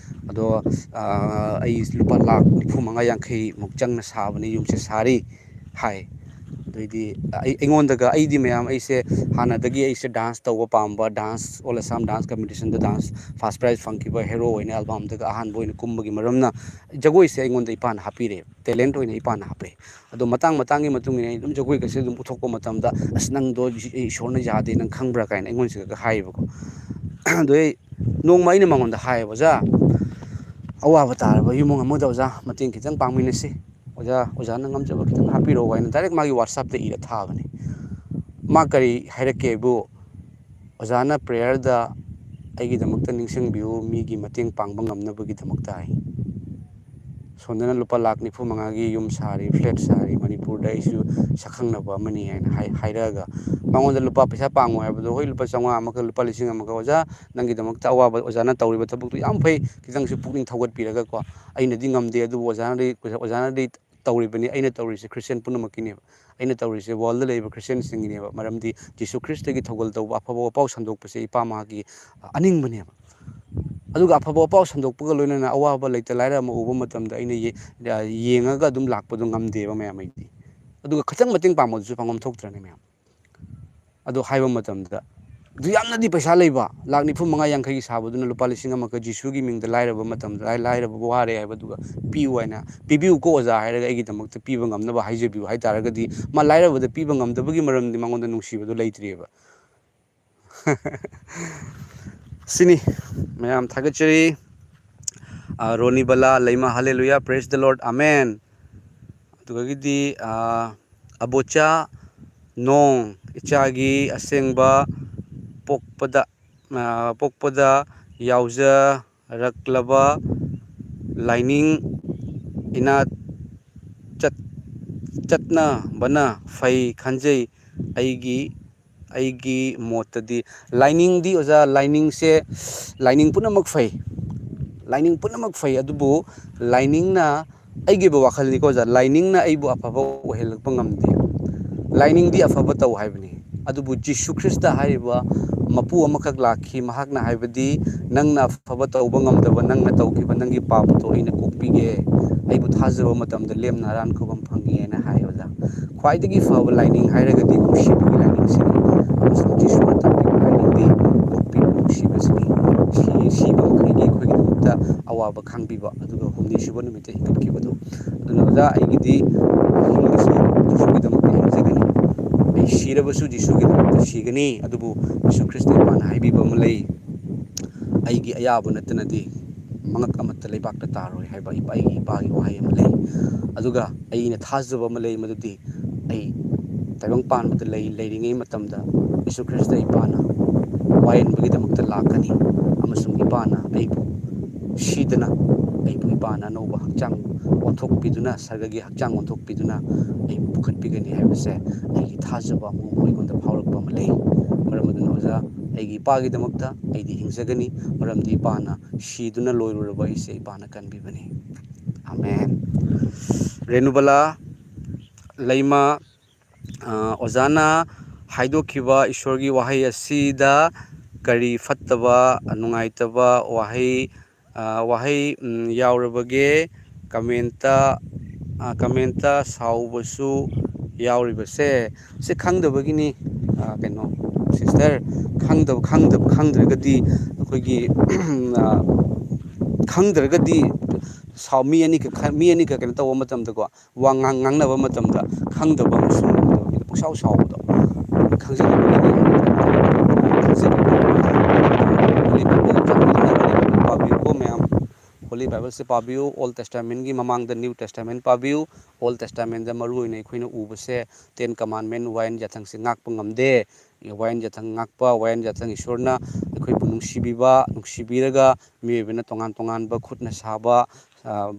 ꯑꯗꯣ, ꯑ, ꯑꯩ ꯂꯨꯄꯥ ꯂꯥꯈ ꯅꯤꯐꯨ ꯃꯉꯥ ꯌꯥꯡꯈꯩꯃꯨꯛ ꯆꯪꯅ ꯁꯥꯕꯅꯦ, ꯌꯨꯝꯁꯦ ꯁꯥꯔꯤ ꯍꯥꯏ꯫ ꯑꯗꯩꯗꯤ ꯑꯩ, ꯑꯩꯉꯣꯟꯗꯒ, ꯑꯩꯗꯤ ꯃꯌꯥꯝ, ꯑꯩꯁꯦ ꯍꯥꯟꯅꯗꯒꯤ ꯑꯩꯁꯦ dance ꯇꯧꯕ ꯄꯥꯝꯕ, dance, All Assam Dance Competitionꯗ dance first prize ꯐꯪꯈꯤꯕ, hero ꯑꯣꯏꯅ albumꯗꯒ ꯑꯍꯥꯟꯕ ꯑꯣꯏꯅ ꯀꯨꯝꯕꯒꯤ ꯃꯔꯝꯅ ꯖꯒꯣꯏꯁꯦ ꯑꯩꯉꯣꯟꯗ ꯏꯄꯥꯅ ꯍꯥꯞꯄꯤꯔꯦ, talent ꯑꯣꯏꯅ ꯏꯄꯥꯅ ꯍꯥꯞꯄꯛꯑꯦ꯫ ꯑꯗꯣ ꯃꯇꯥꯡ ꯃꯇꯥꯡꯒꯤ ꯃꯇꯨꯡ ꯏꯟꯅ ꯑꯩ ꯑꯗꯨꯝ ꯖꯒꯣꯏꯒꯁꯦ ꯑꯗꯨꯝ ꯎꯠꯊꯣꯛꯄ ꯃꯇꯝꯗ, "ꯑꯁ, ꯅꯪꯗꯣ ꯏꯁꯣꯔꯅ ꯌꯥꯗꯦ, ꯅꯪ ꯈꯪꯕ꯭ꯔꯥ?" ꯀꯥꯏꯅ ꯑꯩꯉꯣꯟꯁꯤꯗꯒ ꯍꯥꯏꯌꯦꯕꯀꯣ꯫ ꯑꯗꯣ ꯑꯩ ꯅꯣꯡꯃ ꯑꯩꯅ ꯃꯉꯣꯟꯗ ꯍꯥꯏꯌꯦꯕ, "ꯑꯣꯖꯥ, ꯑꯋꯥꯕ ꯇꯥꯔꯕ ꯏꯃꯨꯡ ꯑꯃꯗ, ꯑꯣꯖꯥ, ꯃꯇꯦꯡ ꯈꯤꯇꯪ ꯄꯥꯡꯃꯤꯟꯅꯁꯤ꯫ ꯑꯣꯖꯥ, ꯑꯣꯖꯥꯅ ꯉꯝꯖꯕ ꯈꯤꯇꯪ ꯍꯥꯞꯄꯤꯔꯛꯑꯣ" ꯍꯥꯏꯅ direct ꯃꯥꯒꯤ WhatsAppꯇ ꯏꯔ ꯊꯥꯕꯅꯦ꯫ ꯃꯥ ꯀꯔꯤ ꯍꯥꯏꯔꯛꯀꯦꯕꯨ, "ꯑꯣꯖꯥꯅ prayerꯗ ꯑꯩꯒꯤꯗꯃꯛꯇ ꯅꯤꯡꯁꯤꯡꯕꯤꯌꯨ, ꯃꯤꯒꯤ ꯃꯇꯦꯡ ꯄꯥꯡꯕ ꯉꯝꯅꯕꯒꯤꯗꯃꯛꯇ" ꯍꯥꯏ꯫ ꯁꯣꯝꯗꯅ ꯂꯨꯄꯥ ꯂꯥꯈ ꯅꯤꯐꯨ ꯃꯉꯥꯒꯤ ꯌꯨꯝ ꯁꯥꯔꯤ, flat ꯁꯥꯔꯤ, ꯃꯅꯤꯄꯨꯔꯗ ꯑꯩꯁꯨ ꯁꯛꯈꯪꯅꯕ ꯑꯃꯅꯤ ꯍꯥꯏꯅ ꯍꯥꯏ-, ꯍꯥꯏꯔꯛꯑꯒ, ꯃꯉꯣꯟꯗ ꯂꯨꯄꯥ ꯄꯩꯁꯥ ꯄꯥꯡꯉꯣ ꯍꯥꯏꯕꯗꯣ, "ꯍꯣꯏ, ꯂꯨꯄꯥ ꯆꯥꯝꯃꯉꯥ ꯑꯃꯒ, ꯂꯨꯄꯥ ꯂꯤꯁꯤꯡ ꯑꯃꯒ, ꯑꯣꯖꯥ, ꯅꯪꯒꯤꯗꯃꯛꯇ ꯑꯋꯥꯕ, ꯑꯣꯖꯥꯅ ꯇꯧꯔꯤꯕ ꯊꯕꯛꯇꯨ ꯌꯥꯝ ꯐꯩ, ꯈꯤꯇꯪꯁꯨ ꯄꯨꯛꯅꯤꯡ ꯊꯧꯒꯠꯄꯤꯔꯒꯀꯣ, ꯑꯩꯅꯗꯤ ꯉꯝꯗꯦ, ꯑꯗꯨꯕꯨ ꯑꯣꯖꯥꯅꯗꯤ, ꯑꯣꯖꯥꯅꯗꯤ ꯇꯧꯔꯤꯕꯅꯤ, ꯑꯩꯅ ꯇꯧꯔꯤꯁꯦ ꯈ꯭ꯔꯤꯁꯇꯤꯌꯥꯟ ꯄꯨꯝꯅꯃꯛꯀꯤꯅꯦꯕ, ꯑꯩꯅ ꯇꯧꯔꯤꯁꯦ worldꯗ ꯂꯩꯔꯤꯕ ꯈ꯭ꯔꯤꯁꯇꯤꯌꯥꯟꯁꯤꯡꯒꯤꯅꯦꯕ, ꯃꯔꯝꯗꯤ ꯖꯤꯁꯨ ꯈ꯭ꯔꯤꯁꯇꯒꯤ ꯊꯧꯒꯜ ꯇꯧꯕ, ꯑꯐꯕ ꯋꯥꯄꯥꯎ ꯁꯟꯗꯣꯛꯄꯁꯦ ꯏꯄꯥ ꯃꯥꯒꯤ ꯑꯅꯤꯡꯕꯅꯦꯕ꯫ ꯑꯗꯨꯒ ꯑꯐꯕ ꯋꯥꯄꯥꯎ ꯁꯟꯗꯣꯛꯄꯒ ꯂꯣꯏꯅꯅ ꯑꯋꯥꯕ ꯂꯩꯇ ꯂꯥꯏꯔ ꯑꯃ ꯎꯕ ꯃꯇꯝꯗ ꯑꯩꯅ ꯌꯦ-, ꯌꯦꯡꯉꯒ ꯑꯗꯨꯝ ꯂꯥꯛꯄꯗꯣ ꯉꯝꯗꯦꯕ ꯃꯌꯥꯝ ꯑꯩꯗꯤ꯫ ꯑꯗꯨꯒ ꯈꯤꯇꯪ ꯃꯇꯦꯡ ꯄꯥꯡꯕꯗꯨꯁꯨ ꯄꯥꯡꯐꯝ ꯊꯣꯛꯇ꯭ꯔꯅꯦ ꯃꯌꯥꯝ꯫ ꯑꯗꯨ ꯍꯥꯏꯕ ꯃꯇꯝꯗ, ꯑꯗꯨ ꯌꯥꯝꯅꯗꯤ ꯄꯩꯁꯥ ꯂꯩꯕ, ꯂꯥꯈ ꯅꯤꯐꯨ ꯃꯉꯥ ꯌꯥꯡꯈꯩꯒꯤ ꯁꯥꯕꯗꯨꯅ ꯂꯨꯄꯥ ꯂꯤꯁꯤꯡ ꯑꯃꯒ ꯖꯤꯁꯨꯒꯤ ꯃꯤꯡꯗ ꯂꯥꯏꯔꯕ ꯃꯇꯝꯗ, ꯂꯥꯏ-, ꯂꯥꯏꯔꯕ ꯋꯥꯔꯦ ꯍꯥꯏꯕꯗꯨꯒ ꯄꯤꯌꯨ ꯍꯥꯏꯅ, "ꯄꯤꯕꯤꯌꯨꯀꯣ ꯑꯣꯖꯥ" ꯍꯥꯏꯔꯒ ꯑꯩꯒꯤꯗꯃꯛꯇ ꯄꯤꯕ ꯉꯝꯅꯕ ꯍꯥꯏꯖꯕꯤꯌꯨ ꯍꯥꯏ ꯇꯥꯔꯒꯗꯤ, ꯃꯥ ꯂꯥꯏꯔꯕꯗ ꯄꯤꯕ ꯉꯝꯗꯕꯒꯤ ꯃꯔꯝꯗꯤ ꯃꯉꯣꯟꯗ ꯅꯨꯡꯁꯤꯕꯗꯨ ꯂꯩꯇ꯭ꯔꯤꯑꯕ꯫ ꯁꯤꯅꯤ꯫ ꯃꯌꯥꯝ ꯊꯥꯒꯠꯆꯔꯤ꯫ ꯑ, ꯔꯣꯅꯤꯕꯂꯥ ꯂꯩꯃ, Hallelujah, praise the Lord, Amen꯫ ꯑꯗꯨꯗꯒꯤꯗꯤ, ꯑ, ꯑꯕꯣꯆꯥ ꯅꯣꯡ, "ꯏꯆꯥꯒꯤ ꯑꯁꯦꯡꯕ ꯄꯣꯛꯄꯗ, ꯑ, ꯄꯣꯛꯄꯗ ꯌꯥꯎꯖ-, ꯂꯩꯅꯔꯛꯂꯕ ꯂꯥꯏꯅꯤꯡ ꯏꯅꯥ ꯆꯠ-, ꯆꯠꯅꯕꯅ ꯐꯩ ꯈꯟꯖꯩ꯫ ꯑꯩꯒꯤ, ꯑꯩꯒꯤ ꯃꯣꯠꯇꯗꯤ ꯂꯥꯏꯅꯤꯡꯗꯤ, ꯑꯣꯖꯥ, ꯂꯥꯏꯅꯤꯡꯁꯦ, ꯂꯥꯏꯅꯤꯡ ꯄꯨꯝꯅꯃꯛ ꯐꯩ, ꯂꯥꯏꯅꯤꯡ ꯄꯨꯝꯅꯃꯛ ꯐꯩ꯫ ꯑꯗꯨꯕꯨ ꯂꯥꯏꯅꯤꯡꯅ, ꯑꯩꯒꯤ ꯑꯣꯏꯕ ꯋꯥꯈꯜꯅꯤꯀꯣ, ꯑꯣꯖꯥ, ꯂꯥꯏꯅꯤꯡꯅ ꯑꯩꯕꯨ ꯑꯐꯕ ꯑꯣꯏꯍꯜꯂꯛꯄ ꯉꯝꯗꯦ꯫ ꯂꯥꯏꯅꯤꯡꯗꯤ ꯑꯐꯕ ꯇꯧ ꯍꯥꯏꯕꯅꯤ꯫ ꯑꯗꯨꯕꯨ ꯖꯤꯁꯨ ꯈ꯭ꯔꯤꯁꯇ ꯍꯥꯏꯔꯤꯕ ꯃꯄꯨ ꯑꯃꯈꯛ ꯂꯥꯛꯈꯤ꯫ ꯃꯍꯥꯛꯅ ꯍꯥꯏꯕꯗꯤ, "ꯅꯪꯅ ꯑꯐꯕ ꯇꯧꯕ ꯉꯝꯗꯕ, ꯅꯪꯅ ꯇꯧꯈꯤꯕ ꯅꯪꯒꯤ ꯄꯥꯞꯇꯣ ꯑꯩꯅ ꯀꯣꯛꯄꯤꯒꯦ꯫ ꯑꯩꯕꯨ ꯊꯥꯖꯕ ꯃꯇꯝꯗ ꯂꯦꯝꯅ ꯑꯔꯥꯟ ꯈꯨꯕꯝ ꯐꯪꯉꯤ" ꯍꯥꯏꯅ ꯍꯥꯏ, ꯑꯣꯖꯥ꯫ ꯈ꯭ꯋꯥꯏꯗꯒꯤ ꯐꯕ ꯂꯥꯏꯅꯤꯡ ꯍꯥꯏꯔꯒꯗꯤ ꯅꯨꯡꯁꯤꯕꯒꯤ ꯂꯥꯏꯅꯤꯡꯁꯤꯅꯤ꯫ ꯑꯃꯁꯨꯡ ꯖꯤꯁꯨꯅ ꯇꯝꯕꯤꯕ ꯂꯥꯏꯅꯤꯡꯗꯤ ꯀꯣꯛꯄꯤꯕ, ꯅꯨꯡꯁꯤꯕꯁꯤꯅꯤ꯫ ꯁꯤ-, ꯁꯤꯕ ꯃꯈꯩꯒꯤ ꯑꯩꯈꯣꯏꯒꯤꯗꯃꯛꯇ ꯑꯋꯥꯕ ꯈꯥꯡꯕꯤꯕ, ꯑꯗꯨꯒ ꯍꯨꯝꯅꯤ ꯁꯨꯕ ꯅꯨꯃꯤꯠꯇ ꯍꯤꯡꯒꯠꯈꯤꯕꯗꯣ꯫ ꯑꯗꯨꯅ ꯑꯣꯖꯥ, ꯑꯩꯒꯤꯗꯤ ꯍꯤꯡꯕꯁꯨ ꯖꯤꯁꯨꯒꯤꯗꯃꯛꯇ ꯍꯤꯡꯖꯒꯅꯤ, ꯑꯩ ꯁꯤꯔꯕꯁꯨ ꯖꯤꯁꯨꯒꯤꯗꯃꯛꯇ ꯁꯤꯒꯅꯤ꯫ ꯑꯗꯨꯕꯨ ꯖꯤꯁꯨ ꯈ꯭ꯔꯤꯁꯇ ꯏꯄꯥꯅ ꯍꯥꯏꯕꯤꯕ ꯑꯃ ꯂꯩ, "ꯑꯩꯒꯤ ꯑꯌꯥꯕ ꯅꯠꯇꯅꯗꯤ ꯃꯉꯛ ꯑꯃꯠꯇ ꯂꯩꯕꯥꯛꯇ ꯇꯥꯔꯣꯏ" ꯍꯥꯏꯕ ꯏꯄꯥ-, ꯑꯩꯒꯤ ꯏꯄꯥꯒꯤ ꯋꯥꯍꯩ ꯑꯃ ꯂꯩ꯫ ꯑꯗꯨꯒ ꯑꯩꯅ ꯊꯥꯖꯕ ꯑꯃ ꯂꯩ, ꯃꯗꯨꯗꯤ ꯑꯩ ꯇꯥꯏꯕꯪ ꯄꯥꯟꯕꯗ ꯂꯩ-, ꯂꯩꯔꯤꯉꯩ ꯃꯇꯝꯗ ꯖꯤꯁꯨ ꯈ꯭ꯔꯤꯁꯇ ꯏꯄꯥꯅ ꯋꯥꯌꯦꯟꯕꯒꯤꯗꯃꯛꯇ ꯂꯥꯛꯀꯅꯤ, ꯑꯃꯁꯨꯡ ꯏꯄꯥꯅ ꯑꯩꯕꯨ ꯁꯤꯗꯅ, ꯑꯩꯕꯨ ꯏꯄꯥꯅ ꯑꯅꯧꯕ ꯍꯛꯆꯥꯡ ꯑꯣꯟꯊꯣꯛꯄꯤꯗꯨꯅ, ꯁꯔꯒꯒꯤ ꯍꯛꯆꯥꯡ ꯑꯣꯟꯊꯣꯛꯄꯤꯗꯨꯅ ꯑꯩꯕꯨ ꯄꯨꯈꯠꯄꯤꯒꯅꯤ ꯍꯥꯏꯕꯁꯦ ꯑꯩꯒꯤ ꯊꯥꯖꯕ ꯑꯃ ꯑꯩꯉꯣꯟꯗ ꯐꯥꯎꯔꯛꯄ ꯑꯃ ꯂꯩ꯫ ꯃꯔꯝ ꯑꯗꯨꯅ ꯑꯣꯖꯥ, ꯑꯩꯒꯤ ꯏꯄꯥꯒꯤꯗꯃꯛꯇ ꯑꯩꯗꯤ ꯍꯤꯡꯖꯒꯅꯤ, ꯃꯔꯝꯗꯤ ꯏꯄꯥꯅ ꯁꯤꯗꯨꯅ ꯂꯣꯏꯔꯨꯔꯕ ꯑꯩꯁꯦ ꯏꯄꯥꯅ ꯀꯟꯕꯤꯕꯅꯤ꯫ ꯑꯃꯦꯟ꯫ ꯔꯦꯅꯨꯕꯂꯥ ꯂꯩꯃ, ꯑ, ꯑꯣꯖꯥꯅ ꯍꯥꯏꯗꯣꯛꯈꯤꯕ ꯏꯁꯣꯔꯒꯤ ꯋꯥꯍꯩ ꯑꯁꯤꯗ ꯀꯔꯤ ꯐꯠꯇꯕ, ꯅꯨꯡꯉꯥꯏꯇꯕ ꯋꯥꯍꯩ, ꯑ, ꯋꯥꯍꯩ, ꯎꯝ, ꯌꯥꯎꯔꯕꯒꯦ? ꯀꯃꯦꯟꯇ, ꯑ, ꯀꯃꯦꯟꯇ ꯁꯥꯎꯕꯁꯨ ꯌꯥꯎꯔꯤꯕꯁꯦ, ꯁꯤ ꯈꯪꯗꯕꯒꯤꯅꯤ꯫ ꯑ, ꯀꯩꯅꯣ, ꯁꯤꯁꯇꯔ, ꯈꯪꯗꯕ, ꯈꯪꯗꯕ, ꯈꯪꯗ꯭ꯔꯒꯗꯤ ꯑꯩꯈꯣꯏꯒꯤ, ꯑ, ꯈꯪꯗ꯭ꯔꯒꯗꯤ ꯁꯥꯎ-, ꯃꯤ ꯑꯅꯤꯈꯛ ꯈ-, ꯃꯤ ꯑꯅꯤꯈꯛ ꯀꯩꯅꯣ ꯇꯧꯕ ꯃꯇꯝꯗꯀꯣ, ꯋꯥ ꯉꯥꯡ-, ꯉꯥꯡꯅꯕ ꯃꯇꯝꯗ ꯈꯪꯗꯕ ꯑꯃꯁꯨꯡ ꯄꯨꯡꯁꯥꯎ ꯁꯥꯎꯕꯗꯣ ꯈꯪꯖꯤꯟꯅꯕꯒꯤꯅꯤ꯫ ꯈꯪꯖꯤꯟꯅꯕ꯫ Holy Bible ꯄꯥꯕꯤꯌꯨꯀꯣ ꯃꯌꯥꯝ꯫ Holy Bible ꯁꯦ ꯄꯥꯕꯤꯌꯨ꯫ Old Testament ꯀꯤ ꯃꯃꯥꯡꯗ New Testament ꯄꯥꯕꯤꯌꯨ꯫ Old Testament ꯇ ꯃꯔꯨ ꯑꯣꯏꯅ ꯑꯩꯈꯣꯏꯅ ꯎꯕꯁꯦ Ten Commandment, ꯋꯥꯌꯦꯟ ꯌꯥꯊꯪꯁꯦ ꯉꯥꯛꯄ ꯉꯝꯗꯦ꯫ ꯋꯥꯌꯦꯟ ꯌꯥꯊꯪ ꯉꯥꯛꯄ, ꯋꯥꯌꯦꯟ ꯌꯥꯊꯪ ꯏꯁꯣꯔꯅ ꯑꯩꯈꯣꯏꯕꯨ ꯅꯨꯡꯁꯤꯕꯤꯕ, ꯅꯨꯡꯁꯤꯕꯤꯔꯒ ꯃꯤꯑꯣꯏꯕꯅ ꯇꯣꯉꯥꯟ ꯇꯣꯉꯥꯟꯕ ꯈꯨꯠꯅ ꯁꯥꯕ, ꯑ,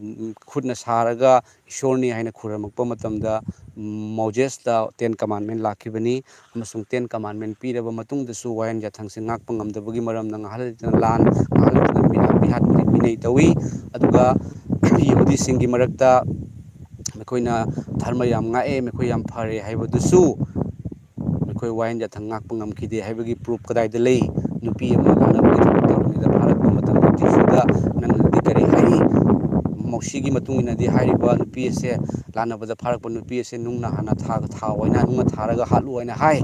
ꯈꯨꯠꯅ ꯁꯥꯔꯒ ꯏꯁꯣꯔꯅꯤ ꯍꯥꯏꯅ ꯈꯨꯔꯨꯝꯃꯛꯄ ꯃꯇꯝꯗ, ꯎꯝ, ꯃꯣꯖꯦꯁꯇ Ten Commandment ꯂꯥꯛꯈꯤꯕꯅꯤ꯫ ꯑꯃꯁꯨꯡ Ten Commandment ꯄꯤꯔꯕ ꯃꯇꯨꯡꯗꯁꯨ ꯋꯥꯌꯦꯟ ꯌꯥꯊꯪꯁꯦ ꯉꯥꯛꯄ ꯉꯝꯗꯕꯒꯤ ꯃꯔꯝꯅ ꯉꯥꯏꯍꯥꯛ ꯂꯩꯇꯅ ꯂꯥꯟ, ꯉꯥꯏꯍꯥꯛ ꯂꯩꯇꯅ ꯃꯤꯍꯥꯠ, ꯃꯤꯍꯥꯠ, ꯃꯤꯅꯩ ꯇꯧꯏ꯫ ꯑꯗꯨꯒ ꯌꯍꯨꯗꯤꯁꯤꯡꯒꯤ ꯃꯔꯛꯇ ꯃꯈꯣꯏꯅ ꯙꯔꯃ ꯌꯥꯝ ꯉꯥꯛꯑꯦ, ꯃꯈꯣꯏ ꯌꯥꯝ ꯐꯔꯦ ꯍꯥꯏꯕꯗꯨꯁꯨ ꯃꯈꯣꯏ ꯋꯥꯌꯦꯟ ꯌꯥꯊꯪ ꯉꯥꯛꯄ ꯉꯝꯈꯤꯗꯦ ꯍꯥꯏꯕꯒꯤ proof ꯀꯗꯥꯏꯗ ꯂꯩ? ꯅꯨꯄꯤ ꯑꯃ ꯂꯥꯟꯅꯕꯒꯤ ꯊꯕꯛ ꯇꯧꯔꯤꯉꯩꯗ ꯐꯥꯔꯛꯄ ꯃꯇꯝꯗ ꯖꯤꯁꯨꯗ ꯅꯪꯅꯗꯤ ꯀꯔꯤ ꯍꯥꯏꯔꯤ? ꯃꯣꯁꯤꯒꯤ ꯃꯇꯨꯡ ꯏꯟꯅꯗꯤ ꯍꯥꯏꯔꯤꯕ ꯅꯨꯄꯤ ꯑꯁꯦ ꯂꯥꯟꯅꯕꯗ ꯐꯥꯔꯛꯄ ꯅꯨꯄꯤ ꯑꯁꯦ ꯅꯨꯡꯅ ꯍꯥꯟꯅ ꯊꯥ-, ꯊꯥꯎ ꯍꯥꯏꯅ, ꯅꯨꯡꯅ ꯊꯥꯔꯒ ꯍꯥꯠꯂꯨ ꯍꯥꯏꯅ ꯍꯥꯏ꯫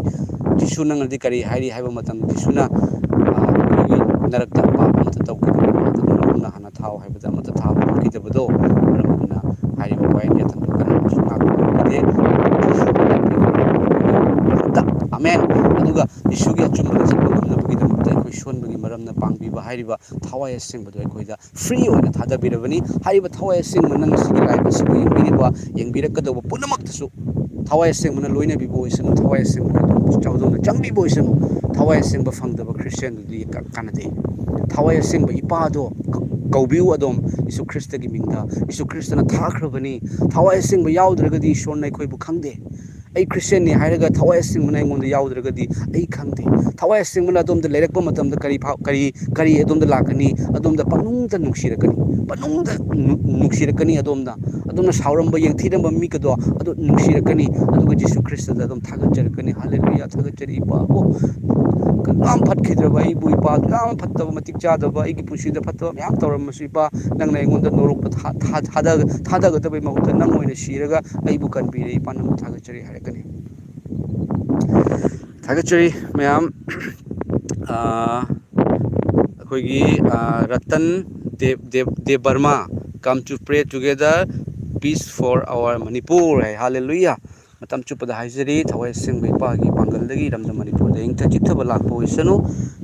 ꯖꯤꯁꯨ ꯅꯪꯅꯗꯤ ꯀꯔꯤ ꯍꯥꯏꯔꯤ ꯍꯥꯏꯕ ꯃꯇꯝꯗ ꯖꯤꯁꯨꯅ, ꯑ, ꯑꯩꯈꯣꯏꯒꯤ ꯅꯔꯛꯇ ꯄꯥꯞ ꯑꯃꯠꯇ ꯇꯧꯈꯤꯗꯕ ꯃꯥꯗꯨꯅ ꯅꯨꯡꯅ ꯍꯥꯟꯅ ꯊꯥꯎ ꯍꯥꯏꯕꯗ ꯑꯃꯠꯇ ꯊꯥꯕ ꯉꯝꯈꯤꯗꯕꯗꯣ, ꯃꯔꯝ ꯑꯗꯨꯅ ꯍꯥꯏꯔꯤꯕ ꯋꯥꯌꯦꯟ ꯌꯥꯊꯪꯗꯣ ꯀꯅꯥꯅꯁꯨ ꯉꯥꯛꯄ ꯉꯝꯈꯤꯗꯦ꯫ ꯑꯃꯠꯇ꯫ ꯑꯃꯦꯟ꯫ ꯑꯗꯨꯒ ꯖꯤꯁꯨꯒꯤ ꯑꯆꯨꯝꯕꯗ ꯆꯠꯄ ꯉꯝꯅꯕꯒꯤꯗꯃꯛꯇ ꯑꯩꯈꯣꯏ ꯁꯣꯟꯕꯒꯤ ꯃꯔꯝꯅ ꯄꯥꯡꯕꯤꯕ ꯍꯥꯏꯔꯤꯕ ꯊꯋꯥꯏ ꯑꯁꯦꯡꯕꯗꯣ ꯑꯩꯈꯣꯏꯗ free ꯑꯣꯏꯅ ꯊꯥꯗꯕꯤꯔꯕꯅꯤ꯫ ꯍꯥꯏꯔꯤꯕ ꯊꯋꯥꯏ ꯑꯁꯦꯡꯕ ꯅꯪ ꯉꯁꯤꯒꯤ live ꯑꯁꯤꯕꯨ ꯌꯦꯡꯕꯤꯔꯤꯕ, ꯌꯦꯡꯕꯤꯔꯛꯀꯗꯧꯕ ꯄꯨꯝꯅꯃꯛꯇꯁꯨ ꯊꯋꯥꯏ ꯑꯁꯦꯡꯕꯅ ꯂꯣꯏꯅꯕꯤꯕ ꯑꯣꯏꯁꯅꯨ, ꯊꯋꯥꯏ ꯑꯁꯦꯡꯕꯅ ꯑꯗꯣꯝ ꯆꯪꯕꯤꯕ ꯑꯣꯏꯁꯅꯨ꯫ ꯊꯋꯥꯏ ꯑꯁꯦꯡꯕ ꯐꯪꯗꯕ ꯈ꯭ꯔꯤꯁꯇꯤꯌꯥꯟꯗꯨꯗꯤ ꯀ-, ꯀꯥꯟꯅꯗꯦ꯫ ꯊꯋꯥꯏ ꯑꯁꯦꯡꯕ ꯏꯄꯥꯗꯣ ꯀ-, ꯀꯧꯕꯤꯌꯨ ꯑꯗꯣꯝ, ꯌꯤꯁꯨ ꯈ꯭ꯔꯤꯁꯇꯒꯤ ꯃꯤꯡꯗ꯫ ꯌꯤꯁꯨ ꯈ꯭ꯔꯤꯁꯇꯅ ꯊꯥꯈ꯭ꯔꯕꯅꯤ꯫ ꯊꯋꯥꯏ ꯑꯁꯦꯡꯕ ꯌꯥꯎꯗ꯭ꯔꯒꯗꯤ ꯏꯁꯣꯔꯅ ꯑꯩꯈꯣꯏꯕꯨ ꯈꯪꯗꯦ꯫ ꯑꯩ ꯈ꯭ꯔꯤꯁꯇꯤꯌꯥꯟꯅꯤ ꯍꯥꯏꯔꯒ ꯊꯋꯥꯏ ꯑꯁꯦꯡꯕꯅ ꯑꯩꯉꯣꯟꯗ ꯌꯥꯎꯗ꯭ꯔꯒꯗꯤ ꯑꯩ ꯈꯪꯗꯦ꯫ ꯊꯋꯥꯏ ꯑꯁꯦꯡꯕꯅ ꯑꯗꯣꯝꯗ ꯂꯩꯔꯛꯄ ꯃꯇꯝꯗ ꯀꯔꯤ ꯐꯥꯎ-, ꯀꯔꯤ, ꯀꯔꯤ ꯑꯗꯣꯝꯗ ꯂꯥꯛꯀꯅꯤ? ꯑꯗꯣꯝꯗ ꯄꯪꯅꯨꯡꯗ ꯅꯨꯡꯁꯤꯔꯛꯀꯅꯤ꯫ ꯄꯪꯅꯨꯡꯗ ꯅꯨ-, ꯅꯨꯡꯁꯤꯔꯛꯀꯅꯤ ꯑꯗꯣꯝꯗ꯫ ꯑꯗꯣꯝꯅ ꯁꯥꯎꯔꯝꯕ, ꯌꯦꯡꯊꯤꯔꯝꯕ ꯃꯤꯒꯗꯣ ꯑꯗꯣ ꯅꯨꯡꯁꯤꯔꯛꯀꯅꯤ꯫ ꯑꯗꯨꯒ ꯖꯤꯁꯨ ꯈ꯭ꯔꯤꯁꯇꯗ ꯑꯗꯣꯝ ꯊꯥꯒꯠꯆꯔꯛꯀꯅꯤ꯫ ꯍꯜꯂꯦꯂꯨꯌꯥ, ꯊꯥꯒꯠꯆꯔꯤ ꯏꯄꯥ꯫ ꯑꯣ, ꯌꯥꯝ ꯐꯠꯈꯤꯗ꯭ꯔꯕ ꯑꯩꯕꯨ ꯏꯄꯥ, ꯌꯥꯝ ꯐꯠꯇꯕ, ꯃꯇꯤꯛ ꯆꯥꯗꯕ, ꯑꯩꯒꯤ ꯄꯨꯟꯁꯤꯗ ꯐꯠꯇꯕ ꯃꯌꯥꯝ ꯇꯧꯔꯝꯃꯁꯨ ꯏꯄꯥ, ꯅꯪꯅ ꯑꯩꯉꯣꯟꯗ ꯅꯣꯔꯣꯛꯇ ꯊꯥ-, ꯊꯥ-, ꯊꯥꯗ-, ꯊꯥꯗꯒꯗꯕꯒꯤ ꯃꯍꯨꯠꯇ ꯅꯪ ꯑꯣꯏꯅ ꯁꯤꯔꯒ ꯑꯩꯕꯨ ꯀꯟꯕꯤꯔꯦ ꯏꯄꯥ, ꯅꯪꯕꯨ ꯊꯥꯒꯠꯆꯔꯤ ꯍꯥꯏꯔꯛꯀꯅꯤ꯫ ꯊꯥꯒꯠꯆꯔꯤ ꯃꯌꯥꯝ꯫ ꯑꯥ, ꯑꯩꯈꯣꯏꯒꯤ, ꯑꯥ, ꯔꯇꯟ ꯗꯦꯕ, ꯗꯦꯕ, ꯗꯦꯕ ꯕꯔꯃꯥ, "Come to pray together, peace for our Manipur" ꯍꯥꯏ꯫ ꯍꯥꯂꯦꯂꯨꯌꯥ! ꯃꯇꯝ ꯆꯨꯞꯄꯗ ꯍꯥꯏꯖꯔꯤ, ꯊꯋꯥꯏ ꯑꯁꯦꯡꯕ ꯏꯄꯥꯒꯤ ꯄꯥꯡꯒꯜꯗꯒꯤ ꯏꯔꯝꯗꯝ ꯃꯅꯤꯄꯨꯔꯗ ꯏꯪꯊ ꯆꯤꯛꯊꯕ ꯂꯥꯛꯄ ꯑꯣꯏꯁꯅꯨ,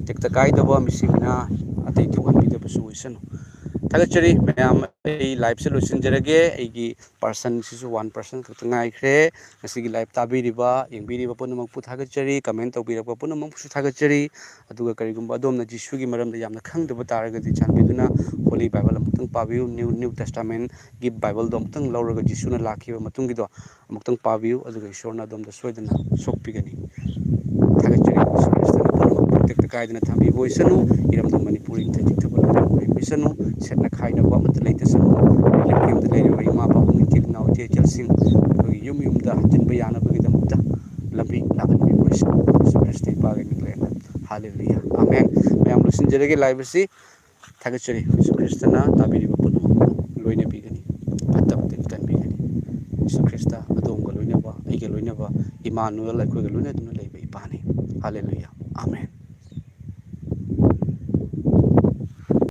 ꯇꯦꯛꯇ ꯀꯥꯏꯗꯕ, ꯃꯤꯁꯤ ꯃꯤꯅꯥ ꯑꯇꯩ ꯊꯣꯛꯍꯟꯕꯤꯗꯕꯁꯨ ꯑꯣꯏꯁꯅꯨ꯫ ꯊꯥꯒꯠꯆꯔꯤ ꯃꯌꯥꯝ, ꯑꯩ live ꯁꯦ ꯂꯣꯏꯁꯤꯟꯖꯔꯒꯦ꯫ ꯑꯩꯒꯤ person ꯁꯤꯁꯨ one person ꯈꯛꯇ ꯉꯥꯏꯈ꯭ꯔꯦ꯫ ꯉꯁꯤꯒꯤ live ꯇꯥꯕꯤꯔꯤꯕ, ꯌꯦꯡꯕꯤꯔꯤꯕ ꯄꯨꯝꯅꯃꯛꯄꯨ ꯊꯥꯒꯠꯆꯔꯤ, comment ꯇꯧꯕꯤꯔꯛꯄ ꯄꯨꯝꯅꯃꯛꯄꯨꯁꯨ ꯊꯥꯒꯠꯆꯔꯤ꯫ ꯑꯗꯨꯒ ꯀꯔꯤꯒꯨꯝꯕ ꯑꯗꯣꯝꯅ ꯖꯤꯁꯨꯒꯤ ꯃꯔꯝꯗ ꯌꯥꯝꯅ ꯈꯪꯗꯕ ꯇꯥꯔꯒꯗꯤ, ꯆꯥꯟꯕꯤꯗꯨꯅ Holy Bible ꯑꯃꯨꯛꯇꯪ ꯄꯥꯕꯤꯌꯨ, New, New Testament ꯒꯤ Bible ꯗꯣ ꯑꯃꯨꯛꯇꯪ ꯂꯧꯔꯒ, ꯖꯤꯁꯨꯅ ꯂꯥꯛꯈꯤꯕ ꯃꯇꯨꯡꯒꯤꯗꯣ ꯑꯃꯨꯛꯇꯪ ꯄꯥꯕꯤꯌꯨ, ꯑꯗꯨꯒ ꯏꯁꯣꯔꯅ ꯑꯗꯣꯝꯗ ꯁꯣꯏꯗꯅ ꯁꯣꯛꯄꯤꯒꯅꯤ꯫ ꯊꯥꯒꯠꯆꯔꯤ꯫ ꯌꯤꯁꯨ ꯈ꯭ꯔꯤꯁꯇꯅ ꯄꯨꯝꯅꯃꯛ ꯇꯦꯛꯇ ꯀꯥꯏꯗꯅ ꯊꯝꯕꯤꯕ ꯑꯣꯏꯁꯅꯨ꯫ ꯏꯔꯝꯗꯝ ꯃꯅꯤꯄꯨꯔ ꯏꯪꯊ ꯆꯤꯛꯊꯕ ꯂꯝꯗꯝ ꯑꯣꯏꯍꯟꯕꯤꯁꯅꯨ꯫ ꯁꯦꯠꯅ ꯈꯥꯏꯅꯕ ꯑꯃꯠꯇ ꯂꯩꯇꯁꯅꯨ꯫ ꯂꯩꯔꯤꯕ ꯏꯃꯥ ꯄꯥꯕꯨꯡ, ꯏꯆꯤꯜ ꯏꯅꯥꯎ, ꯏꯆꯦ ꯏꯆꯜꯁꯤꯡ ꯑꯩꯈꯣꯏꯒꯤ ꯌꯨꯝ ꯌꯨꯝꯗ ꯍꯟꯖꯤꯟꯕ ꯌꯥꯅꯕꯒꯤꯗꯃꯛꯇ ꯂꯝꯕꯤ ꯂꯥꯛꯍꯟꯕꯤꯕ ꯑꯣꯏꯁꯅꯨ꯫ ꯌꯤꯁꯨ ꯈ꯭ꯔꯤꯁꯇ ꯏꯄꯥꯒꯤ ꯃꯤꯡ ꯂꯩꯔꯅ꯫ ꯍꯥꯂꯦꯂꯨꯌꯥ꯫ ꯑꯥꯃꯦꯟ꯫ ꯃꯌꯥꯝ, ꯂꯣꯏꯁꯤꯟꯖꯔꯒꯦ live ꯑꯁꯤ꯫ ꯊꯥꯒꯠꯆꯔꯤ꯫ ꯌꯤꯁꯨ ꯈ꯭ꯔꯤꯁꯇꯅ ꯇꯥꯕꯤꯔꯤꯕ ꯄꯨꯝꯅꯃꯛ ꯂꯣꯏꯅꯕꯤꯒꯅꯤ, ꯐꯠꯇꯕꯗꯒꯤ ꯀꯟꯕꯤꯒꯅꯤ꯫ ꯌꯤꯁꯨ ꯈ꯭ꯔꯤꯁꯇ ꯑꯗꯣꯝꯒ ꯂꯣꯏꯅꯕ, ꯑꯩꯒ ꯂꯣꯏꯅꯕ, ꯏꯃꯥꯅꯨꯑꯦꯜ ꯑꯩꯈꯣꯏꯒ ꯂꯣꯏꯅꯗꯨꯅ ꯂꯩꯕ ꯏꯄꯥꯅꯤ꯫ ꯍꯥꯂꯦꯂꯨꯌꯥ꯫ ꯑꯥꯃꯦꯟ꯫